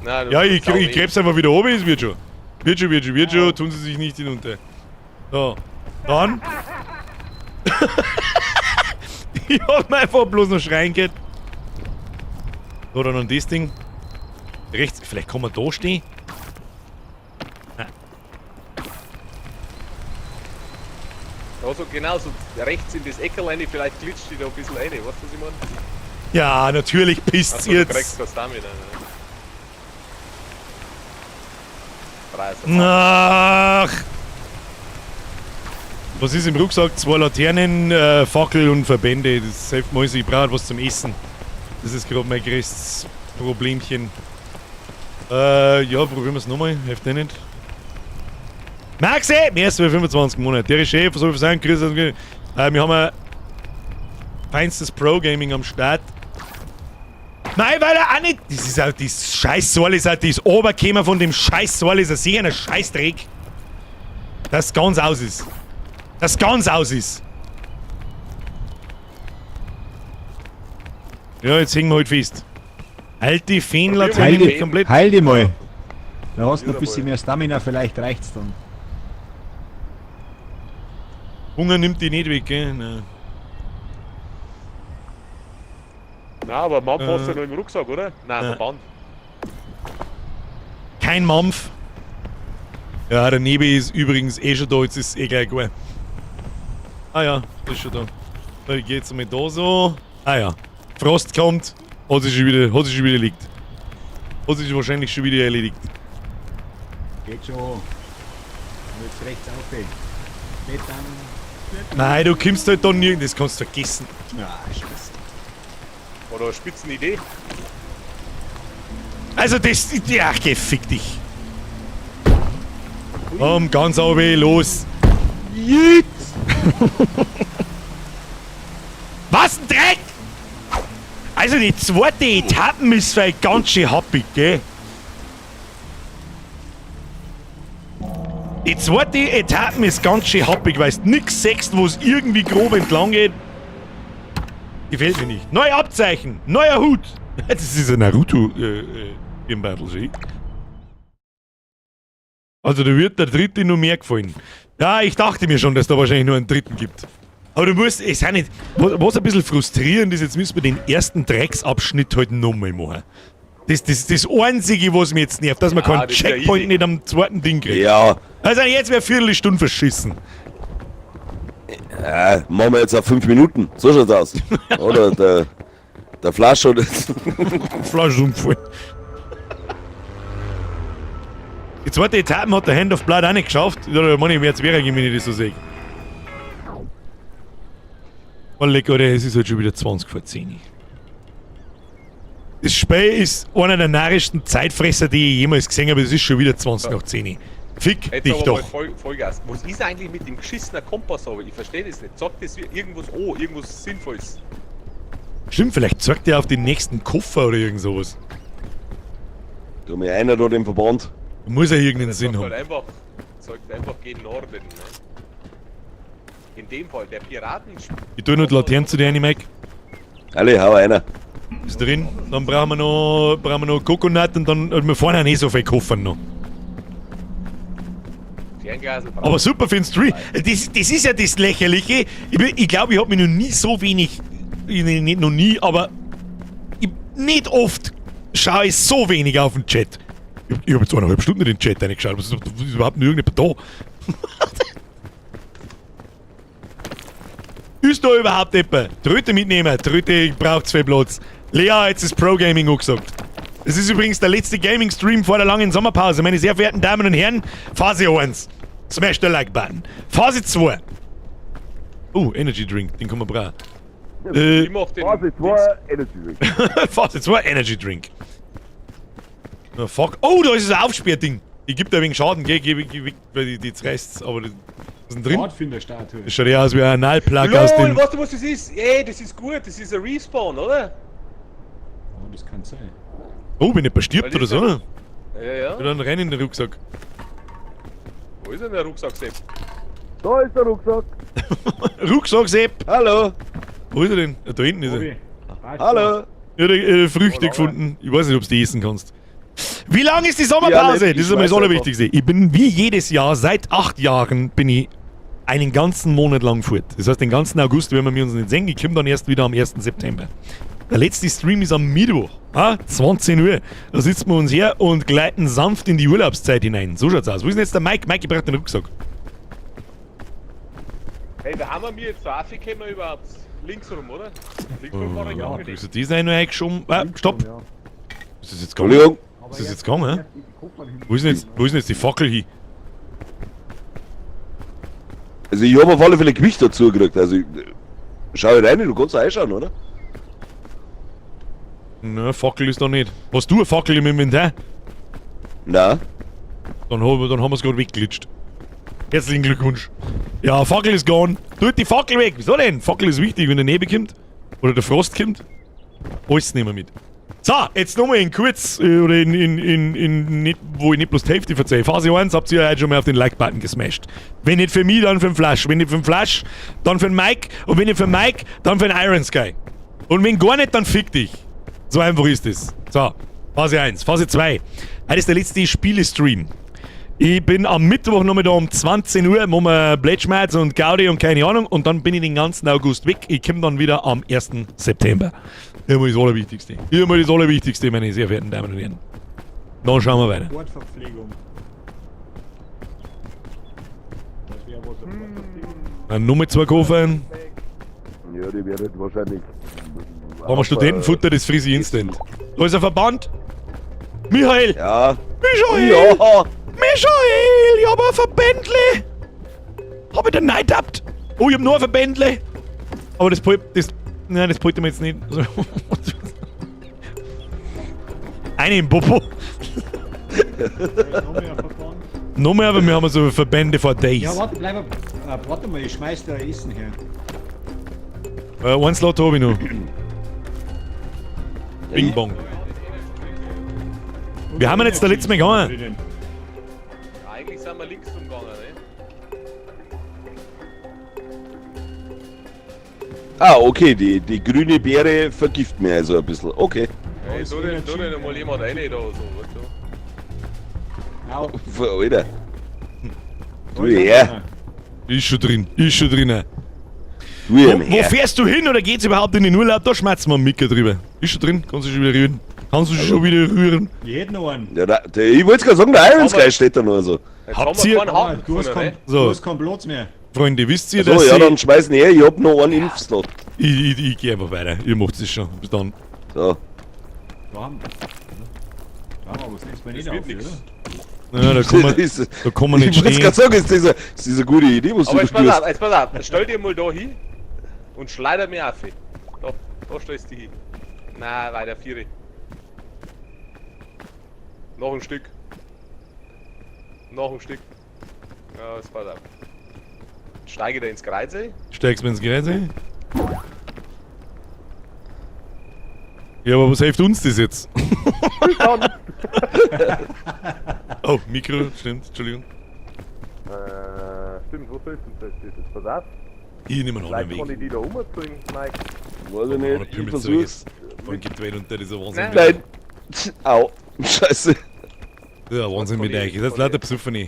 Nein, du Ja, ich, sau krieg, ich wenig. kreb's einfach wieder oben, es wird schon. Wird schon, wird schon, wird schon, tun sie sich nicht hinunter. So, dann. Ich hab mir einfach bloß noch schreien gehört. So, dann noch das Ding. Rechts, vielleicht kann man da stehen. Also genau, so rechts in das Eckerl rein, vielleicht glitscht die da ein bisschen rein, weißt du, was ich meine? Ja, natürlich pisst's Achso, du jetzt. kriegst kein Stamina, ne? Preis. Ach. Was ist im Rucksack? Zwei Laternen, Fackel und Verbände. Das hilft mir alles. Ich brauche was zum Essen. Das ist gerade mein größtes Problemchen. Ja, probieren wir es nochmal. Hilft eh nicht. Maxi! Mehr als 25 Monate. Der ist Chef, was soll ich sagen? Grüß euch. Wir haben ein feinstes Pro-Gaming am Start. Nein, weil er auch nicht. Das ist auch das scheiß Soll ist auch das Oberkämer von dem scheiß Soll ist ein sicher ein Scheißdreck. Das ganz aus ist. Das ganz aus ist. Ja, jetzt hängen wir halt fest. Halt die Feenlaterne Probieren wir nicht die komplett. Heil dich mal. Da hast du noch ein Wieder bisschen mal. mehr Stamina, vielleicht reicht's dann. Hunger nimmt die nicht weg, gell? Nein. Nein, aber Mampf hast du Äh. noch im Rucksack, oder? Nein, Ja. Verband. Kein Mampf. Ja, der Nebi ist übrigens eh schon da, jetzt ist eh gleich gut. Ah ja, ist schon da. So, ich geh jetzt mal da so. Ah ja, Frost kommt, hat sich schon wieder, hat sich schon wieder erledigt. Hat sich wahrscheinlich schon wieder erledigt. Geht schon. Und jetzt rechts auf. Nicht dann. Nein, du kommst halt da nirgends, das kannst du vergessen. Ah, scheiße. Oder eine Spitzenidee. Also das, ja, geh, fick dich. Komm, ganz runter, los. Was ein Dreck! Also die zweite Etappen ist vielleicht ganz schön happig, gell? Die zweite Etappen ist ganz schön happig, weil du nix siehst, wo es irgendwie grob entlang geht. Gefällt mir nicht. Neue Abzeichen, neuer Hut. Das ist ein Naruto im Battle, Also da wird der dritte noch mehr gefallen. Ja, ich dachte mir schon, dass da wahrscheinlich nur einen dritten gibt. Aber du musst, es ist auch nicht, was ein bisschen frustrierend ist, jetzt müssen wir den ersten Drecksabschnitt halt nochmal machen. Das Einzige, was mir jetzt nervt, dass man Ja, keinen das ist ja Checkpoint easy. nicht am zweiten Ding kriegt. Ja, Also jetzt wäre Viertelstunde verschissen. ja, machen wir jetzt auf 5 Minuten. So schaut's aus. Oder der Flasch oder. Flasche umgefallen. Die zweite Etappe hat der Hand of Blood auch nicht geschafft. Ja, da meine ich, mir jetzt wäre, wenn ich das so sehe. Oh, leck, Alter, es ist halt schon wieder 20 vor 10. Das Spiel ist einer der narrischsten Zeitfresser, die ich jemals gesehen habe. Es ist schon wieder 20 nach 10. Fick Jetzt dich aber doch. mal Vollgas. Was ist eigentlich mit dem geschissenen Kompass aber? Ich verstehe das nicht. Sagt das irgendwas an, irgendwas Sinnvolles? Stimmt, vielleicht zeigt er auf den nächsten Koffer oder irgend sowas. Tu mir einer da den Verband. Muss ja irgendeinen Das Sinn sagt haben. halt einfach, sagt einfach gegen Norden. Ne? In dem Fall, der Piraten. Ich tue noch die Laterne zu dir rein, Mike. Alle, hau einer. Ist drin. Dann brauchen wir noch Coconut und dann. Und wir fahren ja nicht so viel Koffer noch. Fernglasel braucht Aber super für den Stream. Das ist ja das Lächerliche. Ich glaube, ich, glaub, ich habe mich noch nie so wenig. Nicht noch nie, aber. Ich, nicht oft schaue ich so wenig auf den Chat. Ich habe jetzt 1,5 Stunden in den Chat reingeschaut. Was ist überhaupt noch irgendjemand da? Ist da überhaupt jemand? Tröte mitnehmen. Tröte braucht zu viel Platz. Lea, jetzt ist Pro Gaming angesagt. Es ist übrigens der letzte Gaming-Stream vor der langen Sommerpause. Meine sehr verehrten Damen und Herren, Phase 1. Smash the Like Button. Phase 2. Oh, Energy Drink, den kann man brauchen. Ich mach den. Phase 2, Energy Drink. Phase 2, Energy Drink. Oh, fuck. Oh, da ist das Aufsperrding. Ich geb da wegen Schaden, gell, geh, geh, geh, weil die zerreißt's, aber das, was ist denn drin? Pfadfinderstatue. Das schaut ja aus wie ein Analplug aus LOL, dem. weißt du, was das ist? Ey, das ist gut, das ist ein Respawn, oder? Oh, das kann sein. Oh, wenn jemand stirbt Weil oder das so. Ja, ja. Dann rein in den Rucksack. Wo ist denn der Rucksack, Sepp? Da ist der Rucksack. Rucksack, Sepp! Hallo! Wo ist er denn? Ja, da hinten ist er. Obi, passt Hallo! Ich habe Früchte gefunden. Ich weiß nicht, ob du die essen kannst. Wie lang ist die Sommerpause? Ja, nicht. Das ist Ich immer das weiß Allerwichtigste. Ich bin wie jedes Jahr, seit 8 Jahren, bin ich einen ganzen Monat lang fort. Das heißt, den ganzen August werden wir uns nicht sehen. Ich komme dann erst wieder am 1. September. Der letzte Stream ist am Mittwoch, ah, 20 Uhr. Da sitzen wir uns her und gleiten sanft in die Urlaubszeit hinein. So schaut's aus. Wo ist denn jetzt der Mike? Mike, ich brauche den Rucksack. Hey, da haben wir mir jetzt da gekommen überhaupt. Links rum, oder? Links rum war ich Ja, auch nicht. ist das eigentlich noch eingeschoben? Ah, stopp! Ja. Ist das jetzt gegangen? Entschuldigung. Ist das jetzt gegangen? Hä? Erst in die Koffer hin. Wo ist denn jetzt die Fackel hin? Also ich habe auf alle Fälle Gewicht dazu gekriegt. Also ich, schau rein, du kannst einschauen, oder? Na, Fackel ist da nicht. Hast du eine Fackel im Inventar? Na. Dann haben wir es gerade wegglitscht. Herzlichen Glückwunsch. Ja, Fackel ist gone. Tut die Fackel weg. Wieso denn? Fackel ist wichtig, wenn der Nebel kommt. Oder der Frost kommt. Alles nehmen wir mit. So, jetzt nochmal in kurz, oder in nicht, wo ich nicht bloß die Hälfte verzeihe. Phase 1 habt ihr ja heute schon mal auf den Like-Button gesmashed. Wenn nicht für mich, dann für den Flash. Wenn nicht für den Flash, dann für den Mike. Und wenn nicht für den Mike, dann für den Iron Sky. Und wenn gar nicht, dann fick dich. So einfach ist es. So, Phase 1. Phase 2. Heute ist der letzte Spielestream. Ich bin am Mittwoch noch mal da um 20 Uhr, machen wir Plätschmerz und Gaudi und keine Ahnung. Und dann bin ich den ganzen August weg. Ich komme dann wieder am 1. September. Hier mal das Allerwichtigste. Hier mal das Allerwichtigste, meine sehr verehrten Damen und Herren. Dann schauen wir weiter. Bordverpflegung. Das wäre was, eine Bordverpflegung. Dann Nummer zwei Koffer. Ja, die werden wahrscheinlich. Haben wir Studentenfutter, das friss ich instant. Da ist ein Verband. Michael! Ja. Michael! Ja! Michael, ich hab ein Verbändle! Hab ich den neidappt? Oh, ich hab nur ein Verbändle! Aber das Pult, das. Nein, das wollte mir jetzt nicht. Eine im Popo. Da ist noch mehr Verband. Noch mehr, aber wir haben so Verbände for days. Ja, warte, bleib, warte mal, ich schmeiß dir ein Essen her. One Slot habe ich noch. Bing Bong. Wir haben ja jetzt der letzte Mal gegangen. Ja, eigentlich sind wir links rumgegangen, ne? Ah, okay, die grüne Beere vergift mir also ein bisschen. Okay. Ey, tu denn mal jemand rein da, so, weißt du? Au. Alter. Du her. Ist schon drin, ist schon drin. Du Wo, her. wo fährst du hin oder geht's überhaupt in den Urlaub? Da schmerzt man Micker drüber. Ist schon drin, kannst du schon wieder rühren. Kannst du schon wieder rühren. Ich hätte noch einen. Ja, ich wollte gerade sagen, der Iron Sky steht da noch so. Jetzt Habt haben wir ihr- keinen Ah, Haken du hast gefunden, kein, ne? So. du hast keinen Platz mehr. Freunde, wisst ihr, So, dass ja, ich, dann schmeißen her, ich hab noch einen Impfslot. ich geh einfach weiter. Ihr macht es schon. Bis dann. So. Da haben wir aber das letzte Mal nicht Das wird auf, nix. oder? Ja, da kann man, Das ist- da kann man nicht Ich wollte stehen. gerade sagen, ist das eine gute Idee, was Aber du jetzt da pass auf, tust. jetzt pass auf. Stell dir mal da hin und schleider mir auf. Da stellst du dich hin. Nein, weiter, Viere. Noch ein Stück. Noch ein Stück. Ja, das passt auf. Steige da ins Kreuz ein. Steigst du ins Kreuz ein? Ja, aber was hilft uns das jetzt? Oh, Mikro, stimmt, Entschuldigung. Stimmt, wo sollst du denn das? Jetzt pass auf. Ich nehme einen anderen Vielleicht kann Weg. ich die da umziehen, Mike. Weiß ich Oh, nicht, ich versuch's. Dann gibt weit unter dieser Wahnsinn. Nein. Au. Scheiße. Das ist ein Wahnsinn mit euch. Das ist lauter Besoffene.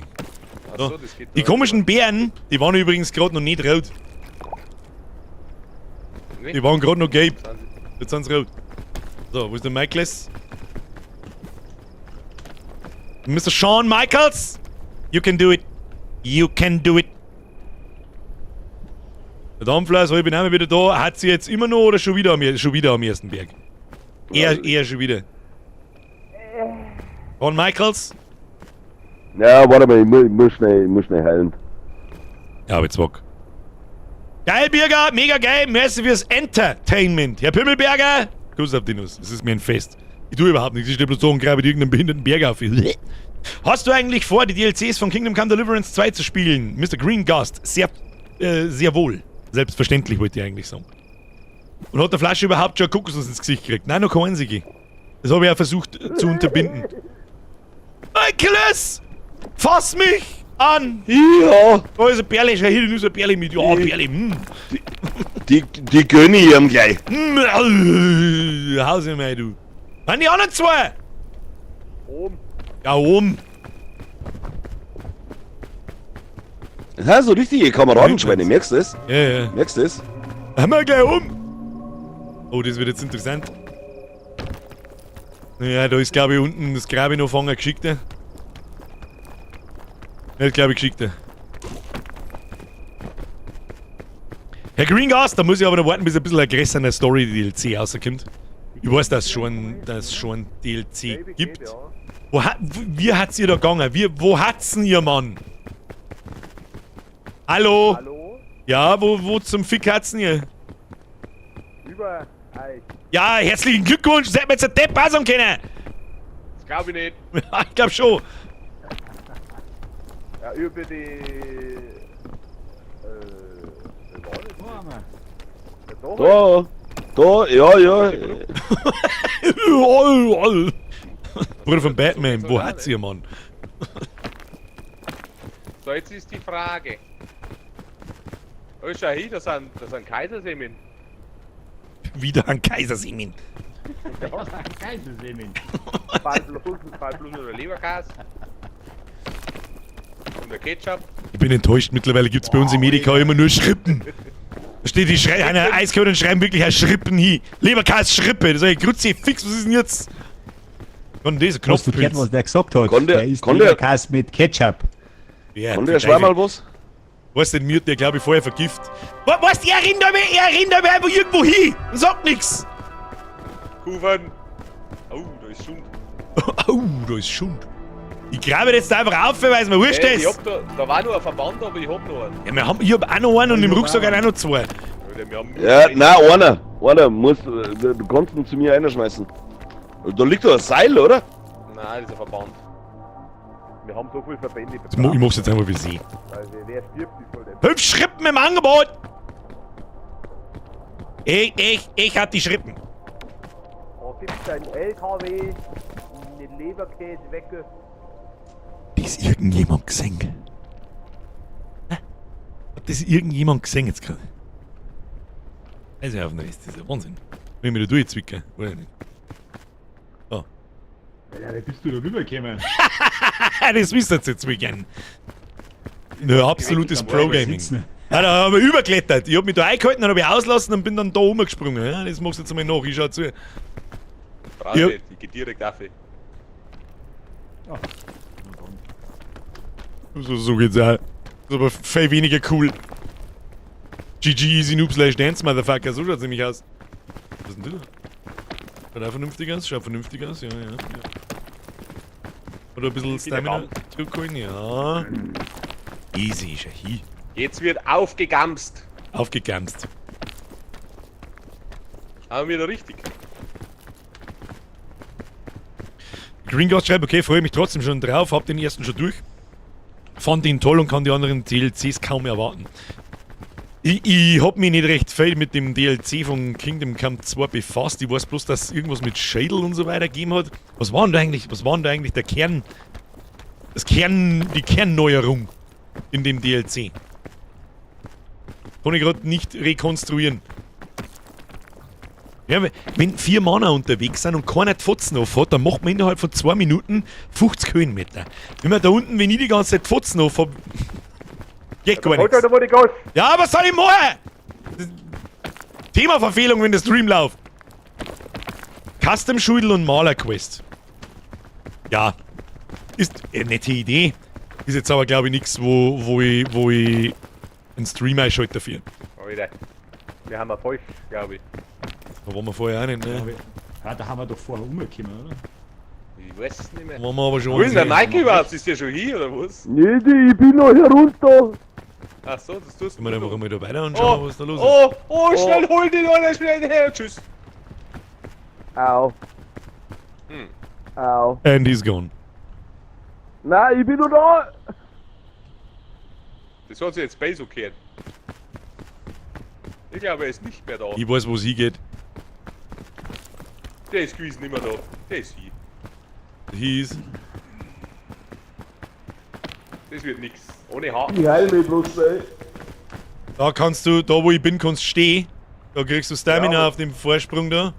Achso, das geht Die da. komischen Bären, die waren übrigens gerade noch nicht rot. Nee. Die waren gerade noch gelb. Sind sie- Jetzt sind sie rot. So, wo ist der Michaels? Mr. Shawn Michaels? You can do it. You can do it. Der Dampfler, so, ich bin auch mal wieder da. Hat sie jetzt immer noch oder schon wieder am ersten Berg? Eher schon wieder. Ron Michaels? Ja, warte mal, ich muss schnell heilen. Ja, hab ich Bock. Geil, Birger, mega geil. Merci fürs Entertainment. Herr Pimmelberger, Kuss auf die Nuss. Es ist mir ein Fest. Ich tue überhaupt nichts. Ich stehe bloß so und grabe irgendeinen behinderten Berg auf. Hast du eigentlich vor, die DLCs von Kingdom Come Deliverance 2 zu spielen? Mr. Green Ghost, sehr, sehr wohl. Selbstverständlich, wollte ich eigentlich sagen. Und hat der Flasche überhaupt schon Kokosnuss ins Gesicht gekriegt? Nein, noch keine einzige. Das habe ich ja versucht zu unterbinden. Michaelis! Fass mich an! Ja! Da ist ein Bärle, schau hier, nimm so ein Bärle mit. Ja, Bärle. Die gönn ich ihm gleich. Haus ihm rein, du. Wann die anderen zwei? Oben. Ja, oben. Das sind so richtige Kameradenschweine, merkst du das? Ja, ja. Merkst du das? Haben wir gleich um. Oh, das wird jetzt interessant. Naja, da ist, glaube ich, unten das Grabe noch fangen geschickter. Das glaube ich geschickter. Herr Greengas, da muss ich aber noch warten, bis ein bisschen eine größere Story DLC rauskommt. Ich weiß, dass es schon DLC gibt. Geht, ja. Wie hat's ihr da gegangen? Wo hat's denn ihr Mann? Hallo? Hallo? Ja, wo zum Fick hat's denn ihr? Über euch. Ja, herzlichen Glückwunsch, seid mir jetzt ein Depp passen können. Das glaub ich nicht. Ja, ich glaub schon. Ja, über die. Wo war das? Da, da, ja, ja. Bruder von Batman, wo hat's ihr, Mann? So, jetzt ist die Frage. Oh, schau hier, das sind Kaisersemmeln. Wieder ein Kaisersemmeln. Das sind Kaisersemmeln. Fall bloß nur der Leberkäse. Und der Ketchup. Ich bin enttäuscht, mittlerweile gibt's bei uns im Edeka immer nur Schrippen. Da steht die Schrei, einer Eiskalt und schreiben wirklich Schrippen hin. Leberkäse Schrippe. Das ist Kruzifix, was ist denn jetzt? Und dieser Knopf. Hast du gehört, was der gesagt hat? Kann der isst Leberkäse mit Ketchup. Ja, Kann der Schwammerl was? Weißt du, mir hat der, glaub ich, vorher vergift. Weißt du, er rennt aber einfach irgendwo hin und sagt nix. Kufen. Oh, da ist Schund. Oh, da ist Schund. Ich grabe jetzt einfach auf, weil es mir wurscht Hey, ist. ich hab da war nur ein Verband, aber ich hab noch einen. Ja, ich hab auch noch einen und im Rucksack auch noch zwei. Ja, nein, einer. Einer muss, du kannst ihn zu mir reinschmeißen. Da liegt doch ein Seil, oder? Nein, das ist ein Verband. Wir haben so viel Verbände. Ich mach's jetzt einfach für sie. Also, wer stirbt, ist wohl der. 5 Schrippen im Angebot! Ich hab die Schrippen. Da gibt's einen LKW, einen Leberkäse-Wecke. Das irgendjemand gesehen? Hä? Hat das irgendjemand gesehen jetzt gerade? Also auf den Rest, das ist ja Wahnsinn. Wenn ich mich da durchzwicke, weiß ich nicht. Oh. Ja, wie bist du da rübergekommen? Das wisst ihr jetzt zwicken. Nö, absolutes Pro-Gaming. Ja, da hab ich überklettert. Ich hab mich da eingehalten, dann hab ich auslassen und bin dann da rumgesprungen. Ja, das machst du jetzt einmal nach, ich schau zu. Brauch nicht, ich geh direkt auf. Ja. So geht's auch. Ist aber viel weniger cool. GG Easy Noob slash Dance Motherfucker, so schaut's nämlich aus. Was ist denn das? Schaut auch vernünftig aus? Schaut vernünftig aus, ja, ja. Oder ein bisschen Stamina zurückholen, ja. Easy ist ja hier. Jetzt wird aufgegamst. Aufgegamst. Haben wir da richtig? Green Ghost schreibt, okay, freue mich trotzdem schon drauf, hab den ersten schon durch. Fand ihn toll und kann die anderen DLCs kaum erwarten. Ich hab mich nicht recht viel mit dem DLC von Kingdom Come 2 befasst. Ich weiß bloß, dass es irgendwas mit Schädel und so weiter gegeben hat. Was war denn da eigentlich, was war denn da eigentlich der Kern, das Kern, die Kernneuerung in dem DLC? Kann ich grad nicht rekonstruieren. Ja, wenn 4 Männer unterwegs sind und keiner die Fotzen auf hat, dann macht man innerhalb von 2 Minuten 50 Höhenmeter. Wenn man da unten, wenn ich die ganze Zeit die Fotzen auf hab, geht gar nichts. Ja, was soll ich machen? Themaverfehlung, wenn der Stream läuft. Custom Schudel und Maler Quest. Ja. Ist eine nette Idee. Ist jetzt aber, glaub ich, nix, wo ich einen Stream einschalte dafür. Alter. Wir haben wir falsch, glaube ich. Da waren wir vorher auch nicht, ne? Ja, da haben wir doch vorher umgekommen, oder? Ich weiß es nicht mehr. Waren wir aber schon. Wo ist denn der Mike überhaupt? Ist der schon hier oder was? Nee, die, ich bin noch herunter. Ach so, das tust du. Können wir einfach mal da weiter und schauen, Oh, was da los ist. oh, oh, schnell hol den, Alter, schnell her. Tschüss. Au. Hm. Au. And he's gone. Nein, ich bin noch da. Das hat sich jetzt besser gehört. Ich glaube, er ist nicht mehr da. Ich weiß, wo sie geht. Der ist gewiss nicht mehr da. Der ist hier. He's. Das wird nix. Ohne Haar. Ich heil mich bloß schnell. Da kannst du, da wo ich bin, kannst du stehen. Da kriegst du Stamina Ja. auf dem Vorsprung da.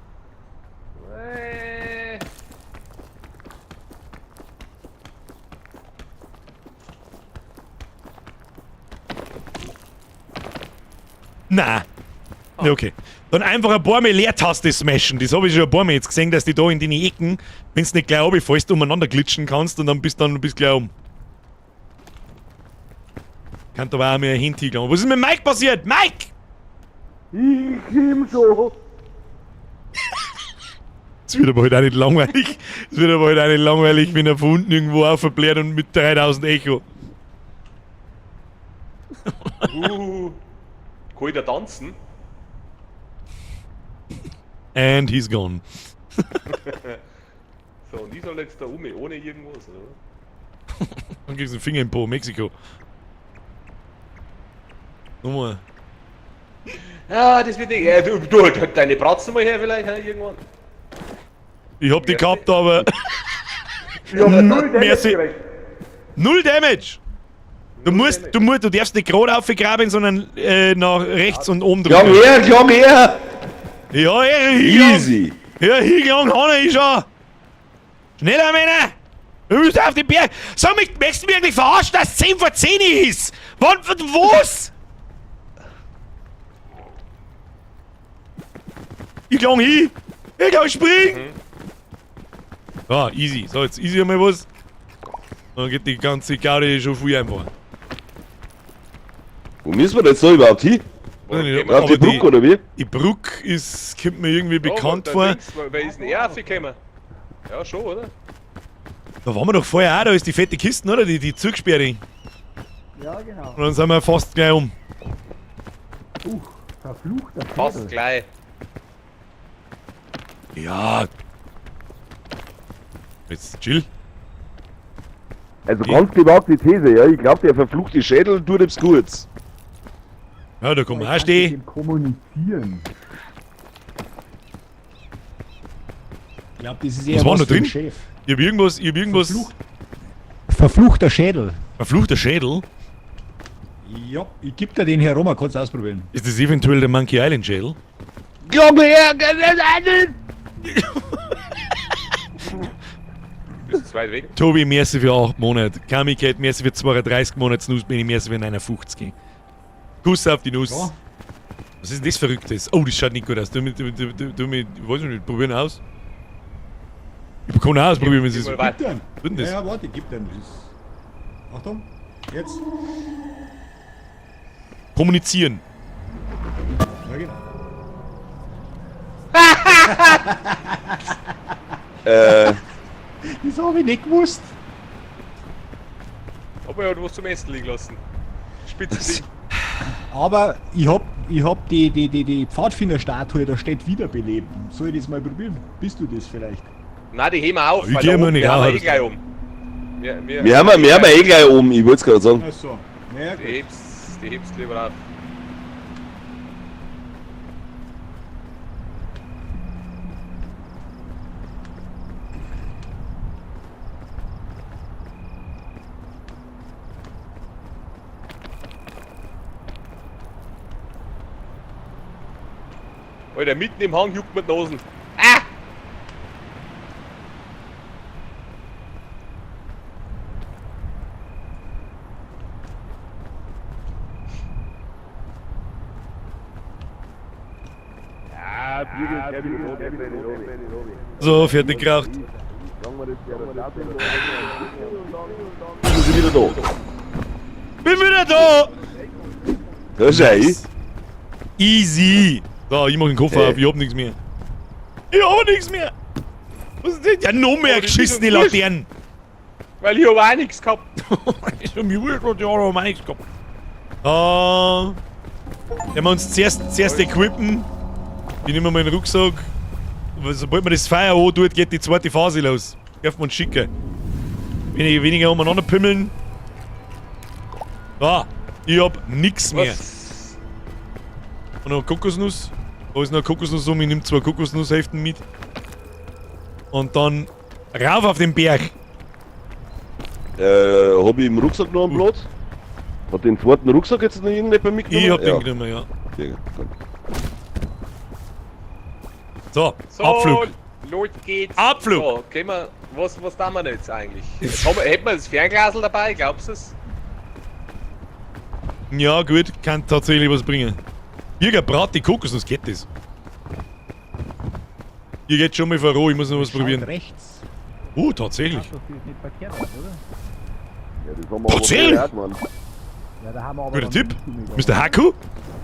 Na. Ja, okay. Dann einfach ein paar Mal Leertaste smashen. Das habe ich schon ein paar Mal jetzt gesehen, dass die da in den Ecken, wenn du nicht gleich runterfällst, umeinander glitschen kannst und dann bist gleich um. Kann aber auch mehr hintigeln. Was ist mit Mike passiert? Mike! Ich komm schon. Es wird aber heute auch nicht langweilig. Es wird aber heute auch nicht langweilig, wenn er von unten irgendwo aufbläht und mit 3000 Echo. Kann ich da tanzen? And he's gone. So, und ich soll jetzt da um, ohne irgendwas, oder? Dann kriegst du einen Finger im Po, Mexiko. Nochmal. Ja, das wird nicht. Du, deine Bratzen mal her vielleicht, hä, irgendwann. Ich hab die gehabt, aber. Ich hab null Damage Merci. gekriegt. Null Damage! Du musst, Damage. du darfst nicht gerade aufgraben, sondern nach rechts und oben Klang drüber. her, klang her! Ja, ja, hingegangen. Easy! Ja, hingegangen, Hanna, ich schon. Schneller, Männer! Wir müssen auf den Berg. Sag mich, möchtest du mich eigentlich verarschen, dass es 10 vor 10 ist? Wann, was? Ich klang hin. Ich kann springen. Ja, easy. So, jetzt easy einmal was. Dann geht die ganze Gaudi schon viel einfacher. Wo müssen wir denn jetzt da überhaupt hin? Nein, gehen Auf aber die Brücke oder wie? Die Brücke ist, kommt mir irgendwie bekannt Ja, vor. der Dings, Wer ist denn er aufgekommen? Ja, schon, oder? Da waren wir doch vorher auch, da ist die fette Kiste, oder? Die Zugsperre. Ja, genau. Und dann sind wir fast gleich um. Verfluchter Fast Schädel. gleich. Ja. Jetzt chill. Also ganz gewagte These, ja. Ich glaube, der verfluchte Schädel tut etwas Gutes. Ja, da kann man auch Ich kann mit stehen. dem kommunizieren. Ich glaube, das ist eher Was war was da für den drin? Chef. Ich hab irgendwas, Verfluchter Schädel. Verfluchter Schädel? Ja, ich geb dir den herum, kannst du ausprobieren. Ist das eventuell der Monkey Island Schädel? Klang her! Bist zu weit weg. Tobi, merci für 8 Monate. Kamikate, merci für 32 Monate. Snooze, bin ich merci für 59. Kuss auf die Nuss. Ja. Was ist denn das Verrücktes? Oh, das schaut nicht gut aus. Du mit, du mit, weiß ich nicht, probieren aus. Ich kann auch ausprobieren, wenn es ist. Geh mal Gib dir einen. Was ist denn das? Ja, ja, warte, gib dir einen. Das ist... Achtung, jetzt. Kommunizieren. Ja, genau. Das habe ich nicht gewusst. Aber er hat was zum Essen liegen lassen. Spitze Ding. Aber ich hab die Pfadfinderstatue, da steht wiederbeleben. Soll ich das mal probieren? Bist du das vielleicht? Nein, die heben wir auf, Ich weil geh da mir oben, nicht wir haben auf. eh gleich um. Wir haben eh gleich oben, ich wollte es gerade sagen. Ach so. Naja, Die gut. hebst lieber auf. Alter, mitten im Hang juckt mir die Nasen. Ah! So, fertig geraucht. Sind sie wieder da? Bin wieder da! Da schau ich. Easy. So, ich mach den Koffer Hey. auf, ich hab nichts mehr. Ich hab nichts mehr. Was ist das? Ja, noch mehr Oh, das ist geschissene doch wurscht. Laternen. Weil ich hab auch nichts gehabt. Ist mir wurscht, was die anderen haben auch nichts gehabt. Wenn wir uns zuerst equippen, ich nehme mal den Rucksack. Weil sobald man das Feuer an tut, geht die zweite Phase los. Dürfen wir uns schicken. Weniger umeinander pimmeln. Ah, ich hab nix mehr. Was? Und noch eine Kokosnuss. Da ist noch eine Kokosnuss um. Ich nehme 2 Kokosnusshälften mit. Und dann rauf auf den Berg. Hab ich im Rucksack noch einen Platz? Hat den zweiten Rucksack jetzt noch irgendjemand mitgenommen? Ich hab ja. den genommen, ja. Okay, gut. So, So, Abflug. Los geht's. Abflug. So, gehen wir, was tun wir denn jetzt eigentlich? Jetzt hätten wir das Fernglasl dabei, glaubst du es? Ja, gut, kann tatsächlich was bringen. Birger, brat die Kokosnuss, geht das? Ihr geht schon mal voran, ich muss noch was Schaut probieren. rechts. Oh, tatsächlich. Das ist nicht verkehrt, oder? Ja, das haben wir aber Tatsächlich? vorher auch gemacht. Ja, da haben wir aber Guter noch Tipp. nicht zugegangen. Mr. Haku?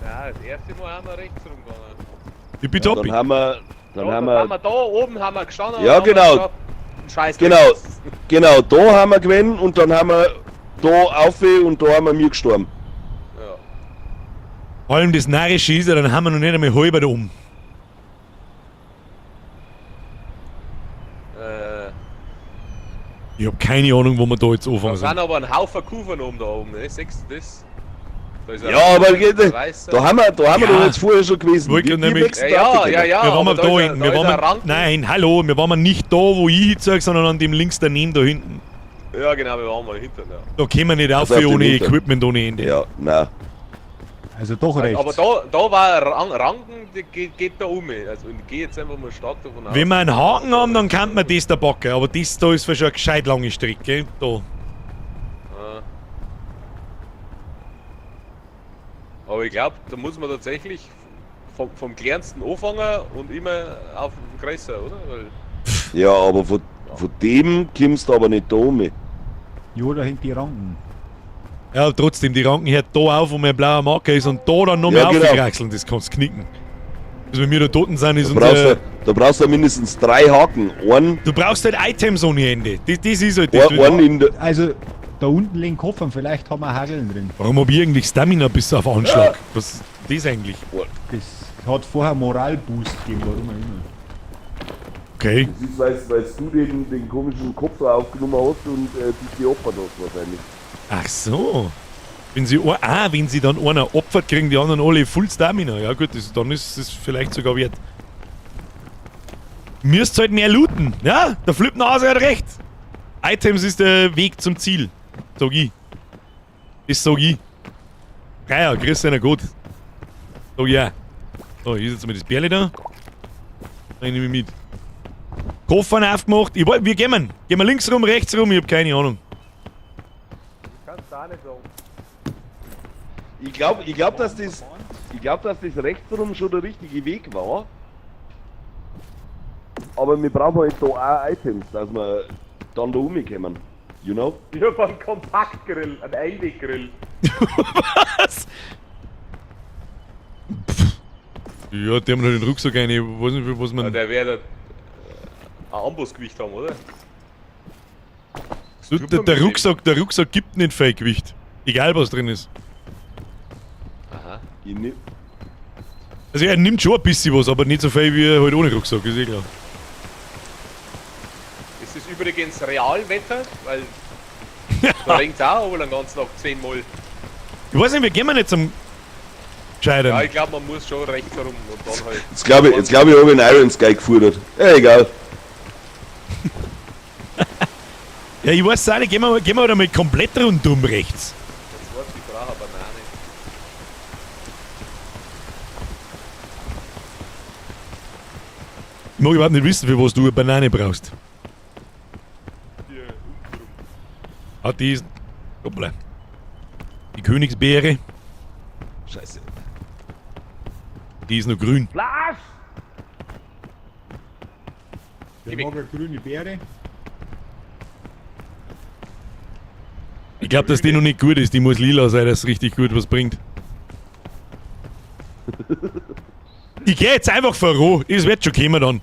Ja, das erste Mal haben wir rechts rumgegangen. Tippitoppi. Dann haben wir, dann Da, haben da wir, waren wir da oben, haben wir gestanden. Ja, und haben wir genau. gesagt, Scheiß Genau. rechts. genau, da haben wir gewonnen und dann haben wir da auf und da haben wir mir gestorben. Ja. Vor allem das Narrische ist ja, dann haben wir noch nicht einmal halber da oben. Ich hab keine Ahnung, wo wir da jetzt anfangen Da sollen. sind aber ein Haufen Kufen oben da oben, ne? Siehst du das? Da ist ein Ja, aber geht, weißer. da haben wir, da haben wir Ja. doch jetzt vorher schon gewesen. Wollte Wir, wir nämlich- wechseln Ja, da ja, aufgekommen. ja, ja. Wir waren aber mal da ist ein- hinten. Wir da ist waren ein mal, Ranken. nein, hallo, wir waren mal nicht da, wo ich hinzeig, sondern an dem links daneben da hinten. Ja, genau, wir waren mal hinten, ja. Da können wir nicht auf Also auf dem ohne hinteren. Equipment ohne Ende. Ja, nein. Also doch rechts. Aber da war Ranken, die geht da um. Also ich gehe jetzt einfach mal stark davon aus. Wenn wir einen Haken haben, dann kann man das da backen. Aber das da ist schon eine gescheit lange Strecke. Da. Ja. Aber ich glaub, da muss man tatsächlich vom kleinsten anfangen und immer auf den größer, oder? Weil Ja, aber von dem kommst du aber nicht da um. Jo, da hängt die Ranken. Ja, trotzdem, die Ranken hört da auf, wo mein blauer Marker ist und da dann noch mehr Ja, genau. aufgekraxeln. Das kannst du knicken. Also wenn wir da toten sind, ist Da brauchst, unser... du, da brauchst du mindestens 3 Haken. Einen, Du brauchst halt Items ohne Ende. Das ist halt das. einen in der. Also, da unten liegen Koffer, vielleicht haben wir Hageln drin. Warum hab ich eigentlich Stamina bis auf Anschlag? Was ist das eigentlich? Das hat vorher Moralboost gegeben, warum auch immer. Okay. Das ist, weil du den komischen Kopf aufgenommen hast und dich geopfert hast wahrscheinlich. Ach so. Wenn sie dann einer opfert, kriegen die anderen alle Full Stamina. Ja gut, dann ist es vielleicht sogar wert. Müsst halt mehr looten. Ja, der Flipnase hat recht. Items ist der Weg zum Ziel. Sag ich. Das sag ich. Ja, grüß einer gut. Sag ich auch. So, hier ist jetzt mal das Bärle da. Den nehme ich mit. Koffer aufgemacht. Ich, wir gehen. Gehen wir links rum, rechts rum, ich hab keine Ahnung. Kannst du auch nicht sagen. Ich glaub, dass das, ich glaub, dass das rechts rum schon der richtige Weg war. Aber wir brauchen halt da auch Items, dass wir dann da rumkommen. You know? Ich hab einen Kompaktgrill, einen Einweggrill. Was? Pff. Ja, die haben noch den Rucksack rein. Ich weiß nicht, was man. Ja, der wird ein Ambossgewicht haben, oder? Du, der Rucksack gibt nicht viel Gewicht. Egal was drin ist. Aha. Ich nehm, Also er nimmt schon ein bisschen was, aber nicht so viel wie halt ohne Rucksack, ist eh klar. Ist das übrigens Realwetter? Weil da regnet es auch aber den ganzen Tag 10-mal. Ich weiß nicht, wir gehen wir nicht zum Scheitern. Ja, ich glaube, man muss schon rechts herum und dann halt. jetzt glaube ich, habe ich einen Iron Sky gefordert. Ja, egal. Ja, ich weiß auch nicht, gehen wir da mal komplett rundum rechts. Jetzt warte, ich brauche eine Banane. Ich mag überhaupt nicht wissen, für was du eine Banane brauchst. Hier unten rum. Ah, die ist. Hoppla. Die Königsbeere, Scheiße. die ist noch grün. Der mag eine grüne Beere. Ich glaube, dass die noch nicht gut ist. Die muss lila sein, dass es richtig gut was bringt. Ich geh jetzt einfach voran. Das wird schon kommen dann. Ja,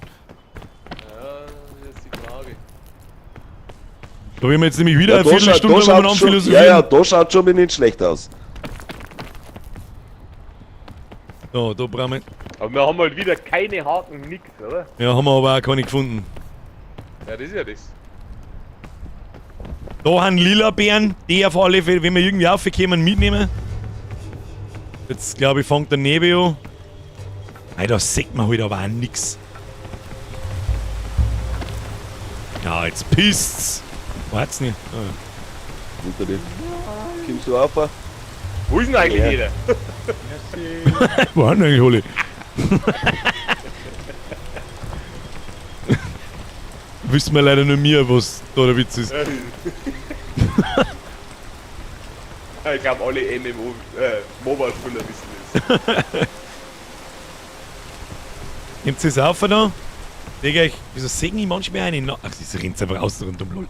das ist die Frage. Da werden wir jetzt nämlich wieder Ja, eine da Viertelstunde schaut umeinander schon, philosophieren. ja, ja, da schaut schon mal nicht schlecht aus. So, da brauchen wir. Aber wir haben halt wieder keine Haken, nix, oder? Ja, haben wir aber auch keine gefunden. Ja, das ist ja das. Da haben lila Beeren, die auf alle Fälle, wenn wir irgendwie raufkommen, mitnehmen. Jetzt glaube ich, fängt der Nebel an. Nein, da sieht man halt aber auch nix. Ja, jetzt pisst's. Wart's nicht. Ah, ja. Unter dir. Kommst du auf? Wo ist denn eigentlich Ja. jeder? Wo haben eigentlich alle? Wissen wir leider nur mir, was da der Witz ist. Ich glaube, alle MMO, Mobile-Spieler wissen das. Nehmt ihr das auf da? Digga, ich, wieso sägen ich manchmal einen? Ach, das rennt einfach außen rundum, lol.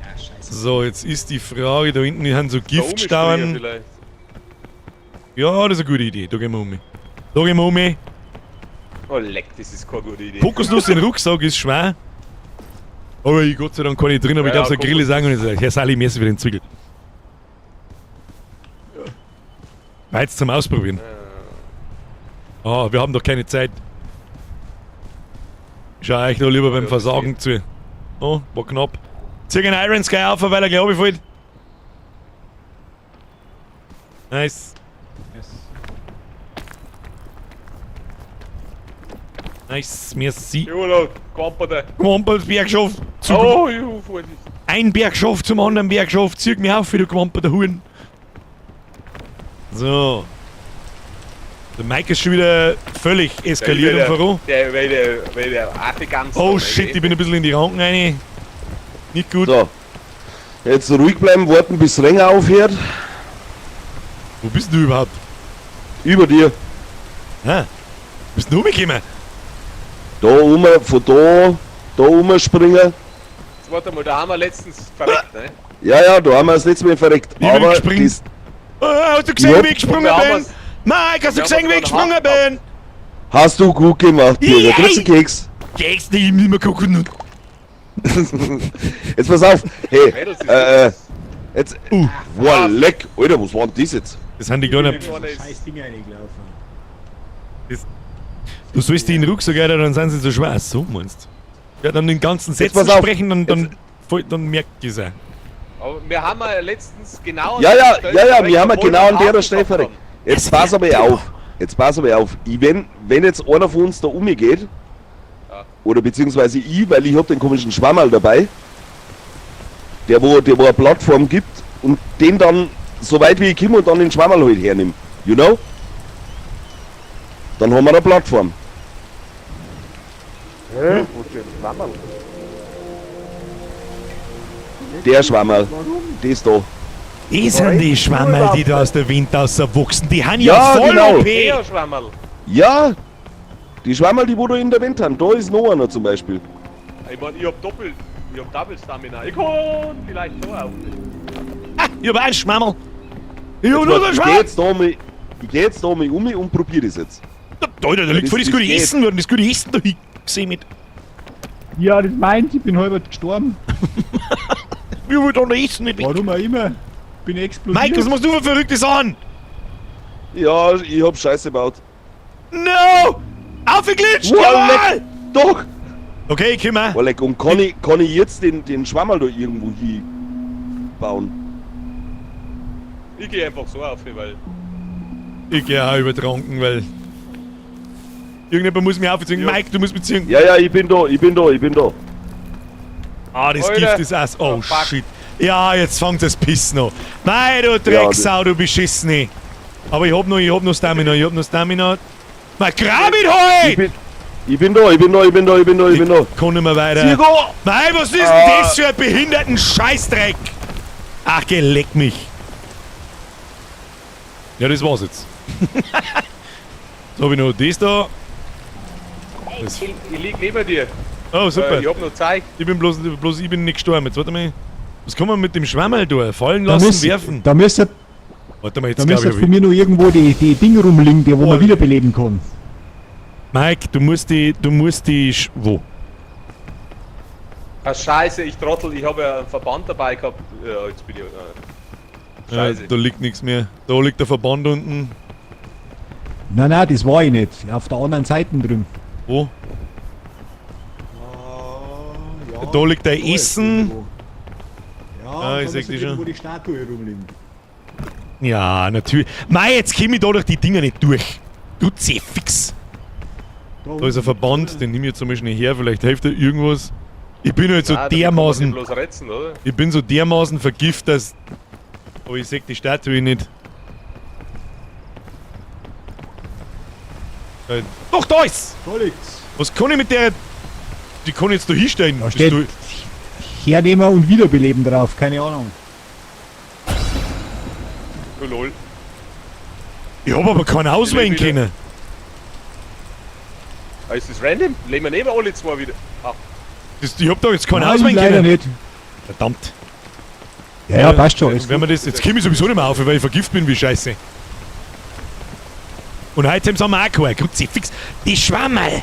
Ja, scheiße. So, jetzt ist die Frage, da hinten haben so Da oben Giftstauen. vielleicht. Ja, das ist eine gute Idee. Da gehen wir um. Da gehen wir um. Oh, leck, das ist keine gute Idee. Kokosnuss in den Rucksack ist schwer. Aber ich, Gott sei Dank kann ich drin, aber ich Ja, glaube, so eine Grille sagen und ich sage, Herr Sali, mir ist wieder den Zwiegel. War jetzt zum Ausprobieren. Ah, wir haben doch keine Zeit. Schau euch noch lieber beim Ja, Versagen zu. Oh, war knapp. Zieh den Iron Sky auf, weil er glaube ich fällt. Nice. Yes. Nice, merci. Jolo, Quamperte. Quampel, Bergschaft. Zu Oh, juhu, Vorsicht. Ein Bergschaft zum anderen Bergschaft. Zieh mich auf, wie du gewamperter Huren. So. Der Mike ist schon wieder völlig eskaliert Der, und voran. Der, weil der, weil der Affe ganz. Oh shit, ich bin ein bisschen in die Ranken rein. Nicht gut. So. Jetzt ruhig bleiben, warten bis Ränger aufhört. Wo bist du überhaupt? Über dir. Ah, bist du umgekommen? Da um, von da, da umspringen. Jetzt warte mal, da haben wir letztens verreckt, ne? Ja, ja, da haben wir das letzte Mal verreckt. Ich bin Aber gesprungen. das, Ah, hast du gesehen, Ja. wie ich gesprungen Wir haben bin? wir's- Mike, hast du wir gesehen, haben wie ich wir's noch gesprungen bin? hast du gut gemacht, Bürger. Yay! Kriegst du einen Keks? Keks, die ich nicht mehr gucken. Jetzt pass auf. Hey, Mädels, ist jetzt. Boah, leck. Alter, was war denn das jetzt? Das sind die kleinen. Vorne ist- Scheiß Ding reingelaufen. Du sollst die in den Rucksack, Alter, dann sind sie so schwer. So meinst du? Ja, dann den ganzen Jetzt Sätzen pass auf. sprechen, dann merkt ich's auch. Aber wir haben ja letztens genau an Ja, der ja, Stelle ja, ja, verreckt, wir haben ja obwohl genau wir an der Haken Stelle gehabt verreckt. haben. Jetzt pass aber auf. Jetzt pass aber auf. Ich, wenn jetzt einer von uns da umgeht, Ja. oder beziehungsweise ich, weil ich hab den komischen Schwammerl dabei, der wo eine Plattform gibt und den dann so weit wie ich komme und dann den Schwammerl halt hernehm. You know? Dann haben wir eine Plattform. Hä? Wo ist denn Schwammerl? Der Schwammerl. Das da. Das sind die Schwammerl, die da aus der Wind rauswachsen. Die haben ja, Ja, voll genau. OP. Der Schwammerl. Ja! Die Schwammerl, die wo da in der Wand haben. Da ist noch einer zum Beispiel. Ich mein, ich hab doppelt, ich hab Double Stamina. Ich kann vielleicht schon auf. Ah, ich hab auch einen Schwammerl. Ich hab Jetzt nur so warte, einen ich geh Schwammerl. jetzt da mal, ich geh jetzt da mal um und probier das jetzt. Da, da, da liegt voll das Das gute geht. Essen, worden. Das gute Essen da gesehen mit. Ja, das meint, ich bin halber gestorben. Ich will da noch Essen nicht weg. Warum auch immer. Bin explodiert. Mike, was machst du für verrückte Sachen? Ja, ich hab Scheiße gebaut. No! Aufgeglitscht! Boah, Jawohl! leck! Doch! Okay, ich komm auch. Boah, leck, und kann ich jetzt den Schwammerl da irgendwo hinbauen? Ich geh einfach so auf, weil. Ich geh auch übertranken, weil. Irgendjemand muss mich aufziehen. Ja. Mike, du musst mich ziehen. Ja, ja, ich bin da, ich bin da, ich bin da. Ah, das Alter. Gift ist ass. Oh, Oh, fuck. shit. Ja, jetzt fängt das Pissen an. Mei, du Drecksau, du Beschissene. Aber ich hab noch Stamina, ich hab noch Stamina. Mei, grab ihn Ich halt! bin da, ich bin da, ich bin da, ich bin da, ich bin da. Kann nicht mehr weiter. Zigo! Mei, was ist denn Ah. das für ein behinderten Scheißdreck? Ach, geleck mich. Ja, das war's jetzt. So hab ich noch das da. Das, Ich lieg neben dir. oh, super. Ich hab noch Zeit. Ich bin bloß, ich bin nicht gestorben. Jetzt warte mal. Was kann man mit dem Schwammerl da? Fallen Da lassen, müsst, werfen? da müsste, Warte mal, jetzt da glaube müsste ich. von mir noch irgendwo die Dinge rumliegen, die wo Oh. man wiederbeleben kann. Mike, du musst die. Du musst die. Wo? Ah, scheiße, ich Trottel, ich habe ja einen Verband dabei gehabt. Ja, jetzt bin ich. Ja, Scheiße. da liegt nichts mehr. Da liegt der Verband unten. Nein, nein, das war ich nicht. Auf der anderen Seite drüben. Wo? Ja, Da liegt der da ist Essen. irgendwo. Ja, Ah, ich da seh ist die schon. Wo die Statue rumliegt. Ja, natürlich. Mei, jetzt komm ich da durch die Dinger nicht durch. Du fix. Da ist ein Verband, den nehme ich jetzt einmal schnell her, vielleicht hilft da irgendwas. Ich bin halt so Nein, damit kann man dermaßen. sich bloß retzen, oder? Ich bin so dermaßen vergiftet, dass. Aber ich seh die Statue nicht. Doch, da ist! Da liegt's. Was kann ich mit der. Die kann ich jetzt da hinstellen. Da Bist steht du- Hernehmen und wiederbeleben drauf, keine Ahnung. Oh, lol. Ich hab aber keinen auswählen Ich will wieder. können. Ah, ist das random? Leben wir neben alle zwei wieder. Ah, Das, ich hab da jetzt keinen Nein, auswählen leider können. nicht. Verdammt. Ja, ja, passt schon. Alles Wenn gut. wir das, jetzt komme ich sowieso nicht mehr auf, weil ich vergiftet bin wie Scheiße. Und heute haben wir auch keinen. Kruzifix. Die Schwammerl.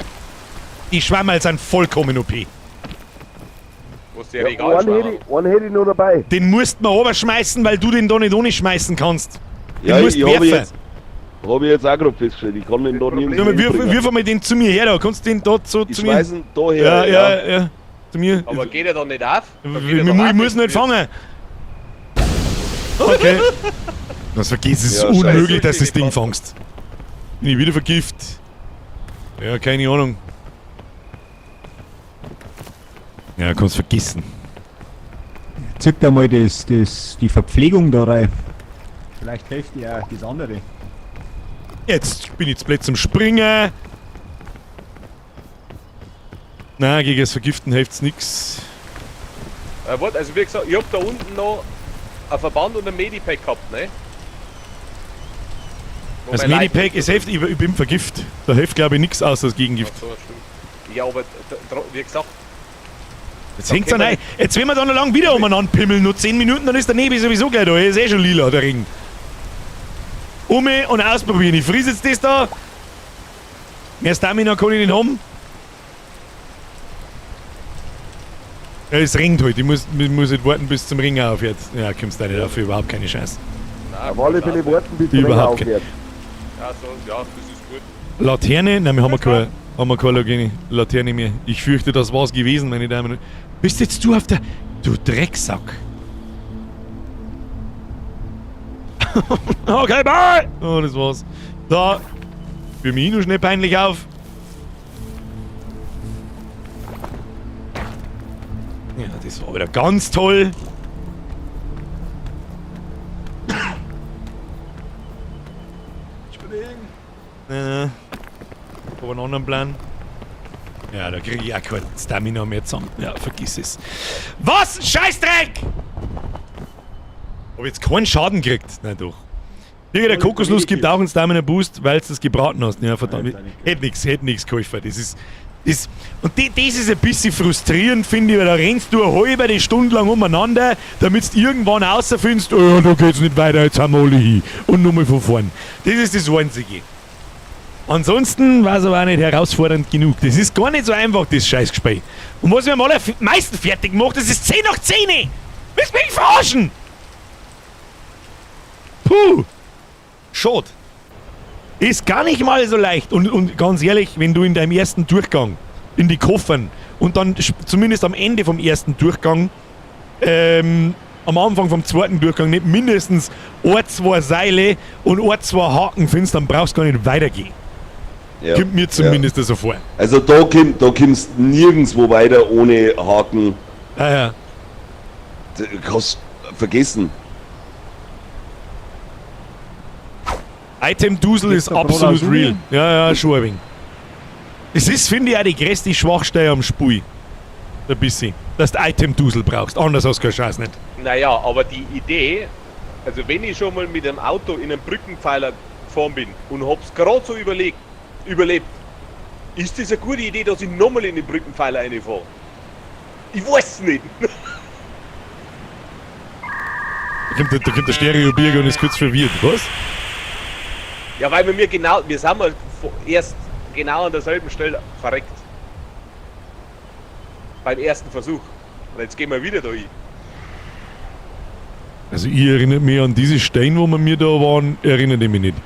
Die Schwammerl sind vollkommen OP. was der Ja, Regal einen hätte ich, einen hätte ich noch dabei. Den musst du mir schmeißen, weil du den da nicht ohne schmeißen kannst. Den Ja, musst ich du habe werfen. jetzt, hab ich jetzt auch gerade festgestellt, ich kann den da nirgendwo Nur mal, wirf, hinbringen. wirf einmal den zu mir her da. Kannst du den da so Ich zu mir? schmeiß ihn da her. Ja, ja, ja. Zu mir. Aber geht er dann nicht auf? Da Ich, geht er ich, doch ich auf, muss nicht fangen. Okay. Das vergiss es, ist Ja, unmöglich, scheiße. dass du das Ding fangst. Bin ich wieder vergift. Ja, keine Ahnung. Ja, kannst vergessen. Zück da mal die Verpflegung da rein. Vielleicht hilft dir auch das andere. Jetzt bin ich zu blöd zum Springen. Na, gegen das Vergiften hilft's nix. Warte, also wie gesagt, ich hab da unten noch einen Verband und ein Medipack gehabt, ne? Wo Das mein Leid- Medipack, es hilft, ich bin vergift. Da hilft glaube ich nichts außer das Gegengift. Ach so, stimmt. Ja, aber wie gesagt, Jetzt hängt's können an wir rein. Jetzt wenn wir da noch lang wieder umeinander pimmeln, nur 10 Minuten, dann ist der Nebel sowieso gleich da. Ist eh schon lila, der Ring. Um und ausprobieren. Ich friss jetzt das da. Mehr Stamina kann ich nicht haben. Ja, es ringt halt. Ich muss halt warten, bis zum Ring aufhört. Ja, kommst da nicht auf, überhaupt keine Chance. nein, Auf alle Fälle warten, bis der Ring Überhaupt aufhört. Ja, so, ja, das ist gut. Laterne? Nein, wir haben keine Laterne mehr. Ich fürchte, das war's gewesen, meine Damen und Herren. Bist jetzt du auf der... Du Drecksack. Okay, bye! Oh, das war's. Da. Für mich nur schnell peinlich auf. Ja, das war wieder ganz toll. Spring! Nein, nein. Aber einen anderen Plan. Ja, da kriege ich auch kein Stamina mehr zusammen. Ja, vergiss es. Was ein Scheißdreck! Hab jetzt keinen Schaden gekriegt. Nein, doch. Digga, der Kokosnuss gibt auch einen Stamina Boost, weil du das gebraten hast. Ja, verdammt. Nein, Hätte nix geholfen. Das ist. Das, und das ist ein bisschen frustrierend, finde ich, weil da rennst du eine halbe Stunde lang umeinander, damit du irgendwann rausfindest, oh, da geht's nicht weiter, jetzt haben wir alle hin. Und nochmal von vorn. Das ist das Einzige. Ansonsten war es aber auch nicht herausfordernd genug. Das ist gar nicht so einfach, das Scheißgespräch. Und was mir am allermeisten fertig macht, das ist 10 nach 10. Willst du mich verarschen? Puh. Schade. Ist gar nicht mal so leicht. Und ganz ehrlich, wenn du in deinem ersten Durchgang in die Koffern und dann zumindest am Ende vom ersten Durchgang, am Anfang vom zweiten Durchgang nicht mindestens ein, zwei Seile und ein, zwei Haken findest, dann brauchst du gar nicht weitergehen. Ja. Kommt mir zumindest so vor. Ja. Also da kommst nirgendwo weiter ohne Haken. Ja, ja. Du kannst vergessen. Item Dusel ist der Bruder absolut Sumi? real. Ja, ja, schon ein wenig. Es ist, finde ich, auch die größte Schwachstelle am Spiel. Ein bisschen. Dass du Item Dusel brauchst. Anders hast du keine Chance nicht. Naja, aber die Idee, also wenn ich schon mal mit einem Auto in einen Brückenpfeiler gefahren bin und hab's gerade so überlebt, ist das eine gute Idee, dass ich nochmal in den Brückenpfeiler reinfahre? Ich weiß nicht. Da kommt der Stereo-Birger und ist kurz verwirrt. Was? Ja, weil wir mir genau, wir sind mal erst genau an derselben Stelle verreckt. Beim ersten Versuch. Und jetzt gehen wir wieder da hin. Also ich erinnere mich an diese Stein, wo wir mir da waren, erinnere ich mich nicht.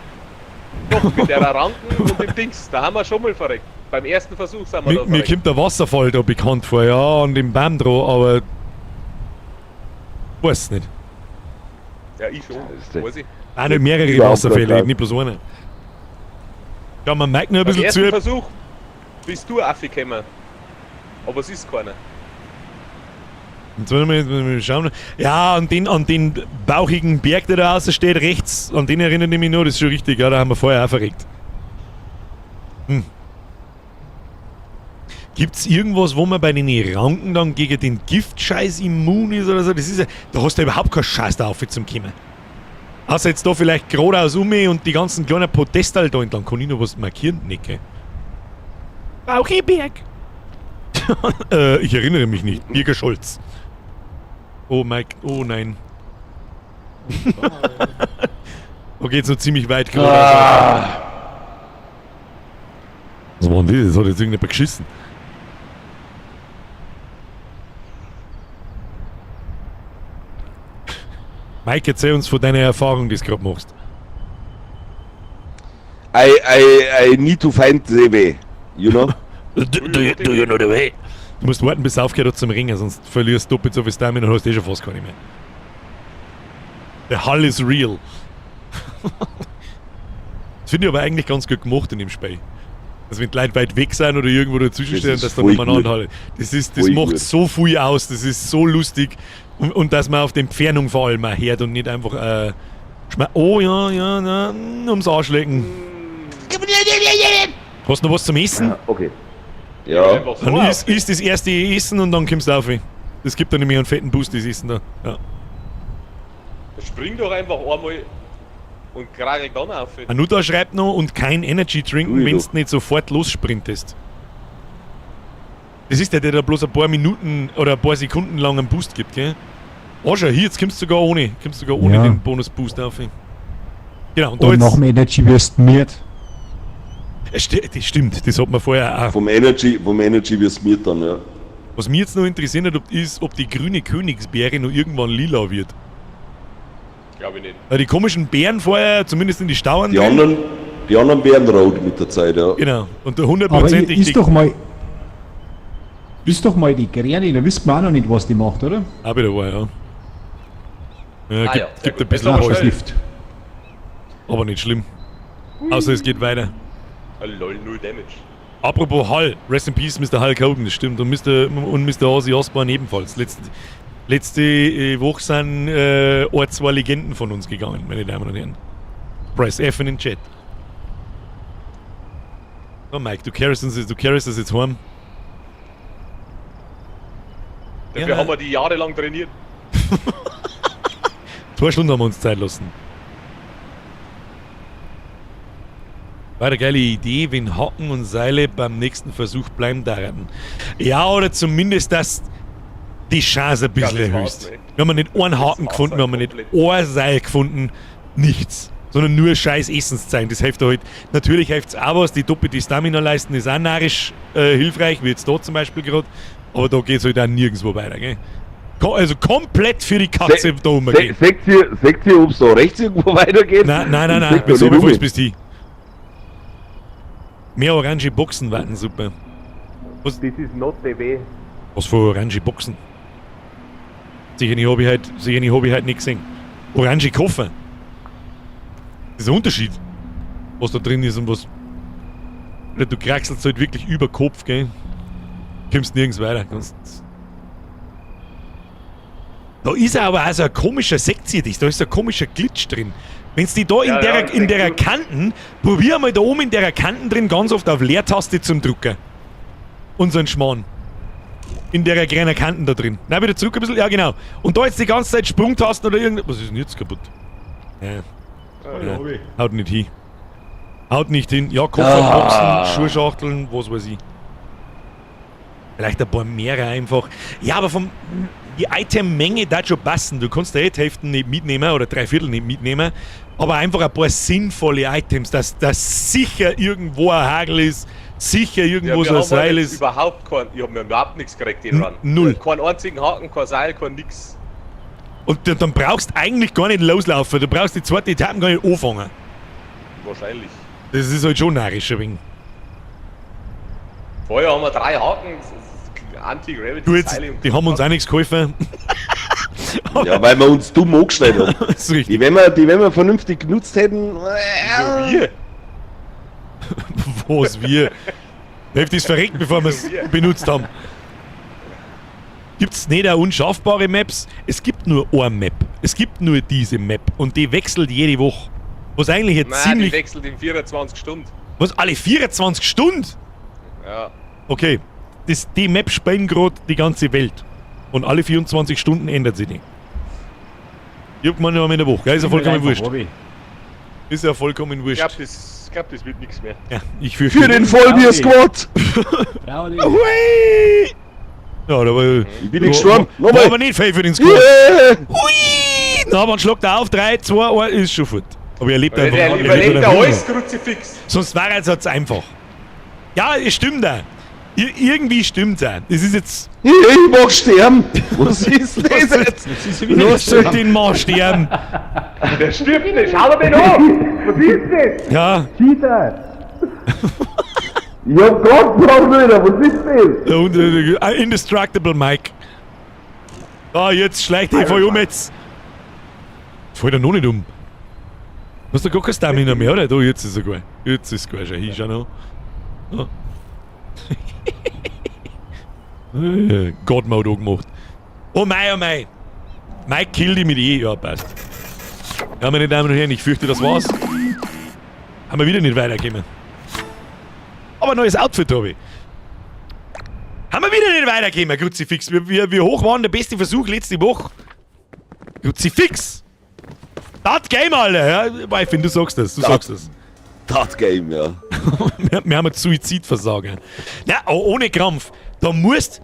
Doch, mit der Ranken und dem Dings, da haben wir schon mal verreckt. Beim ersten Versuch sind wir Mir, da mir verreckt. kommt der Wasserfall da bekannt vor, ja, an dem Baum dran, aber weiß nicht. Ja, ich schon. Scheiße. Weiß ich. Auch nicht mehrere Überhaupt Wasserfälle, nicht. nicht bloß einer. Kann man Mike noch ein Beim bisschen ersten zu. Versuch bist du aufgekommen. Aber es ist keiner. Jetzt wollen wir schauen. Ja, an den bauchigen Berg, der da außen steht, rechts, an den erinnere ich mich noch, das ist schon richtig, ja, da haben wir vorher auch verreckt. Hm. Gibt's irgendwas, wo man bei den Ranken dann gegen den Giftscheiß immun ist oder so? Das ist ja, da hast du ja überhaupt keinen Scheiß da auf zum Kommen. Außer jetzt da vielleicht geradeaus um mich und die ganzen kleinen Podestal da entlang. Kann ich noch was markieren? Nee, gell? Bauchiberg! Ich erinnere mich nicht. Birger Scholz. Oh, Mike. Oh nein. Okay, jetzt noch ziemlich weit geradeaus. Was war denn das? Das hat jetzt irgendjemand geschissen. Mike, erzähl uns von deiner Erfahrung, die du gerade machst. I need to find the way, you know? Do you know the way? Du musst warten, bis es aufgehört hat zum Ringen, sonst verlierst du doppelt so viel Stamina und hast eh schon fast keine mehr. The Hull is real. Das finde ich aber eigentlich ganz gut gemacht in dem Spiel. Also wenn die Leute weit weg sind oder irgendwo dazwischen Das stehen, ist dass dann voll umeinander gut. halten. Das Voll macht gut. so viel aus, das ist so lustig. Und dass man auf die Entfernung vor allem auch hört und nicht einfach oh ja, ja, na, ums Arschlecken. Hast du noch was zum Essen? Okay. Ja. Einfach so Dann auf. isst das erste Essen und dann kommst du auf. Das gibt dann nämlich einen fetten Boost, das Essen da. Ja. Spring doch einfach einmal und kragel dann auf. Anuta schreibt noch, und kein Energy trinken, Ui, wenn du doch. nicht sofort lossprintest. Das ist der, der da bloß ein paar Minuten oder ein paar Sekunden lang einen Boost gibt, gell? Oh, schau, hier, jetzt kommst du sogar ohne. Kommst sogar ohne Ja. den Bonus-Boost auf. Genau, und da Und jetzt. nach dem Energy wirst du miert. Das stimmt, das hat man vorher auch. Vom Energy wirst mir dann, ja. Was mich jetzt noch interessiert hat, ist, ob die grüne Königsbeere noch irgendwann lila wird. Glaube ich nicht. Weil die komischen Beeren vorher, zumindest in die Stauern. Die drin. anderen, die anderen werden rot mit der Zeit, ja. Genau. Und der Aber hundertprozentig. ist doch mal. Ist doch mal die Gräne, da wissen wir auch noch nicht, was die macht, oder? Auch wieder war, ja. Ja, Ah gibt, ja, sehr gibt gut. ein bisschen Jetzt aber Pause. schnell. Lift. Aber nicht schlimm. Außer es geht weiter. Ah, lol, null Damage. Apropos Hull, Rest in Peace, Mr. Hulk Hogan, das stimmt. Und Mr. Ozzy Osbourne ebenfalls. Letzte Woche sind auch zwei Legenden von uns gegangen, meine Damen und Herren. Press F in den Chat. So, Mike, du carryst das jetzt heim. Dafür Ja. haben wir die jahrelang trainiert. 2 Stunden haben wir uns Zeit lassen. War eine geile Idee, wenn Haken und Seile beim nächsten Versuch bleiben daran. Ja, oder zumindest, dass die Chance ein bisschen Ja, das war's erhöhst. nicht. Wir haben nicht einen Haken war's gefunden, wir haben halt nicht komplett. ein Seil gefunden, nichts. Sondern nur scheiß Essenszeichen. Das hilft halt. Natürlich hilft es auch was, die doppelte Stamina leisten ist auch narrisch hilfreich, wie jetzt da zum Beispiel gerade. Aber da geht es halt auch nirgendwo weiter, gell? Also komplett für die Katze da rumgehen. Seht ihr, ob es da rechts irgendwo weitergeht? Nein, nein, nein, Ich nein. seh da Wieso nicht bevor um. bis die? Mehr orange Boxen warten super. This is not the way. Was für orange Boxen? Sicher nicht habe ich halt, sicher nicht, hab ich halt nicht gesehen. Orange Koffer. Das ist ein Unterschied. Was da drin ist und was. Oder du kraxelst halt wirklich über Kopf, gell? Kommst nirgends weiter. Kannst. Da ist aber auch so ein komischer Sektier, da ist so ein komischer Glitch drin. Wenn's die da in Ja, der, ja, ich in der denk, Kanten, probier mal da oben in der Kanten drin ganz oft auf Leertaste zum Drucker. Und so ein Schmarrn. In der kleinen Kanten da drin. Na, wieder zurück ein bisschen. Ja, genau. Und da jetzt die ganze Zeit Sprungtasten oder irgend. Was ist denn jetzt kaputt? Ja. Ja. Haut nicht hin. Haut nicht hin. Ja, Kofferboxen, Schuhschachteln, was weiß ich. Vielleicht ein paar mehrere einfach. Ja, aber vom. Die Itemmenge da schon passen. Du kannst da eh die Hälfte nicht mitnehmen oder drei Viertel nicht mitnehmen, aber einfach ein paar sinnvolle Items, dass das sicher irgendwo ein Hagel ist, sicher irgendwo wir so ein haben Seil halt ist. Überhaupt kein, ich hab mir überhaupt nichts gekriegt, den Run. Null. Keinen einzigen Haken, kein Seil, kein nix. Und dann brauchst du eigentlich gar nicht loslaufen. Du brauchst die zweite Etappe gar nicht anfangen. Wahrscheinlich. Das ist halt schon narrisch ein wenig. Vorher haben wir drei Haken, Anti-Gravity, Du jetzt, Seile und die haben uns auch nichts geholfen. Ja, weil wir uns dumm angestellt haben. Das ist richtig. Die, wenn wir vernünftig genutzt hätten. Wieso wir? Was wir. Die Hälfte ist verreckt, bevor wir es benutzt haben. Gibt es nicht auch unschaffbare Maps? Es gibt nur eine Map. Es gibt nur diese Map. Und die wechselt jede Woche. Was eigentlich jetzt Nein, die ziemlich. wechselt in 24 Stunden. Was? Alle 24 Stunden? Ja. Okay. Die Map spielen gerade die ganze Welt. Und alle 24 Stunden ändert sich die. Ich hab gemeint, nur einmal in der Woche. Gell? Ist ja vollkommen wurscht. Ist ja vollkommen Ich wurscht. glaube, glaub, das wird nichts mehr. Ja, ich fürchte. Für den Vollbier-Squad! Brauli. Hui! Ja, da war. Ich bin nicht gestorben. War Nochmal. aber nicht fair für den Squad. Yeah. Hui! Na, man schlagt er auf. 3, 2, 1, ist schon fort. Aber er lebt Der, einfach. der Er lebt überlebt einfach ja immer. alles Kruzifix. Sonst war es jetzt einfach. Ja, es stimmt auch. Irgendwie stimmt's auch. Es ist jetzt. Ich mag sterben! Was ist das jetzt? Jetzt ist sie wieder Lass gestorben. den Mann sterben. Der stirbt nicht, schau dir den an! Was ist das? Ja, Cheater! Ich hab grad gebraucht wieder, was ist das? und Indestructible Mike. Ah, jetzt schleicht er voll um jetzt. Fällt er noch nicht um. Hast du gar kein Stamina mehr, oder? Da, jetzt ist er gut. Jetzt ist gut. Schau hin, schau noch. Ja. God Mode angemacht. Oh mei, oh mei. Mike kill die mit E. Ja, passt. Ja, meine Damen und Herren, ich fürchte, das war's. Haben wir wieder nicht weitergekommen. Aber neues Outfit habe ich. Haben wir wieder nicht weitergekommen, Kruzifix. Wie hoch war denn der beste Versuch letzte Woche? Kruzifix! Das Game, Alter! Ja, ich finde, du sagst das. Du sagst das. Das Game, ja. Wir haben ein Suizidversager. Na, ohne Krampf. Da musst,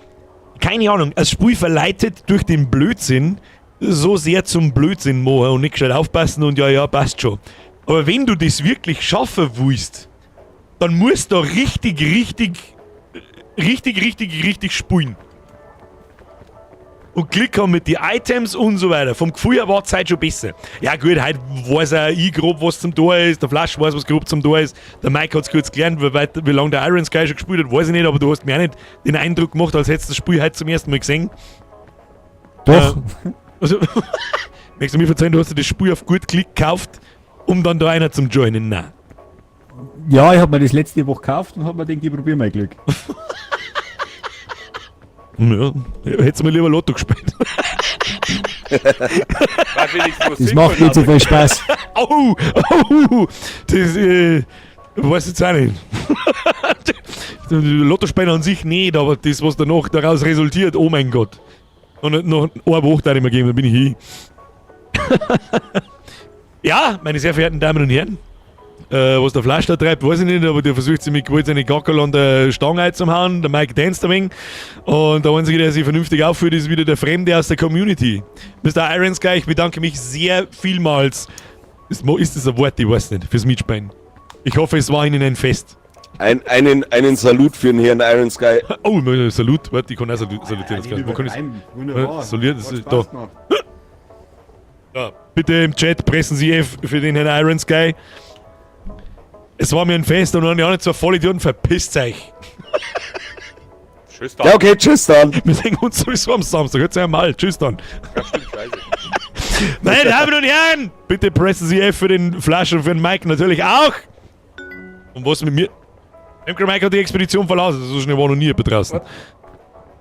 keine Ahnung, das Spiel verleitet durch den Blödsinn so sehr zum Blödsinn machen und nicht gescheit aufpassen und ja, ja, passt schon. Aber wenn du das wirklich schaffen willst, dann musst du da richtig, richtig, richtig, richtig, richtig spielen. Und Glück haben mit den Items und so weiter. Vom Gefühl her war die Zeit schon besser. Ja gut, heute weiß auch ich grob, was zum Tor ist. Der Flash weiß, was grob zum Tor ist. Der Mike hat's kurz gelernt, wie lange der Iron Sky schon gespielt hat, weiß ich nicht. Aber du hast mir auch nicht den Eindruck gemacht, als hättest du das Spiel heute zum ersten Mal gesehen. Doch. Also, möchtest du mir verzeihen, du hast dir das Spiel auf gut Klick gekauft, um dann da einer zum Joinen? Nein. Ja, ich hab mir das letzte Woche gekauft und hab mir gedacht, ich probier mein Glück. Ja, hättest du mir lieber Lotto gespielt. Weil wenigstens was Das macht nicht so viel Spaß. Au, au, das, weiß jetzt auch nicht. Lottospender an sich nicht, aber das, was danach daraus resultiert, oh mein Gott. Und noch eine Woche da nicht mehr geben, dann bin ich hin. Ja, meine sehr verehrten Damen und Herren, was der Flasch da treibt, weiß ich nicht, aber der versucht sich mit Gewalt seine Gackerl an der Stange einzuhauen, der Mike tanzt ein wenig. Und der Einzige, der sich vernünftig aufführt, ist wieder der Fremde aus der Community. Mr. Iron Sky, ich bedanke mich sehr vielmals. Ist das ein Wort? Ich weiß nicht, fürs Mitspielen. Ich hoffe, es war Ihnen ein Fest. Einen Salut für den Herrn Iron Sky. Oh, Salut. Warte, ich kann auch salutieren. Das kann, wo kann ich, Wunderbar. Salut, das Hat ist Spaß da. gemacht. Ja, bitte im Chat pressen Sie F für den Herrn Iron Sky. Es war mir ein Fest und dann die anderen zwei Vollidioten, verpisst euch. Tschüss dann. Ja, okay, tschüss dann. Wir sehen uns sowieso am Samstag. Hört's ja mal. Tschüss dann. Ja, stimmt, scheiße. Meine Damen und Herren, bitte pressen Sie F für den Flash und für den Mike natürlich auch. Und was mit mir? MK Mike hat die Expedition verlassen. So schnell war noch nie jemand draußen.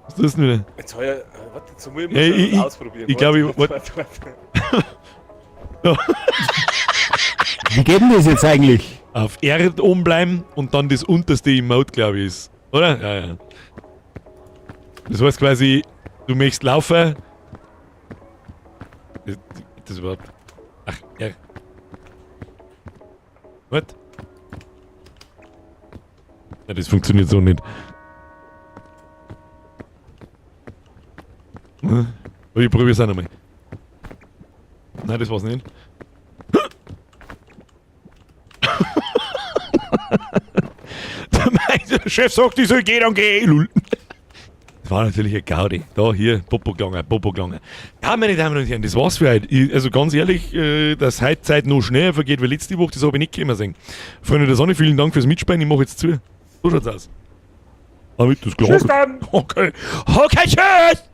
Was ist das denn wieder? Jetzt hab ich, warte, jetzt muss ich Ja, mal ausprobieren. ich glaub, ich- Warte, warte, warte. Wie geht denn das jetzt eigentlich? Auf R oben bleiben und dann das unterste Emote, glaube ich, ist. Oder? Ja, ja. Das heißt quasi, du möchtest laufen. Das überhaupt. Ach, R. Was? Ja, das funktioniert so nicht. Hm? Ich probier's auch nochmal. Nein, das war's nicht. Der Chef sagt, ich soll gehen, dann geh ich. Lul. Das war natürlich eine Gaudi. Da, hier, Popo gegangen, Popo gegangen. Ja, meine Damen und Herren, das war's für heute. Ich, also ganz ehrlich, dass heute Zeit noch schneller vergeht wie letzte Woche, das habe ich nicht kommen sehen. Freunde der Sonne, vielen Dank fürs Mitspielen. Ich mache jetzt zu. So schaut's aus. Damit das klar. Tschüss dann! Okay. Okay, tschüss!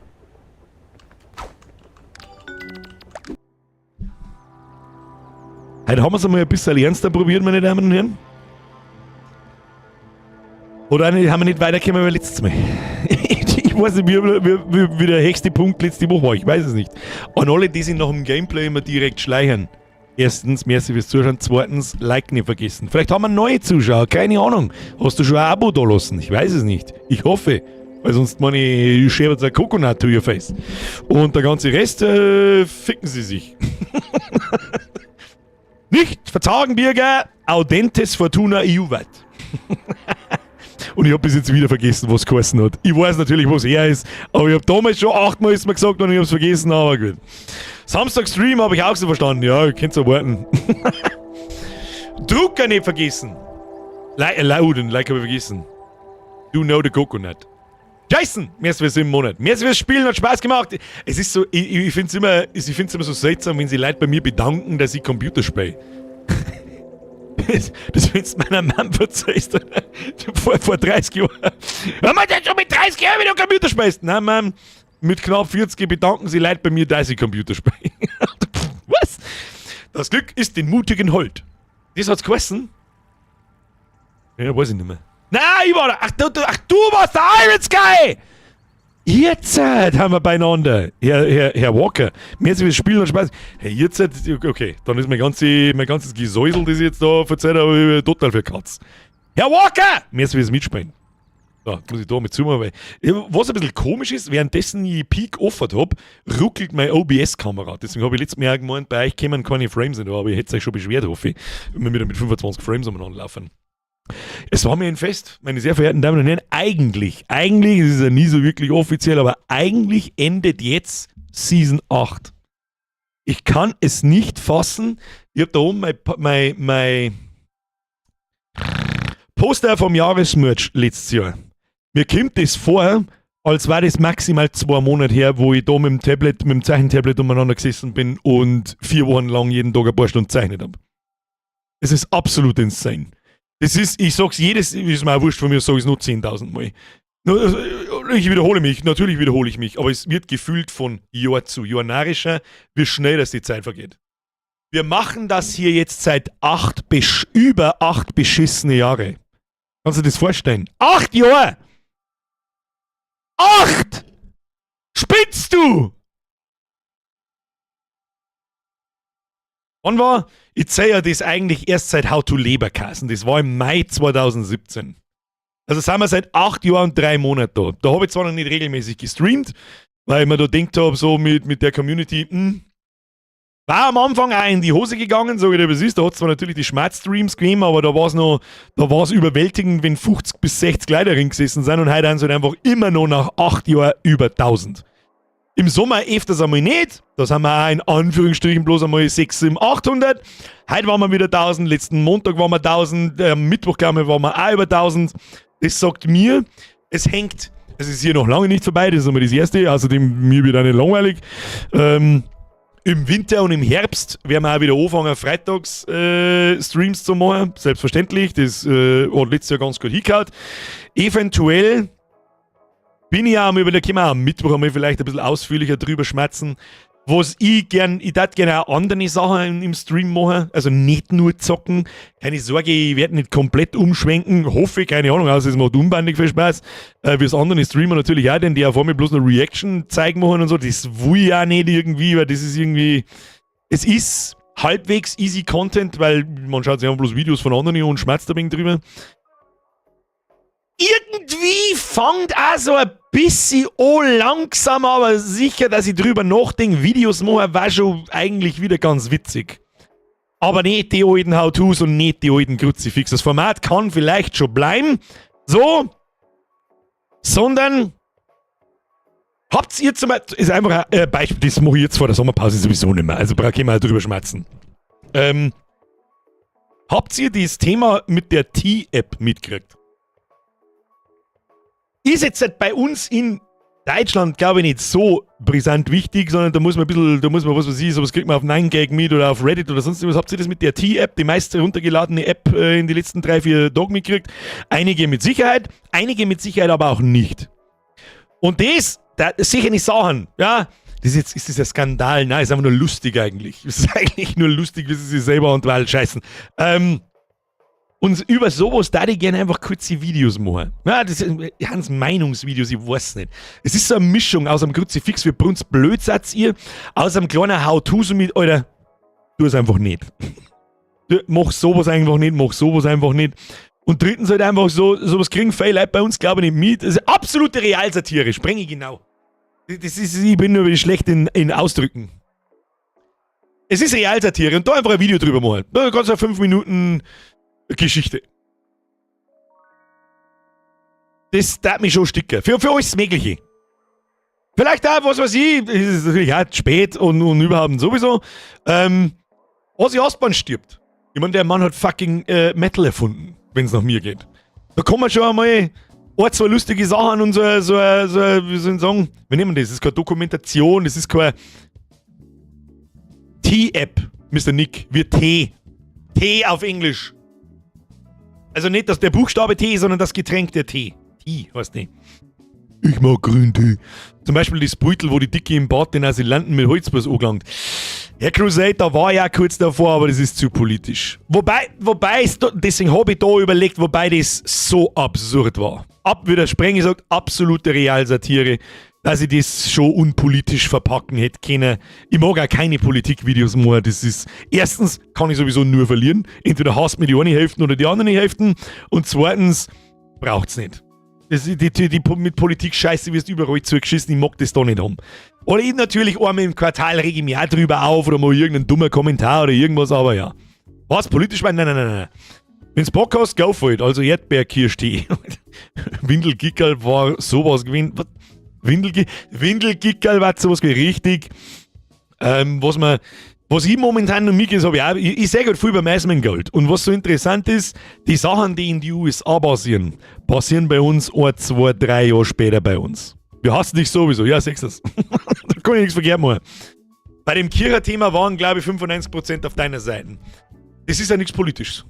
Heute haben wir es einmal ein bisschen ernster probiert, meine Damen und Herren. Oder haben wir nicht weitergekommen wie letztes Mal? Ich weiß nicht, wie der höchste Punkt letzte Woche war. Ich weiß es nicht. An alle, die sich nach dem Gameplay immer direkt schleichen. Erstens, merci fürs Zuschauen. Zweitens, Like nicht vergessen. Vielleicht haben wir neue Zuschauer, keine Ahnung. Hast du schon ein Abo da lassen? Ich weiß es nicht. Ich hoffe. Weil sonst meine ich schäbe ein Coconut to your face. Und der ganze Rest, ficken sie sich. Nicht verzagen, Bürger! Audentes Fortuna iuvat. Und ich hab bis jetzt wieder vergessen, was geheißen hat. Ich weiß natürlich, was er ist, aber ich hab damals schon achtmal ist mir gesagt und ich hab's vergessen, aber gut. Samstag Stream habe ich auch so verstanden. Ja, ihr könnt's erwarten. Drucker nicht vergessen. Like, oh, den Like habe ich vergessen. You know the coconut. Jason, merci fürs 7 Monat. Merci fürs Spielen, hat Spaß gemacht. Es ist so, ich find's immer so seltsam, wenn sich Leute bei mir bedanken, dass ich Computer spiele. Das wenn's meiner Mom verzeihst, vor 30 Jahren. Wenn man denn schon mit 30 Jahren wieder Computer spielst? Nein, Mann, mit knapp 40 bedanken sich Leute bei mir, dass ich Computer spiele. Was? Das Glück ist den Mutigen hold. Das hat's geheißen? Ja, weiß ich nicht mehr. Nein, ich war da. Ach, du warst der Iron Sky! Jetzt haben wir beieinander. Herr Walker, mir ist das Spielen und Spaß. Hey, jetzt, okay, dann ist mein ganzes Gesäusel, das ich jetzt da verzeiht habe, total für Katz. Herr Walker! Mir ist fürs Mitspielen. So, jetzt muss ich da mit zumachen, weil, was ein bisschen komisch ist, währenddessen ich Peak offert hab, ruckelt meine OBS-Kamera. Deswegen habe ich letztes Mal auch gemeint, bei euch kämen keine Frames nicht, aber ich hätte euch schon beschwert, hoffe ich, wenn wir wieder mit 25 Frames umeinander laufen. Es war mir ein Fest, meine sehr verehrten Damen und Herren. Eigentlich, es ist ja nie so wirklich offiziell, aber eigentlich endet jetzt Season 8. Ich kann es nicht fassen. Ich habe da oben mein Poster vom Jahresmerch letztes Jahr. Mir kommt das vor, als war das maximal 2 Monate her, wo ich da mit dem Tablet, mit dem Zeichentablet umeinander gesessen bin und 4 Wochen lang jeden Tag ein paar Stunden gezeichnet habe. Es ist absolut insane. Das ist, ich sag's jedes, ist mir auch wurscht von mir, sag ich's nur 10.000 Mal. Also, ich wiederhole mich, natürlich wiederhole ich mich, aber es wird gefühlt von Jahr zu Jahr narrischer, wie schnell das die Zeit vergeht. Wir machen das hier jetzt seit über 8 beschissene Jahre. Kannst du dir das vorstellen? 8 Jahre! 8! Spinnst du? Wann war? Ich zähle ja das eigentlich erst seit How to Leberkasen. Das war im Mai 2017. Also sind wir seit 8 Jahren und 3 Monaten da. Da habe ich zwar noch nicht regelmäßig gestreamt, weil ich mir da gedacht habe, so mit der Community, war am Anfang auch in die Hose gegangen, so wie das ist. Da hat es zwar natürlich die Schmerzstreams gegeben, aber da war es noch, da war es überwältigend, wenn 50 bis 60 Leute drin gesessen sind und heute sind sie halt einfach immer noch nach 8 Jahren über 1000. Im Sommer öfters einmal nicht. Da sind wir auch in Anführungsstrichen bloß einmal 6, 7, 800. Heute waren wir wieder 1000, letzten Montag waren wir 1000, Mittwoch, glaube ich, waren wir auch über 1000. Das sagt mir, es hängt, es ist hier noch lange nicht vorbei, das ist einmal das Erste, außerdem mir wird auch nicht langweilig. Im Winter und im Herbst werden wir auch wieder anfangen, freitags Streams zu machen. Selbstverständlich. Das hat letztes Jahr ganz gut hingehauen. Eventuell bin ich auch am überlegen, können wir auch am Mittwoch einmal vielleicht ein bisschen ausführlicher drüber schmatzen. Was ich gern, ich darf gerne auch andere Sachen im Stream machen, also nicht nur zocken. Keine Sorge, ich werde nicht komplett umschwenken, hoffe ich, keine Ahnung, also es macht unbändig viel Spaß. Wie es andere Streamer natürlich auch, denn die auf einmal bloß noch Reaction zeigen machen und so, das will ich auch nicht irgendwie, weil das ist irgendwie, es ist halbwegs easy Content, weil man schaut sich einfach bloß Videos von anderen an und schmatzt ein wenig drüber. Irgendwie fängt auch so ein bisschen an, langsam, aber sicher, dass ich drüber nachdenke, Videos machen, war schon eigentlich wieder ganz witzig. Aber nicht die alten How-Tos und nicht die alten Kruzifix. Das Format kann vielleicht schon bleiben, so, sondern Habt ihr zum Beispiel, ist einfach ein Beispiel, das mache ich jetzt vor der Sommerpause sowieso nicht mehr, also brauche ich mal drüber schmerzen. Habt ihr das Thema mit der T-App mitgekriegt? Ist jetzt halt bei uns in Deutschland, glaube ich, nicht so brisant wichtig, sondern da muss man ein bisschen, da muss man, was weiß ich, sowas kriegt man auf 9gag mit oder auf Reddit oder sonst was. Habt ihr das mit der T-App, die meist runtergeladene App in die letzten 3, 4 Tagen mitgekriegt? Einige mit Sicherheit, einige mit Sicherheit aber auch nicht. Und das, da sicher nicht Sachen, ja, das ist jetzt, ist das ein Skandal? Nein, ist einfach nur lustig eigentlich. Es ist eigentlich nur lustig, wie sie sich selber und weil scheißen. Und über sowas da ich gerne einfach kurze Videos machen. Ja, das sind Hans Meinungsvideos, ich weiß nicht. Es ist so eine Mischung aus einem Kruzifix wie Bruns Blödsatz ihr, aus einem kleinen How-To so mit, Alter, tu es einfach nicht. Du, mach sowas einfach nicht, mach sowas einfach nicht. Und drittens halt einfach so, sowas kriegen viele Leute bei uns, glaube ich, nicht mit. Das ist absolute Realsatire, spreng ich genau. Das ist, ich bin nur schlecht in Ausdrücken. Es ist Realsatire und da einfach ein Video drüber machen. Da kannst du 5 Minuten Geschichte. Das tat mich schon sticken. Für alles Mögliche. Vielleicht auch, was weiß ich, es ist natürlich auch spät und überhaupt sowieso. Ozzy Osbourne stirbt. Ich meine, der Mann hat fucking Metal erfunden, wenn's nach mir geht. Da kommen wir schon einmal ein, zwei lustige Sachen und so, so, so, wie soll ich sagen, wie nennen wir das? Das ist keine Dokumentation, das ist keine T-App, Mr. Nick, wie Tee. Tee auf Englisch. Also nicht dass der Buchstabe T, sondern das Getränk der Tee. Tee heißt nicht. Ich mag Grüntee. Zum Beispiel das Beutel, wo die Dicke im Bad den Asylanten mit Holzbus angelangt. Herr Crusade, da war ich auch kurz davor, aber das ist zu politisch. Wobei, es da, deswegen hab ich da überlegt, wobei das so absurd war. Ab, wie der Sprenge sagt, absolute Realsatire, dass ich das schon unpolitisch verpacken hätte können. Ich mag auch keine Politikvideos mehr. Das ist, erstens kann ich sowieso nur verlieren. Entweder hasst mir die eine Hälfte oder die andere Hälfte. Und zweitens braucht's nicht. Das, die, die, die, mit Politik scheiße wirst du überall zugeschissen, ich mag das da nicht haben. Oder ich natürlich einmal im Quartal rege ich mich auch drüber auf oder mal irgendein dummer Kommentar oder irgendwas, aber ja. Was? Politisch meinen? Nein, nein, nein, nein. Wenn's Bock hast, go for it. Also Erdbeerkirsch-Tee. Windelgickerl war sowas gewesen. Was? Windelgickerl war sowas gewesen. Richtig. Was ich momentan noch mitgehe, habe ich auch, ich sehe gerade viel bei Gold. Und was so interessant ist, die Sachen, die in die USA passieren, passieren bei uns 1, 2, 3 Jahre später bei uns. Wir hassen dich sowieso, ja, sechs das. Da kann ich nichts verkehrt machen. Bei dem Kircher-Thema waren, glaube ich, 95% auf deiner Seite. Das ist ja nichts Politisches.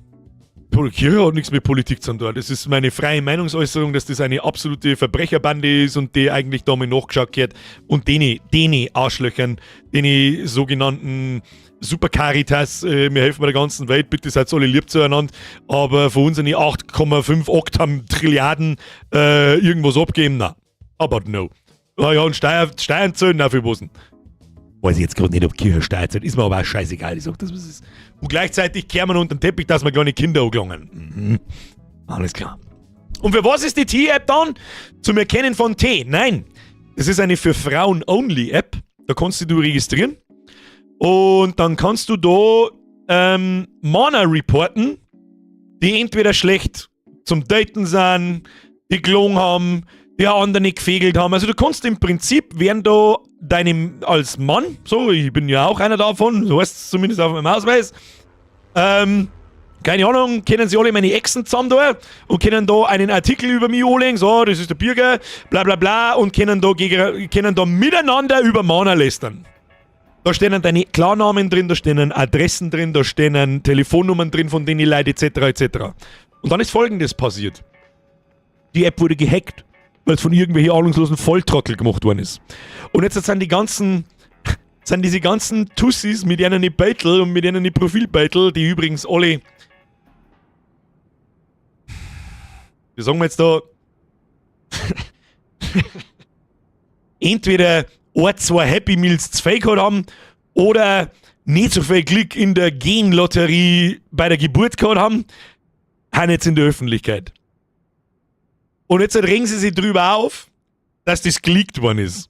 Kirche hat nichts mit Politik zu tun. Das ist meine freie Meinungsäußerung, dass das eine absolute Verbrecherbande ist und die eigentlich da mal nachgeschaut gehört und denen Arschlöchern, denen sogenannten Super Caritas, wir helfen der ganzen Welt, bitte seid alle lieb zueinander, aber von unseren 8,5 Oktam Trilliarden irgendwas abgeben, na. Aber no. Ah ja, und Steuern zahlen, na, für was denn? Weiß ich jetzt gerade nicht, ob Kirche Steuern zahlt, ist mir aber auch scheißegal, ich sag das, was es ist. Und gleichzeitig kehren wir unter den Teppich, dass wir kleine Kinder angelangen. Alles klar. Und für was ist die Tee-App dann? Zum Erkennen von Tee. Nein, es ist eine für Frauen-Only-App. Da kannst du dich registrieren. Und dann kannst du da Männer reporten, die entweder schlecht zum Daten sind, die gelogen haben, die andere nicht gefegelt haben. Also du kannst im Prinzip, während du deinem als Mann, so, ich bin ja auch einer davon, so heißt es zumindest auf meinem Ausweis, keine Ahnung, kennen sie alle meine Exen zusammen da und können da einen Artikel über mich anlegen, so, das ist der Birger, bla bla bla, und können da miteinander über Männer lästern. Da stehen dann deine Klarnamen drin, da stehen dann Adressen drin, da stehen dann Telefonnummern drin von denen Leute, et cetera, et cetera. Und dann ist Folgendes passiert. Die App wurde gehackt, weil es von irgendwelchen ahnungslosen Volltrottel gemacht worden ist. Und jetzt sind diese ganzen Tussis mit ihren Beitel und mit ihren Profilbeitel, die übrigens alle, wie sagen wir jetzt da, entweder ein, zwei Happy Meals zu viel gehabt haben oder nicht so viel Glück in der Genlotterie bei der Geburt gehabt haben, haben jetzt in der Öffentlichkeit. Und jetzt regen sie sich drüber auf, dass das geleakt worden ist.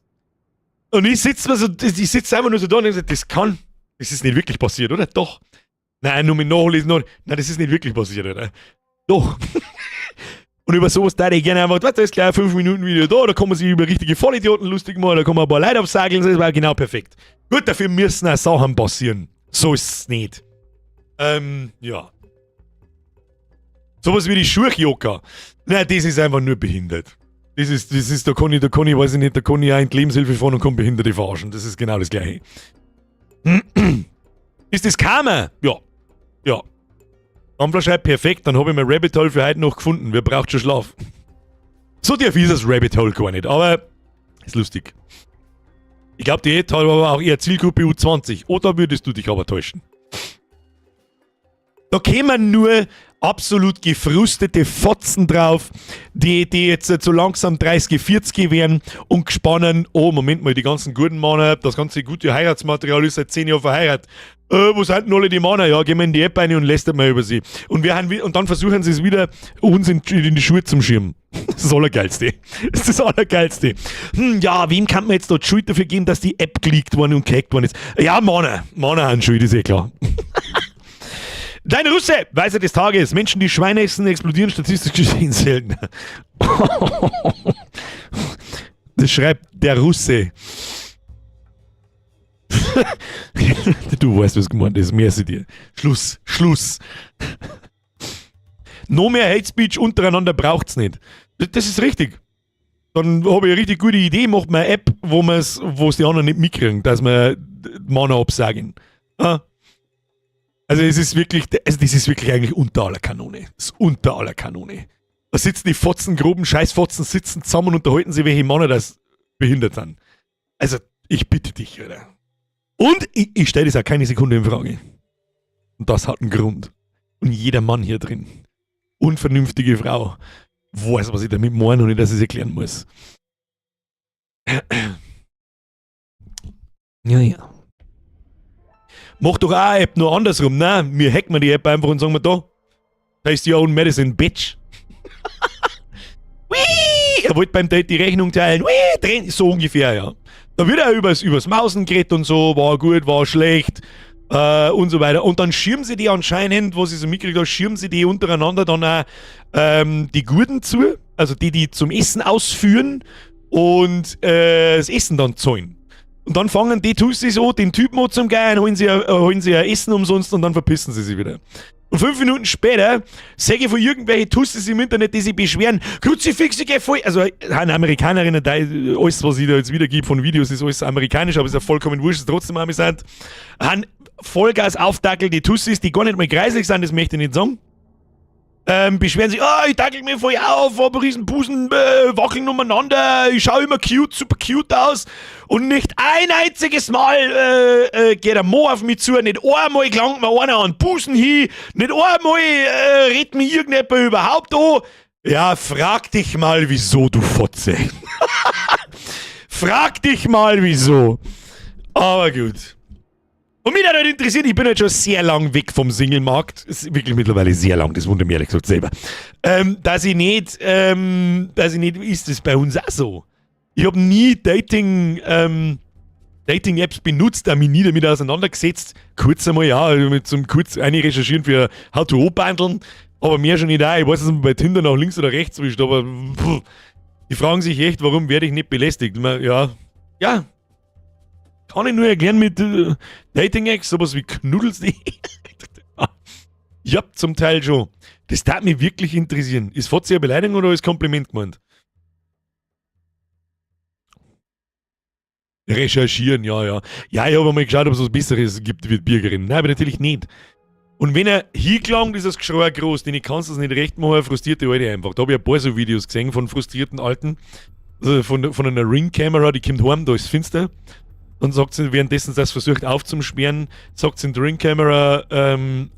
Und ich sitz mir so, ich sitz einfach nur so da und denk so, das ist nicht wirklich passiert, oder? Doch. Nein, nur mit Nachlesen, noch, nein, das ist nicht wirklich passiert, oder? Doch. Und über sowas da ich gerne einfach, weißt du, da ist gleich ein 5 Minuten Video da, da kann man sich über richtige Vollidioten lustig machen, da kann man ein paar Leute absageln, das war genau perfekt. Gut, dafür müssen auch Sachen passieren. So ist es nicht. Ja. Sowas wie die Schurchjoker. Nein, das ist einfach nur behindert. Das ist, da kann ich, weiß ich nicht, da kann ich auch in die Lebenshilfe fahren und kann Behinderte verarschen. Das ist genau das Gleiche. Ist das Karma? Ja. Ja. Dampfler schreibt, perfekt, dann habe ich mein Rabbit Hole für heute noch gefunden. Wer braucht schon Schlaf? So tief ist das Rabbit Hole gar nicht, aber ist lustig. Ich glaube, die App hat aber auch eher Zielgruppe U20. Oder würdest du dich aber täuschen? Da kämen nur absolut gefrustete Fotzen drauf, die jetzt so langsam 30, 40 werden und gespannen, oh, Moment mal, die ganzen guten Männer, das ganze gute Heiratsmaterial ist seit 10 Jahren verheiratet. Wo sind denn alle die Männer? Ja, gehen wir in die App rein und lästern mal über sie. Und dann versuchen sie es wieder, uns in die Schuhe zum Schieben. Das ist das Allergeilste. Das ist das Allergeilste. Ja, wem kann man jetzt da die Schuld dafür geben, dass die App geleakt worden und gehackt worden ist? Ja, Männer. Männer haben Schuld, ist eh klar. Dein Russe, Weisheit des Tages. Menschen, die Schweine essen, explodieren statistisch gesehen selten. Das schreibt der Russe. Du weißt, was gemeint ist. Merci dir. Schluss. Schluss. Noch mehr Hate Speech untereinander braucht's nicht. Das ist richtig. Dann habe ich eine richtig gute Idee, macht man eine App, wo es die anderen nicht mitkriegen, dass wir Männer absagen. Ah. Also es ist wirklich, also das ist wirklich eigentlich unter aller Kanone. Das ist unter aller Kanone. Da sitzen die Fotzen, groben Scheißfotzen, sitzen zusammen und unterhalten sich, welche Männer das behindert sind. Also, ich bitte dich, Alter. Und ich stelle das auch keine Sekunde in Frage. Und das hat einen Grund. Und jeder Mann hier drin, unvernünftige Frau, weiß, was ich damit meine und nicht, dass ich es erklären muss. Ja. Mach doch auch eine App, nur andersrum. Nein, wir hacken die App einfach und sagen wir da, taste your own medicine, bitch. Whee! Er wollte beim Date die Rechnung teilen. Whee! Drehen, so ungefähr, ja. Da wird er übers Mausen geredet und so, war gut, war schlecht und so weiter. Und dann schirmen sie die anscheinend, was ich so mitgekriegt habe, schirmen sie die untereinander dann auch die Gurten zu, also die, die zum Essen ausführen und das Essen dann zahlen. Und dann fangen die Tussis an, den Typen an zum Geiern, holen sie ein Essen umsonst und dann verpissen sie sich wieder. Und 5 Minuten später sehe ich von irgendwelchen Tussis im Internet, die sich beschweren, Kruzifix, ich geh voll. Also, eine Amerikanerin, alles, was ich da jetzt wiedergebe von Videos, ist alles amerikanisch, aber ist ja vollkommen wurscht, ist trotzdem amüsant. Han Vollgas aufdackeln, die Tussis, die gar nicht mal kreislig sind, das möchte ich nicht sagen. Beschweren sich, oh, ich dackel mir voll auf, hab einen riesen Busen, wackeln umeinander, ich schaue immer cute, super cute aus. Und nicht ein einziges Mal geht ein Mo auf mich zu, nicht einmal klangt mir einer an den Busen hin, nicht einmal redet mir irgendjemand überhaupt an. Ja, frag dich mal, wieso, du Fotze. Frag dich mal, wieso. Aber gut. Und mich hat halt interessiert, ich bin halt schon sehr lang weg vom Single-Markt. Ist wirklich mittlerweile sehr lang, das wundert mich ehrlich gesagt selber. Dass ich nicht, ist das bei uns auch so? Ich habe nie Dating-Apps benutzt, da mich nie damit auseinandergesetzt. Kurz einmal, ja, mit zum kurz eine recherchieren für How to bandeln, aber mehr schon nicht auch. Ich weiß, dass man bei Tinder nach links oder rechts wischt, aber pff, die fragen sich echt, warum werde ich nicht belästigt? Man, ja, kann ich nur erklären mit Dating-Apps, sowas wie Knuddels. Ja, zum Teil schon. Das darf mich wirklich interessieren. Ist Fotze eine Beleidigung oder ist Kompliment gemeint? Recherchieren, ja. Ja, ich habe einmal geschaut, ob es was Besseres gibt wie Bürgerin. Nein, aber natürlich nicht. Und wenn er hingelangt, ist das Geschrei groß, denn ich kann es nicht recht machen, frustrierte Alte einfach. Da habe ich ein paar so Videos gesehen von frustrierten Alten. Also von einer Ring-Camera, die kommt heim, da ist finster. Und sagt sie, währenddessen das versucht aufzusperren, sagt sie in der Ring-Camera in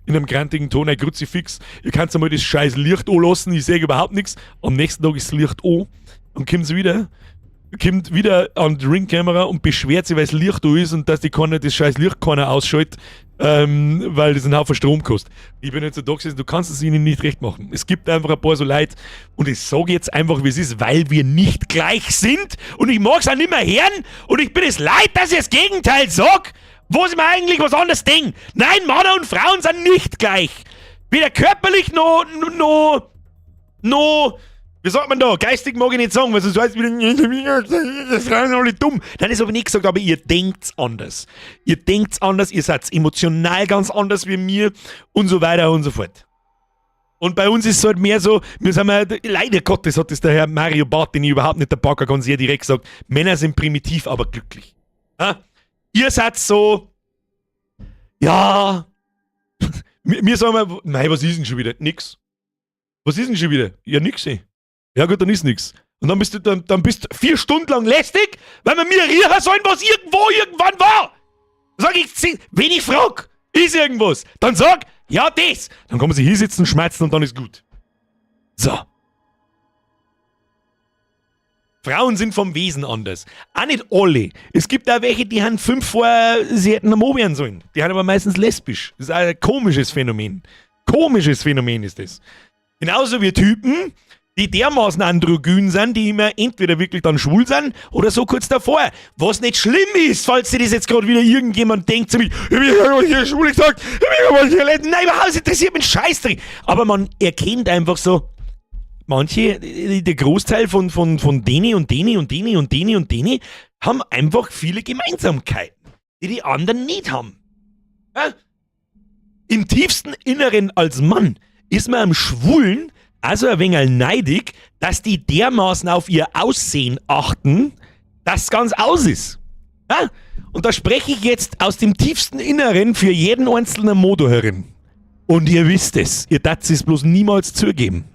einem grantigen Ton, ein Kruzifix, ihr könnt einmal das scheiß Licht anlassen, ich sehe überhaupt nichts. Am nächsten Tag ist das Licht an. Und kommt wieder an die Ring-Kamera und beschwert sich, weil das Licht da ist und dass die keiner, das scheiß Licht keiner ausschaltet, weil das einen Haufen Strom kostet. Ich bin jetzt so da gewesen, du kannst es ihnen nicht recht machen. Es gibt einfach ein paar so Leute und ich sage jetzt einfach, wie es ist, weil wir nicht gleich sind und ich mag es auch nicht mehr hören und ich bin es leid, dass ich das Gegenteil sag, wo ich mir eigentlich was anderes denke. Nein, Männer und Frauen sind nicht gleich. Weder körperlich noch No, wie sagt man da? Geistig mag ich nicht sagen, weil sonst heißt wieder, das sind alle dumm. Nein, das habe ich nicht gesagt, aber ihr denkt's anders. Ihr denkt's anders, ihr seid emotional ganz anders wie mir und so weiter und so fort. Und bei uns ist es halt mehr so, wir sind halt, leider Gottes hat das der Herr Mario Barth, den ich überhaupt nicht der Backer ganz sehr direkt gesagt, Männer sind primitiv, aber glücklich. Ha? Ihr seid so, ja, mir sagen wir, nein, was ist denn schon wieder? Nix. Was ist denn schon wieder? Ja, nix, eh. Ja gut, dann ist nix. Und dann bist du, dann bist du 4 Stunden lang lästig, weil wir mir riechen sollen, was irgendwo irgendwann war. Sag ich, wenn ich frag, ist irgendwas, dann sag, ja, das. Dann kann man sich hinsetzen, schmatzen und dann ist gut. So. Frauen sind vom Wesen anders. Auch nicht alle. Es gibt auch welche, die haben fünf vor, sie hätten ein Mo werden sollen. Die haben aber meistens lesbisch. Das ist ein komisches Phänomen. Komisches Phänomen ist das. Genauso wie Typen, die dermaßen androgyn sind, die immer entweder wirklich dann schwul sind oder so kurz davor. Was nicht schlimm ist, falls sich das jetzt gerade wieder irgendjemand denkt zu mir, ich hab hier schwul gesagt, ich hab hier. Nein, überhaupt, das interessiert mich Scheißdreck. Aber man erkennt einfach so, manche, der Großteil von denen und denen und denen und denen und denen haben einfach viele Gemeinsamkeiten, die die anderen nicht haben. Ja? Im tiefsten Inneren als Mann ist man am Schwulen also ein wenig neidig, dass die dermaßen auf ihr Aussehen achten, dass es ganz aus ist. Ja? Und da spreche ich jetzt aus dem tiefsten Inneren für jeden einzelnen Mo do herin. Und ihr wisst es, ihr datet es bloß niemals zugeben.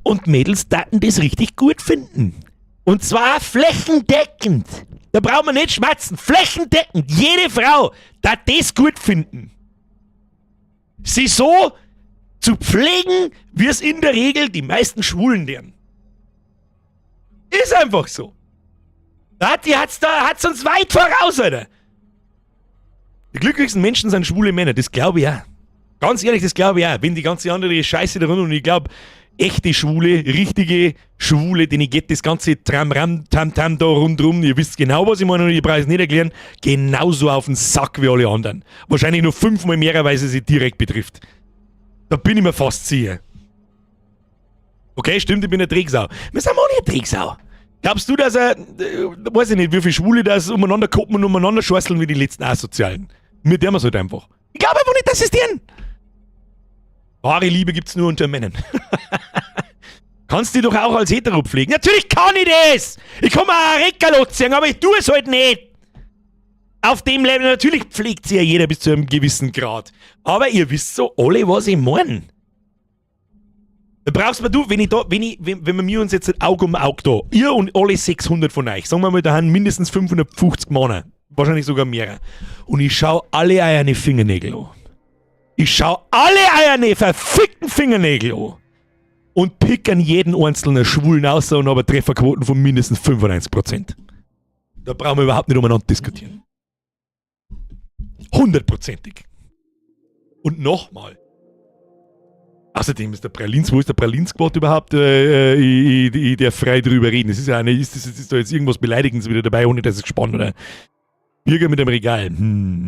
Und Mädels daten das richtig gut finden. Und zwar flächendeckend. Da braucht man nicht schmatzen. Flächendeckend. Jede Frau dat das gut finden. Sie so zu pflegen, wie es in der Regel die meisten Schwulen lernen. Ist einfach so. Die hat's da, hat's uns weit voraus, Alter. Die glücklichsten Menschen sind schwule Männer, das glaube ich auch. Ganz ehrlich, das glaube ich auch. Wenn die ganze andere Scheiße da rund und ich glaube, echte Schwule, richtige Schwule, denen geht das ganze Tram-Ram, Tam-Tam da rundrum, ihr wisst genau, was ich meine und ich brauche es nicht erklären, genauso auf den Sack wie alle anderen. Wahrscheinlich nur fünfmal mehr, weil sie sie direkt betrifft. Da bin ich mir fast sicher. Okay, stimmt, ich bin eine Drecksau. Wir sind auch nicht eine Drecksau. Glaubst du, dass er, weiß ich nicht, wie viele Schwule das umeinander koppen und umeinander schasseln wie die letzten Asozialen? Mit der wir halt einfach. Ich glaube einfach nicht, dass es deren. Wahre Liebe gibt's nur unter Männern. Kannst du dich doch auch als hetero pflegen? Natürlich kann ich das! Ich kann mir auch ein Reckerl ziehen, aber ich tue es halt nicht! Auf dem Level, natürlich pflegt sie ja jeder bis zu einem gewissen Grad. Aber ihr wisst so alle, was ich meine. Da brauchst du, du, wenn ich da, wenn ich, wenn, wenn wir uns jetzt Auge um Auge da, ihr und alle 600 von euch, sagen wir mal, da haben mindestens 550 Männer, wahrscheinlich sogar mehr. Und ich schau alle eure Fingernägel an. Ich schau alle eure verfickten Fingernägel an. Und pick an jeden einzelnen Schwulen aus und habe Trefferquoten von mindestens 95%. Da brauchen wir überhaupt nicht umeinander diskutieren. Hundertprozentig. Und nochmal. Außerdem ist der Pralins, wo ist der Pralinsquad überhaupt? Ich darf frei drüber reden. Es ist ja eine, ist, das, ist da jetzt irgendwas Beleidigendes wieder dabei, ohne dass es gespannt oder? Bürger mit dem Regal.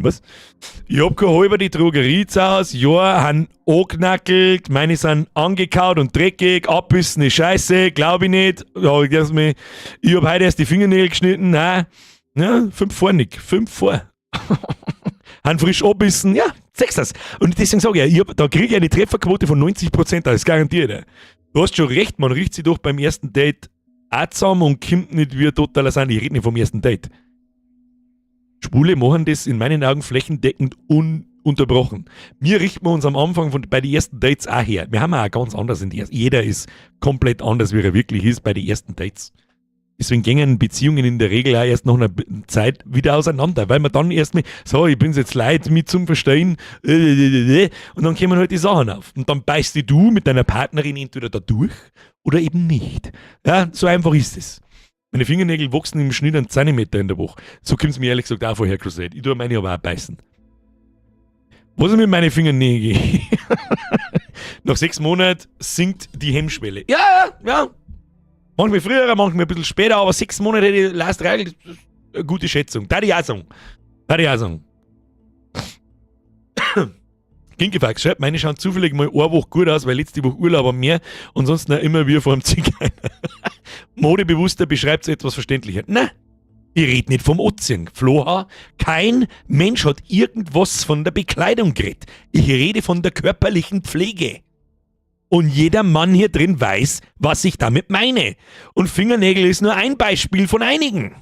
Was? Ich hab kein halber die Drogerie zu Hause. Ja, han angeknackelt. Meine sind angekaut und dreckig. Abbissene Scheiße, glaube ich nicht. Ja, ich hab heute erst die Fingernägel geschnitten. Nein. Ja, 5 vor, Nick. 5 vor. Han frisch abbissen. Ja, sechs das. Und deswegen sage ich, da kriege ich eine Trefferquote von 90%, das ist garantiert. Ja. Du hast schon recht, man riecht sich doch beim ersten Date auch zusammen und kommt nicht wie totaler sein. Ich rede nicht vom ersten Date. Schwule machen das in meinen Augen flächendeckend ununterbrochen. Mir richten wir uns am Anfang bei den ersten Dates auch her. Wir haben auch ganz anders in die ersten. Jeder ist komplett anders, wie er wirklich ist bei den ersten Dates. Deswegen gingen Beziehungen in der Regel auch erst nach einer Zeit wieder auseinander, weil man dann erst mal, so, ich bin's jetzt leid, mit zum Verstehen, und dann kommen halt die Sachen auf. Und dann beißt du mit deiner Partnerin entweder da durch oder eben nicht. Ja, so einfach ist es. Meine Fingernägel wachsen im Schnitt einen Zentimeter in der Woche. So kommt es mir ehrlich gesagt auch vor, Herr Crusade. Ich tue meine aber auch beißen. Was ist mit meinen Fingernägeln? Nach 6 Monaten sinkt die Hemmschwelle. Ja. Manchmal früher, manchmal ein bisschen später, aber 6 Monate die Last Regel, das ist eine gute Schätzung. Da ich auch sagen. Da ich auch sagen. Kinkefax schreibt, meine schauen zufällig mal eine Woche gut aus, weil letzte Woche Urlaub am Meer und sonst noch immer wir vor dem Zigeuner. Modebewusster beschreibt es etwas verständlicher. Na, ich red nicht vom Ozean. Floha, kein Mensch hat irgendwas von der Bekleidung geredet. Ich rede von der körperlichen Pflege. Und jeder Mann hier drin weiß, was ich damit meine. Und Fingernägel ist nur ein Beispiel von einigen.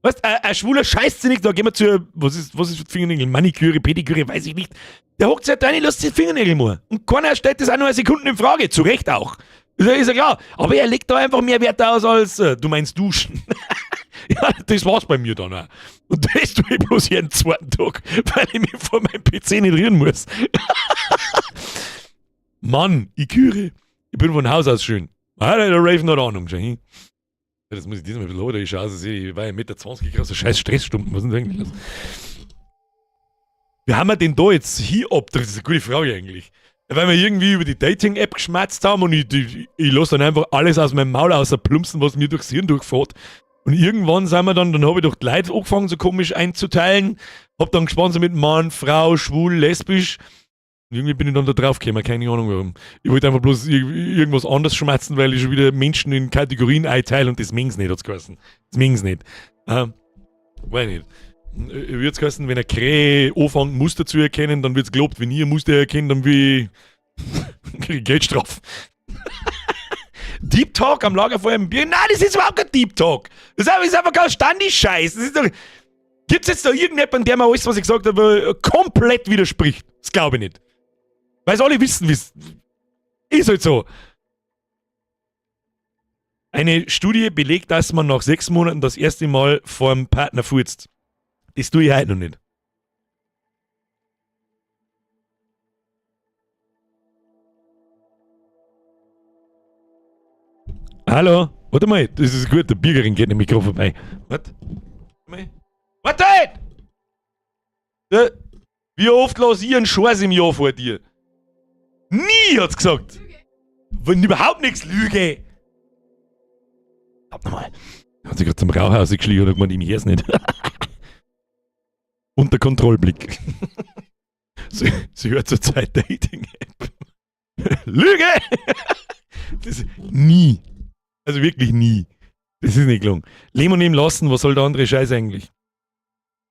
Weißt, ein schwuler Scheißzinnig, da gehen wir zu, was ist Fingernägel? Maniküre, Pediküre, weiß ich nicht. Der hockt sich halt rein, lässt sich Fingernägel machen. Und keiner stellt das auch nur eine Sekunde in Frage. Zu Recht auch. Ist ja klar. Aber er legt da einfach mehr Wert aus als, du meinst duschen. Ja, das war's bei mir dann auch. Und das tue ich bloß jeden zweiten Tag, weil ich mich vor meinem PC nicht rühren muss. Mann, ich küre. Ich bin von Haus aus schön. Ah, der Raven hat Ahnung, schau hin. Ja, das muss ich diesmal ein bisschen oder ich schaue, also ich war ja 1,20 Meter groß, so scheiß Stressstumpen, was ist denn eigentlich los? Wie haben wir denn da jetzt hier ab? Das ist eine gute Frage eigentlich. Weil wir irgendwie über die Dating-App geschmatzt haben und ich lasse dann einfach alles aus meinem Maul außer plumpsen, was mir durchs Hirn durchfährt. Und irgendwann sind wir dann habe ich doch die Leute angefangen, so komisch einzuteilen. Hab dann gespannt so mit Mann, Frau, schwul, lesbisch. Und irgendwie bin ich dann da drauf gekommen, keine Ahnung warum. Ich wollte einfach bloß irgendwas anderes schmatzen, weil ich schon wieder Menschen in Kategorien einteile und das mengen's nicht, hat's geheißen. Das mengen's nicht. Weiß nicht. Wird's geheißen, wenn eine Krähe anfängt, Muster zu erkennen, dann wird's gelobt. Wenn ich ein Muster erkenne, dann will ich krieg ich Geldstrafe. Deep Talk am Lagerfeuer im Bier? Nein, das ist überhaupt kein Deep Talk. Das ist einfach kein Standi-Scheiß. Das ist doch, gibt's jetzt da irgendjemanden, der mir alles, was ich gesagt habe, komplett widerspricht? Das glaube ich nicht. Weil es alle wissen, wie's ist halt so. Eine Studie belegt, dass man nach 6 Monaten das erste Mal vorm Partner furzt. Das tue ich heute noch nicht. Hallo? Warte mal, das ist gut, der Bürgerin geht nämlich gerade vorbei. Warte. Warte! Ja, wie oft lass ich einen Scheiß im Jahr vor dir? Nie, hat's gesagt. Wenn überhaupt nichts lüge. Warte nochmal. Hat sich gerade zum Rauchhaus geschlichen und hat gemeint, ich hör's nicht. Unter Kontrollblick. Sie hört zurzeit Dating-App. Lüge! Das, nie. Also wirklich nie. Das ist nicht gelungen. Leben und leben lassen, was soll der andere Scheiß eigentlich?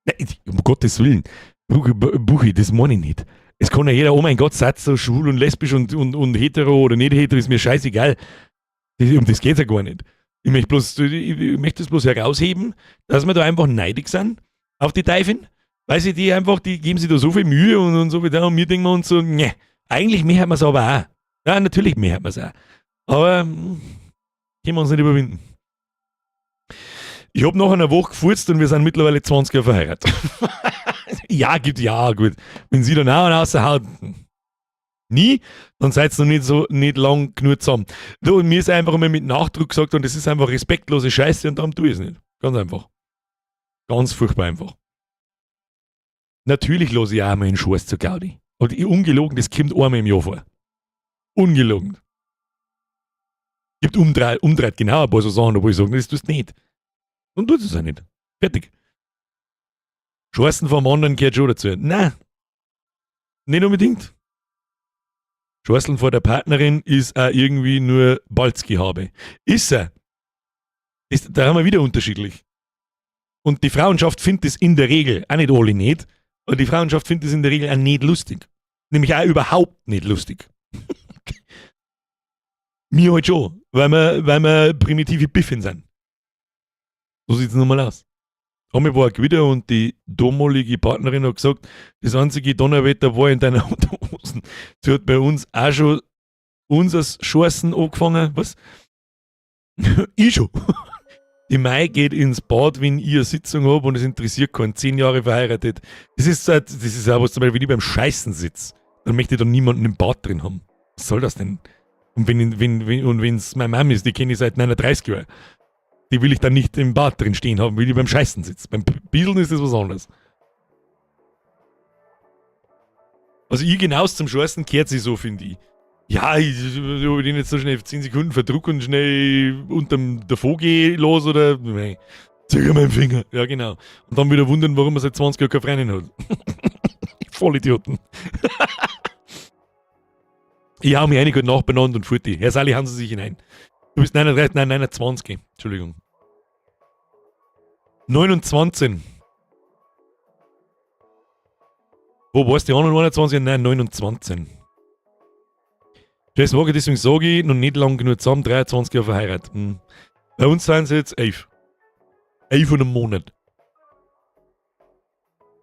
Nein, um Gottes Willen. Buchi, das meine ich nicht. Es kann ja jeder, oh mein Gott, seid so schwul und lesbisch und hetero oder nicht hetero, ist mir scheißegal. Um das geht's ja gar nicht. Ich möchte bloß, ich, ich möchte es bloß herausheben, dass wir da einfach neidig sind auf die Teufel, weil sie die einfach, die geben sich da so viel Mühe und so weiter und wir denken uns so, ne, eigentlich mehr hat man's aber auch. Ja, natürlich mehr hat man's auch. Aber können wir uns nicht überwinden. Ich hab nach einer Woche gefurzt und wir sind mittlerweile 20 Jahre verheiratet. Ja, gibt, ja, gut. Wenn sie dann auch einen raushaut, nie, dann seid ihr noch nicht so, nicht lang genug zusammen. Du, und mir ist einfach immer mit Nachdruck gesagt, und das ist einfach respektlose Scheiße und darum tue ich es nicht. Ganz einfach. Ganz furchtbar einfach. Natürlich lasse ich auch mal einen Scheiß zur Gaudi. Und ich, ungelogen, das kommt einmal im Jahr vor. Ungelogen. Gibt umdreht genau ein paar so Sachen, wo ich sage, das tust du nicht. Und tust es auch nicht. Fertig. Scheißen vom anderen gehört schon dazu. Nein. Nicht unbedingt. Scheißeln vor der Partnerin ist auch irgendwie nur Balzgehabe. Ist er. Da haben wir wieder unterschiedlich. Und die Frauenschaft findet es in der Regel, auch nicht alle nicht, aber die Frauenschaft findet es in der Regel auch nicht lustig. Nämlich auch überhaupt nicht lustig. Mir halt schon, weil wir primitive Biffin sind. So sieht's nun mal aus. Einmal war ein Gewitter und die damalige Partnerin hat gesagt, das einzige Donnerwetter war in deiner Unterhosen. Sie hat bei uns auch schon unser Scheißen angefangen. Was? Ich schon. Die Mai geht ins Bad, wenn ich eine Sitzung hab und es interessiert keinen. 10 Jahre verheiratet. Das ist halt, das ist auch was zum Beispiel, wenn ich beim Scheißen sitz, dann möchte ich da niemanden im Bad drin haben. Was soll das denn? Und wenn's meine Mama ist, die kenne ich seit 39 Jahren. Die will ich dann nicht im Bad drin stehen haben, wenn ich beim Scheißen sitze. Beim Bieseln ist das was anderes. Also ich genau zum Scheißen kehrt sich so, finde ich. Ja, ich ob ich den jetzt so schnell 10 Sekunden verdruck und schnell unterm davor gehe los oder. Nee. Zeig mir meinen Finger. Ja, genau. Und dann wieder wundern, warum man seit 20 Jahren keine Freundin hat. Vollidioten. Ich hau mich eine gut nachbenannt und futti. Herr Sally, hauen Sie sich hinein. Du bist 39, nein, 29. Entschuldigung. 29. Wo warst du? 21? Nein, 29. Das mag ich, deswegen sage ich, noch nicht lang genug zusammen, 23 Jahre verheiratet. Bei uns sind sie jetzt 11. 11 und einem Monat.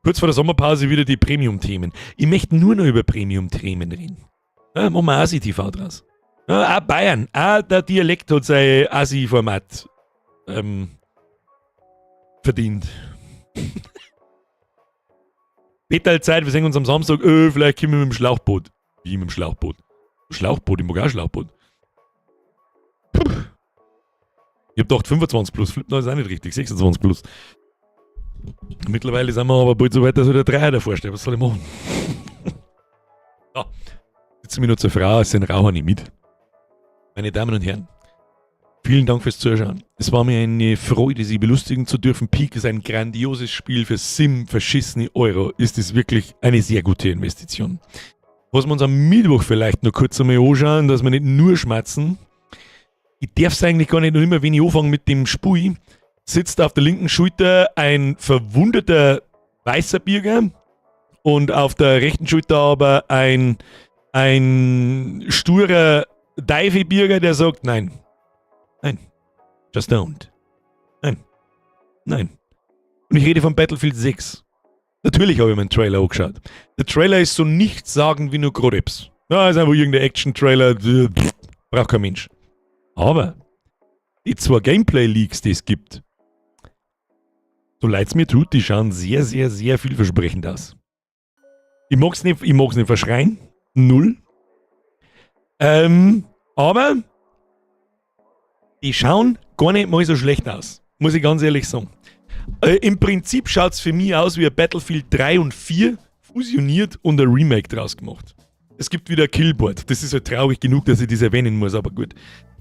Kurz vor der Sommerpause wieder die Premium-Themen. Ich möchte nur noch über Premium-Themen reden. Ja, machen wir Asi-TV draus. Ja, auch Bayern, auch der Dialekt hat sein Asi-Format verdient. Peter Zeit, wir sehen uns am Samstag, vielleicht kommen wir mit dem Schlauchboot. Wie mit dem Schlauchboot? Schlauchboot, ich mag auch Schlauchboot. Puh. Ich hab gedacht 25 plus, Flip, ist auch nicht richtig, 26 plus. Mittlerweile sind wir aber bald so weit, dass ich der Dreier davor steht. Was soll ich machen? Ja. Sitzen wir nur zur Frau, es sind Raucher nicht mit. Meine Damen und Herren, vielen Dank fürs Zuschauen. Es war mir eine Freude, Sie belustigen zu dürfen. Peak ist ein grandioses Spiel für 7 verschissene Euro. Ist es wirklich eine sehr gute Investition. Was wir uns am Mittwoch vielleicht noch kurz einmal anschauen, dass wir nicht nur schmatzen. Ich darf es eigentlich gar nicht, noch immer, wenn ich anfange mit dem Spiel, sitzt auf der linken Schulter ein verwundeter weißer Bürger und auf der rechten Schulter aber ein sturer Deifi-Bürger, der sagt, nein, nein, just don't. Nein, nein. Und ich rede von Battlefield 6. Natürlich habe ich mir einen Trailer angeschaut. Der Trailer ist so nichtssagend wie nur Grodips. Ja, ist einfach irgendein Action-Trailer, braucht kein Mensch. Aber die zwei Gameplay-Leaks, die es gibt, so leid's mir tut, die schauen sehr, sehr, sehr vielversprechend aus. Ich mag's nicht verschreien. Null. Aber die schauen gar nicht mal so schlecht aus. Muss ich ganz ehrlich sagen. Im Prinzip schaut's für mich aus wie ein Battlefield 3 und 4 fusioniert und ein Remake draus gemacht. Es gibt wieder ein Killboard. Das ist halt traurig genug, dass ich das erwähnen muss, aber gut.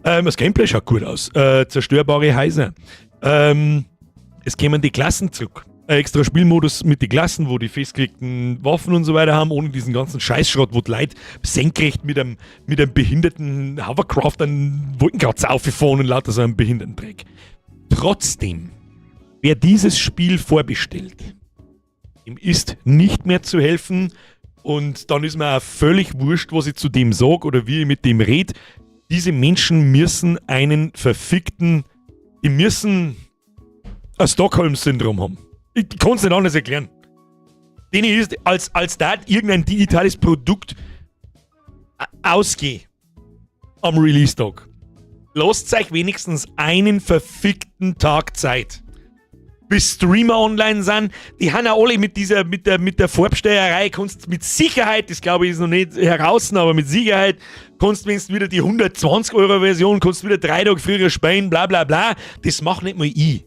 Das Gameplay schaut gut aus. Zerstörbare Häuser. Es kämen die Klassen zurück. Ein extra Spielmodus mit den Klassen, wo die festgelegten Waffen und so weiter haben, ohne diesen ganzen Scheißschrott, wo die Leute senkrecht mit einem behinderten Hovercraft einen Wolkenkratzer aufgefahren und lauter so einen behinderten Dreck. Trotzdem, wer dieses Spiel vorbestellt, ihm ist nicht mehr zu helfen und dann ist mir auch völlig wurscht, was ich zu dem sage oder wie ich mit dem rede. Diese Menschen müssen einen verfickten, die müssen ein Stockholm-Syndrom haben. Ich kann es nicht anders erklären. Denen ist, als da irgendein digitales Produkt ausgeht am Release-Tag. Lasst euch wenigstens einen verfickten Tag Zeit. Bis Streamer online sind, die haben ja alle mit der Vorbestellerei, kannst mit Sicherheit, das glaube ich ist noch nicht heraus, aber mit Sicherheit kannst du, wenn du wieder die 120 Euro Version, kannst du wieder 3 Tage früher spielen, bla bla bla. Das macht nicht mal ich.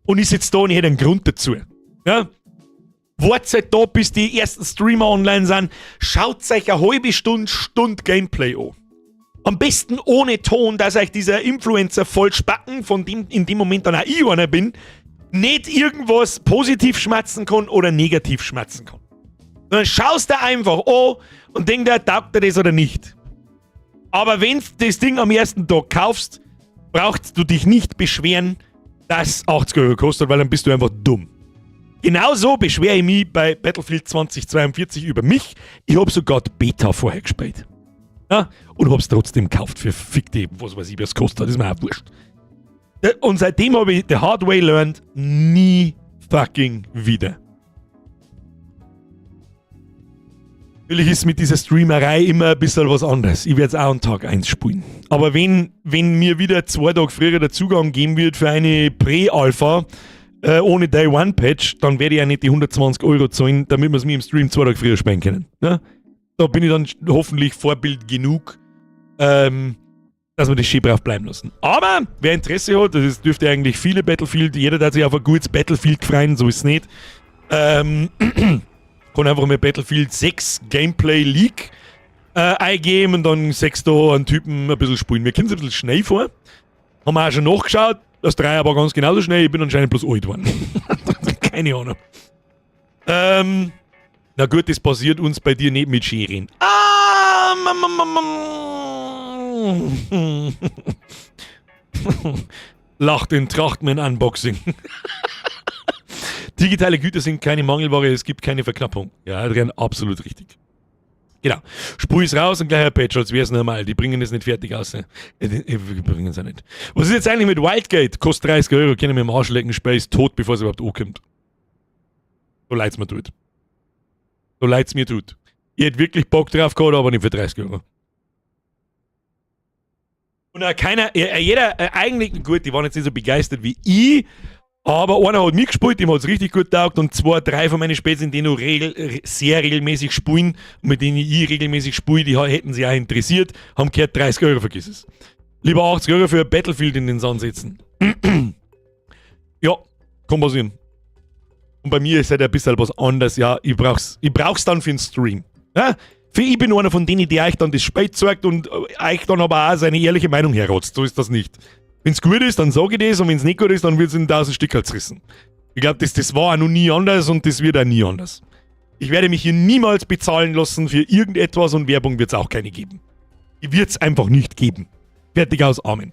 Und ich sitze da und ich hätte einen Grund dazu. Ja? Wartet halt da, bis die ersten Streamer online sind. Schaut euch eine halbe Stunde, Stunde Gameplay an. Am besten ohne Ton, dass euch dieser Influencer voll spacken, von dem in dem Moment dann auch ich einer bin, nicht irgendwas positiv schmatzen kann oder negativ schmatzen kann. Dann schaust du einfach an und denkst dir, taugt dir das oder nicht. Aber wenn du das Ding am ersten Tag kaufst, brauchst du dich nicht beschweren, dass 80 Euro kostet, weil dann bist du einfach dumm. Genauso beschwere ich mich bei Battlefield 2042 über mich. Ich hab sogar die Beta vorher gespielt. Ja, und hab's trotzdem gekauft für fick die, was weiß ich, was es kostet hat, ist mir auch wurscht. Und seitdem habe ich the hard way learned, nie fucking wieder. Natürlich ist mit dieser Streamerei immer ein bisschen was anderes. Ich werde es auch an Tag 1 spielen. Aber wenn mir wieder 2 Tage früher der Zugang geben wird für eine Prä-Alpha, ohne Day One Patch, dann werde ich ja nicht die 120 Euro zahlen, damit wir es mir im Stream 2 Tage früher spielen können. Ne? Da bin ich dann hoffentlich Vorbild genug, dass wir das schön brav bleiben lassen. Aber wer Interesse hat, das dürfte eigentlich viele Battlefield, jeder, der sich auf ein gutes Battlefield freuen, so ist es nicht. Kann einfach mal Battlefield 6 Gameplay Leak eingeben und dann sechs da einen Typen ein bisschen spielen. Wir kommen es ein bisschen schnell vor. Haben wir auch schon nachgeschaut. Das 3 war ganz genauso schnell. Ich bin anscheinend bloß alt geworden. Keine Ahnung. Na gut, das passiert uns bei dir nicht mit Shirin. Ah, mam. Lacht in Trachtmann Unboxing. Digitale Güter sind keine Mangelware, es gibt keine Verknappung. Ja, Adrian, absolut richtig. Genau. Sprüh es raus und gleich ein Patch, als wäre es normal. Die bringen es nicht fertig aus. Bringen es auch nicht. Was ist jetzt eigentlich mit Wildgate? Kostet 30 Euro, können wir im Arsch lecken, Space tot, bevor es überhaupt ankommt. So leid's mir tut. So leid's mir tut. Ich hätte wirklich Bock drauf gehabt, aber nicht für 30 Euro. Und auch keiner, jeder, eigentlich, gut, die waren jetzt nicht so begeistert wie ich, aber einer hat mitgespielt, dem hat's richtig gut taugt und zwei, drei von meinen Spätzchen, die noch sehr regelmäßig spielen, mit denen ich regelmäßig spiele, die hätten sich auch interessiert, haben gehört, 30 Euro, vergiss es. Lieber 80 Euro für ein Battlefield in den Sand setzen. Ja, kann passieren. Und bei mir ist halt ein bisschen was anderes, ja, ich brauch's dann für den Stream. Ja? Für ich bin einer von denen, die euch dann das Spiel zeigt und euch dann aber auch seine ehrliche Meinung herrotzt. So ist das nicht. Wenn's gut ist, dann sage ich das und wenn's nicht gut ist, dann wird's in tausend Stück zerrissen. Ich glaube, das war auch noch nie anders und das wird auch nie anders. Ich werde mich hier niemals bezahlen lassen für irgendetwas und Werbung wird's auch keine geben. Die wird's einfach nicht geben. Fertig, aus, Amen.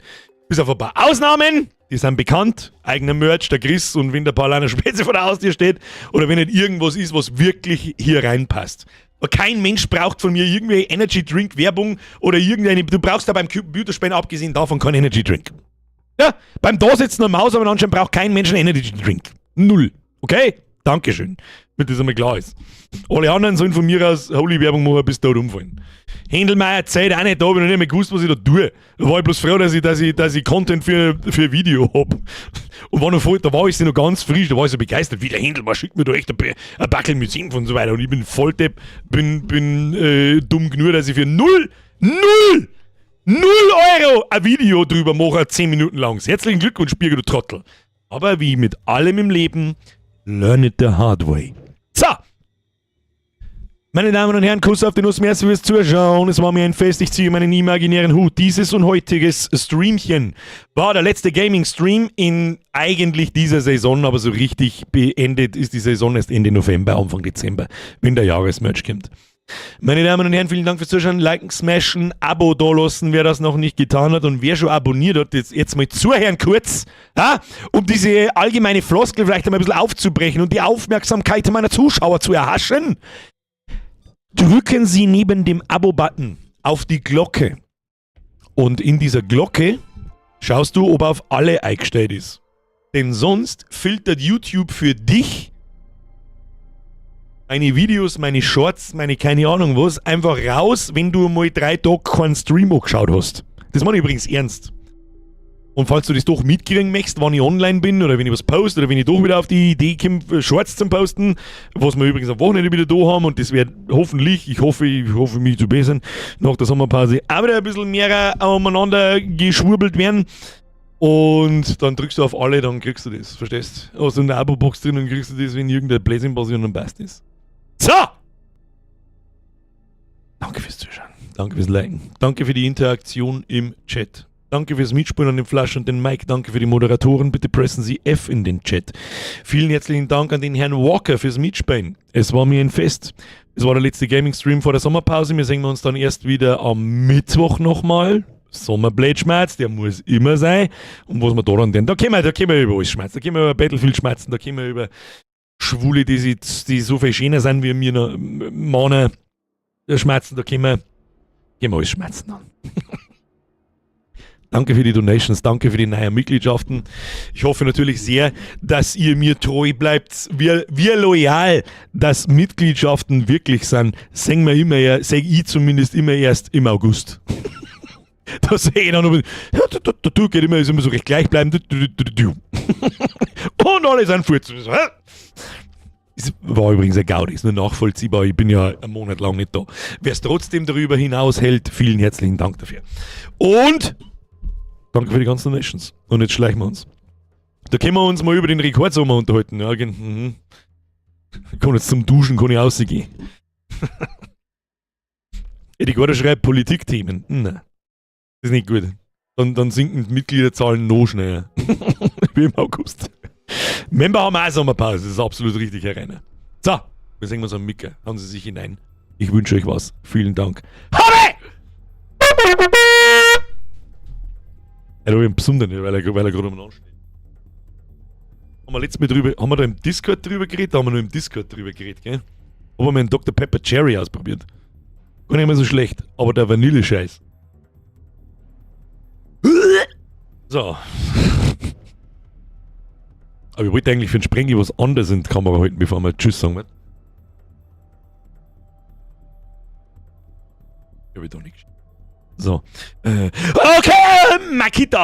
Bis auf ein paar Ausnahmen, die sind bekannt. Eigener Merch, der Chris und wenn der Paulaner Spätzle vor der Haustür steht oder wenn nicht irgendwas ist, was wirklich hier reinpasst. Aber kein Mensch braucht von mir irgendwie Energy Drink Werbung oder irgendeine. Du brauchst da beim Computerspielen abgesehen davon keinen Energy Drink. Ja, beim Dasitzen am Maus, aber anscheinend braucht kein Mensch einen Energy Drink. Null. Okay? Dankeschön. Damit das einmal klar ist. Alle anderen sollen von mir aus Holy Werbung machen, bis tot umfallen. Händelmeier Zeit auch nicht da, hab ich noch nicht mehr gewusst, was ich da tue. Da war ich bloß froh, dass ich Content für Video hab. Und war noch voll, da war ich noch ganz frisch, da war ich so begeistert, wie der Händelmeier schickt mir da echt ein Backel mit Senf und so weiter. Und ich bin voll Depp, bin dumm genug, dass ich für null, null, null Euro ein Video drüber mache, 10 Minuten lang. Herzlichen Glückwunsch, Birger, du Trottel. Aber wie mit allem im Leben, learn it the hard way. So! Meine Damen und Herren, Kuss auf die Nuss, merci fürs Zuschauen. Es war mir ein Fest, ich ziehe meinen imaginären Hut. Dieses und heutiges Streamchen war der letzte Gaming-Stream in eigentlich dieser Saison, aber so richtig beendet ist die Saison erst Ende November, Anfang Dezember, wenn der Jahresmerch kommt. Meine Damen und Herren, vielen Dank fürs Zuschauen. Liken, smashen, Abo dalassen, wer das noch nicht getan hat und wer schon abonniert hat, jetzt mal zuhören kurz, ja, um diese allgemeine Floskel vielleicht einmal ein bisschen aufzubrechen und die Aufmerksamkeit meiner Zuschauer zu erhaschen. Drücken Sie neben dem Abo-Button auf die Glocke. Und in dieser Glocke schaust du, ob auf alle eingestellt ist. Denn sonst filtert YouTube für dich meine Videos, meine Shorts, meine keine Ahnung was, einfach raus, wenn du mal 3 Tage keinen Stream angeschaut hast. Das meine ich übrigens ernst. Und falls du das doch mitkriegen möchtest, wann ich online bin oder wenn ich was poste oder wenn ich doch wieder auf die Idee komme, Shorts zu posten, was wir übrigens am Wochenende wieder da haben und das wird hoffentlich, ich hoffe mich zu bessern, nach der Sommerpause auch wieder ein bisschen mehr umeinander geschwurbelt werden. Und dann drückst du auf alle, dann kriegst du das, verstehst? Hast du in der Abo-Box drin, dann kriegst du das, wenn irgendein Blödsinn passiert und dann passt das. So! Danke fürs Zuschauen. Danke fürs Liken. Danke für die Interaktion im Chat. Danke fürs Mitspielen an den Flaschen und den Mic. Danke für die Moderatoren. Bitte pressen Sie F in den Chat. Vielen herzlichen Dank an den Herrn Walker fürs Mitspielen. Es war mir ein Fest. Es war der letzte Gaming-Stream vor der Sommerpause. Wir sehen uns dann erst wieder am Mittwoch nochmal. Sommerblädschmerz, der muss immer sein. Und was wir da dann denn? Da können wir über alles schmerzen. Da können wir über Battlefield schmerzen, da können wir über Schwule, die so viel schöner sind wie mir noch Männer schmerzen, da können wir alles schmerzen dann. Danke für die Donations, danke für die neuen Mitgliedschaften. Ich hoffe natürlich sehr, dass ihr mir treu bleibt. Wie loyal dass Mitgliedschaften wirklich sind, sehen wir immer, sag ich zumindest immer erst im August. Da sehe ich dann noch, ja, da geht immer, ist immer so recht gleichbleibend. Und alle sind fort. Das war übrigens ein Gaudi, ist nur nachvollziehbar, ich bin ja einen Monat lang nicht da. Wer es trotzdem darüber hinaus hält, vielen herzlichen Dank dafür. Und danke für die ganzen Donations. Und jetzt schleichen wir uns. Da können wir uns mal über den Rekordsommer unterhalten. Ja. Ich kann jetzt zum Duschen, kann ich rausgehen. Eddie Gordo schreibt Politikthemen. Nein. Das ist nicht gut. Dann sinken die Mitgliederzahlen noch schneller. Wie im August. Member haben auch Sommerpause, das ist absolut richtig, Herr Rainer. So. Wir sehen uns am Micker. Hauen Sie sich hinein. Ich wünsche euch was. Vielen Dank. Habe! Er hat einen besonderen, weil er gerade umeinander steht. Haben wir letztes Mal drüber, haben wir da im Discord drüber geredet? Da haben wir nur im Discord drüber geredet, gell? Haben wir einen Dr. Pepper Cherry ausprobiert. Gar nicht mehr so schlecht, aber der Vanillescheiß. So. Aber ich wollte eigentlich für den Sprengi was anderes in die Kamera halten, bevor wir Tschüss sagen. Ich hab ich doch nicht. So. Okay, Makita!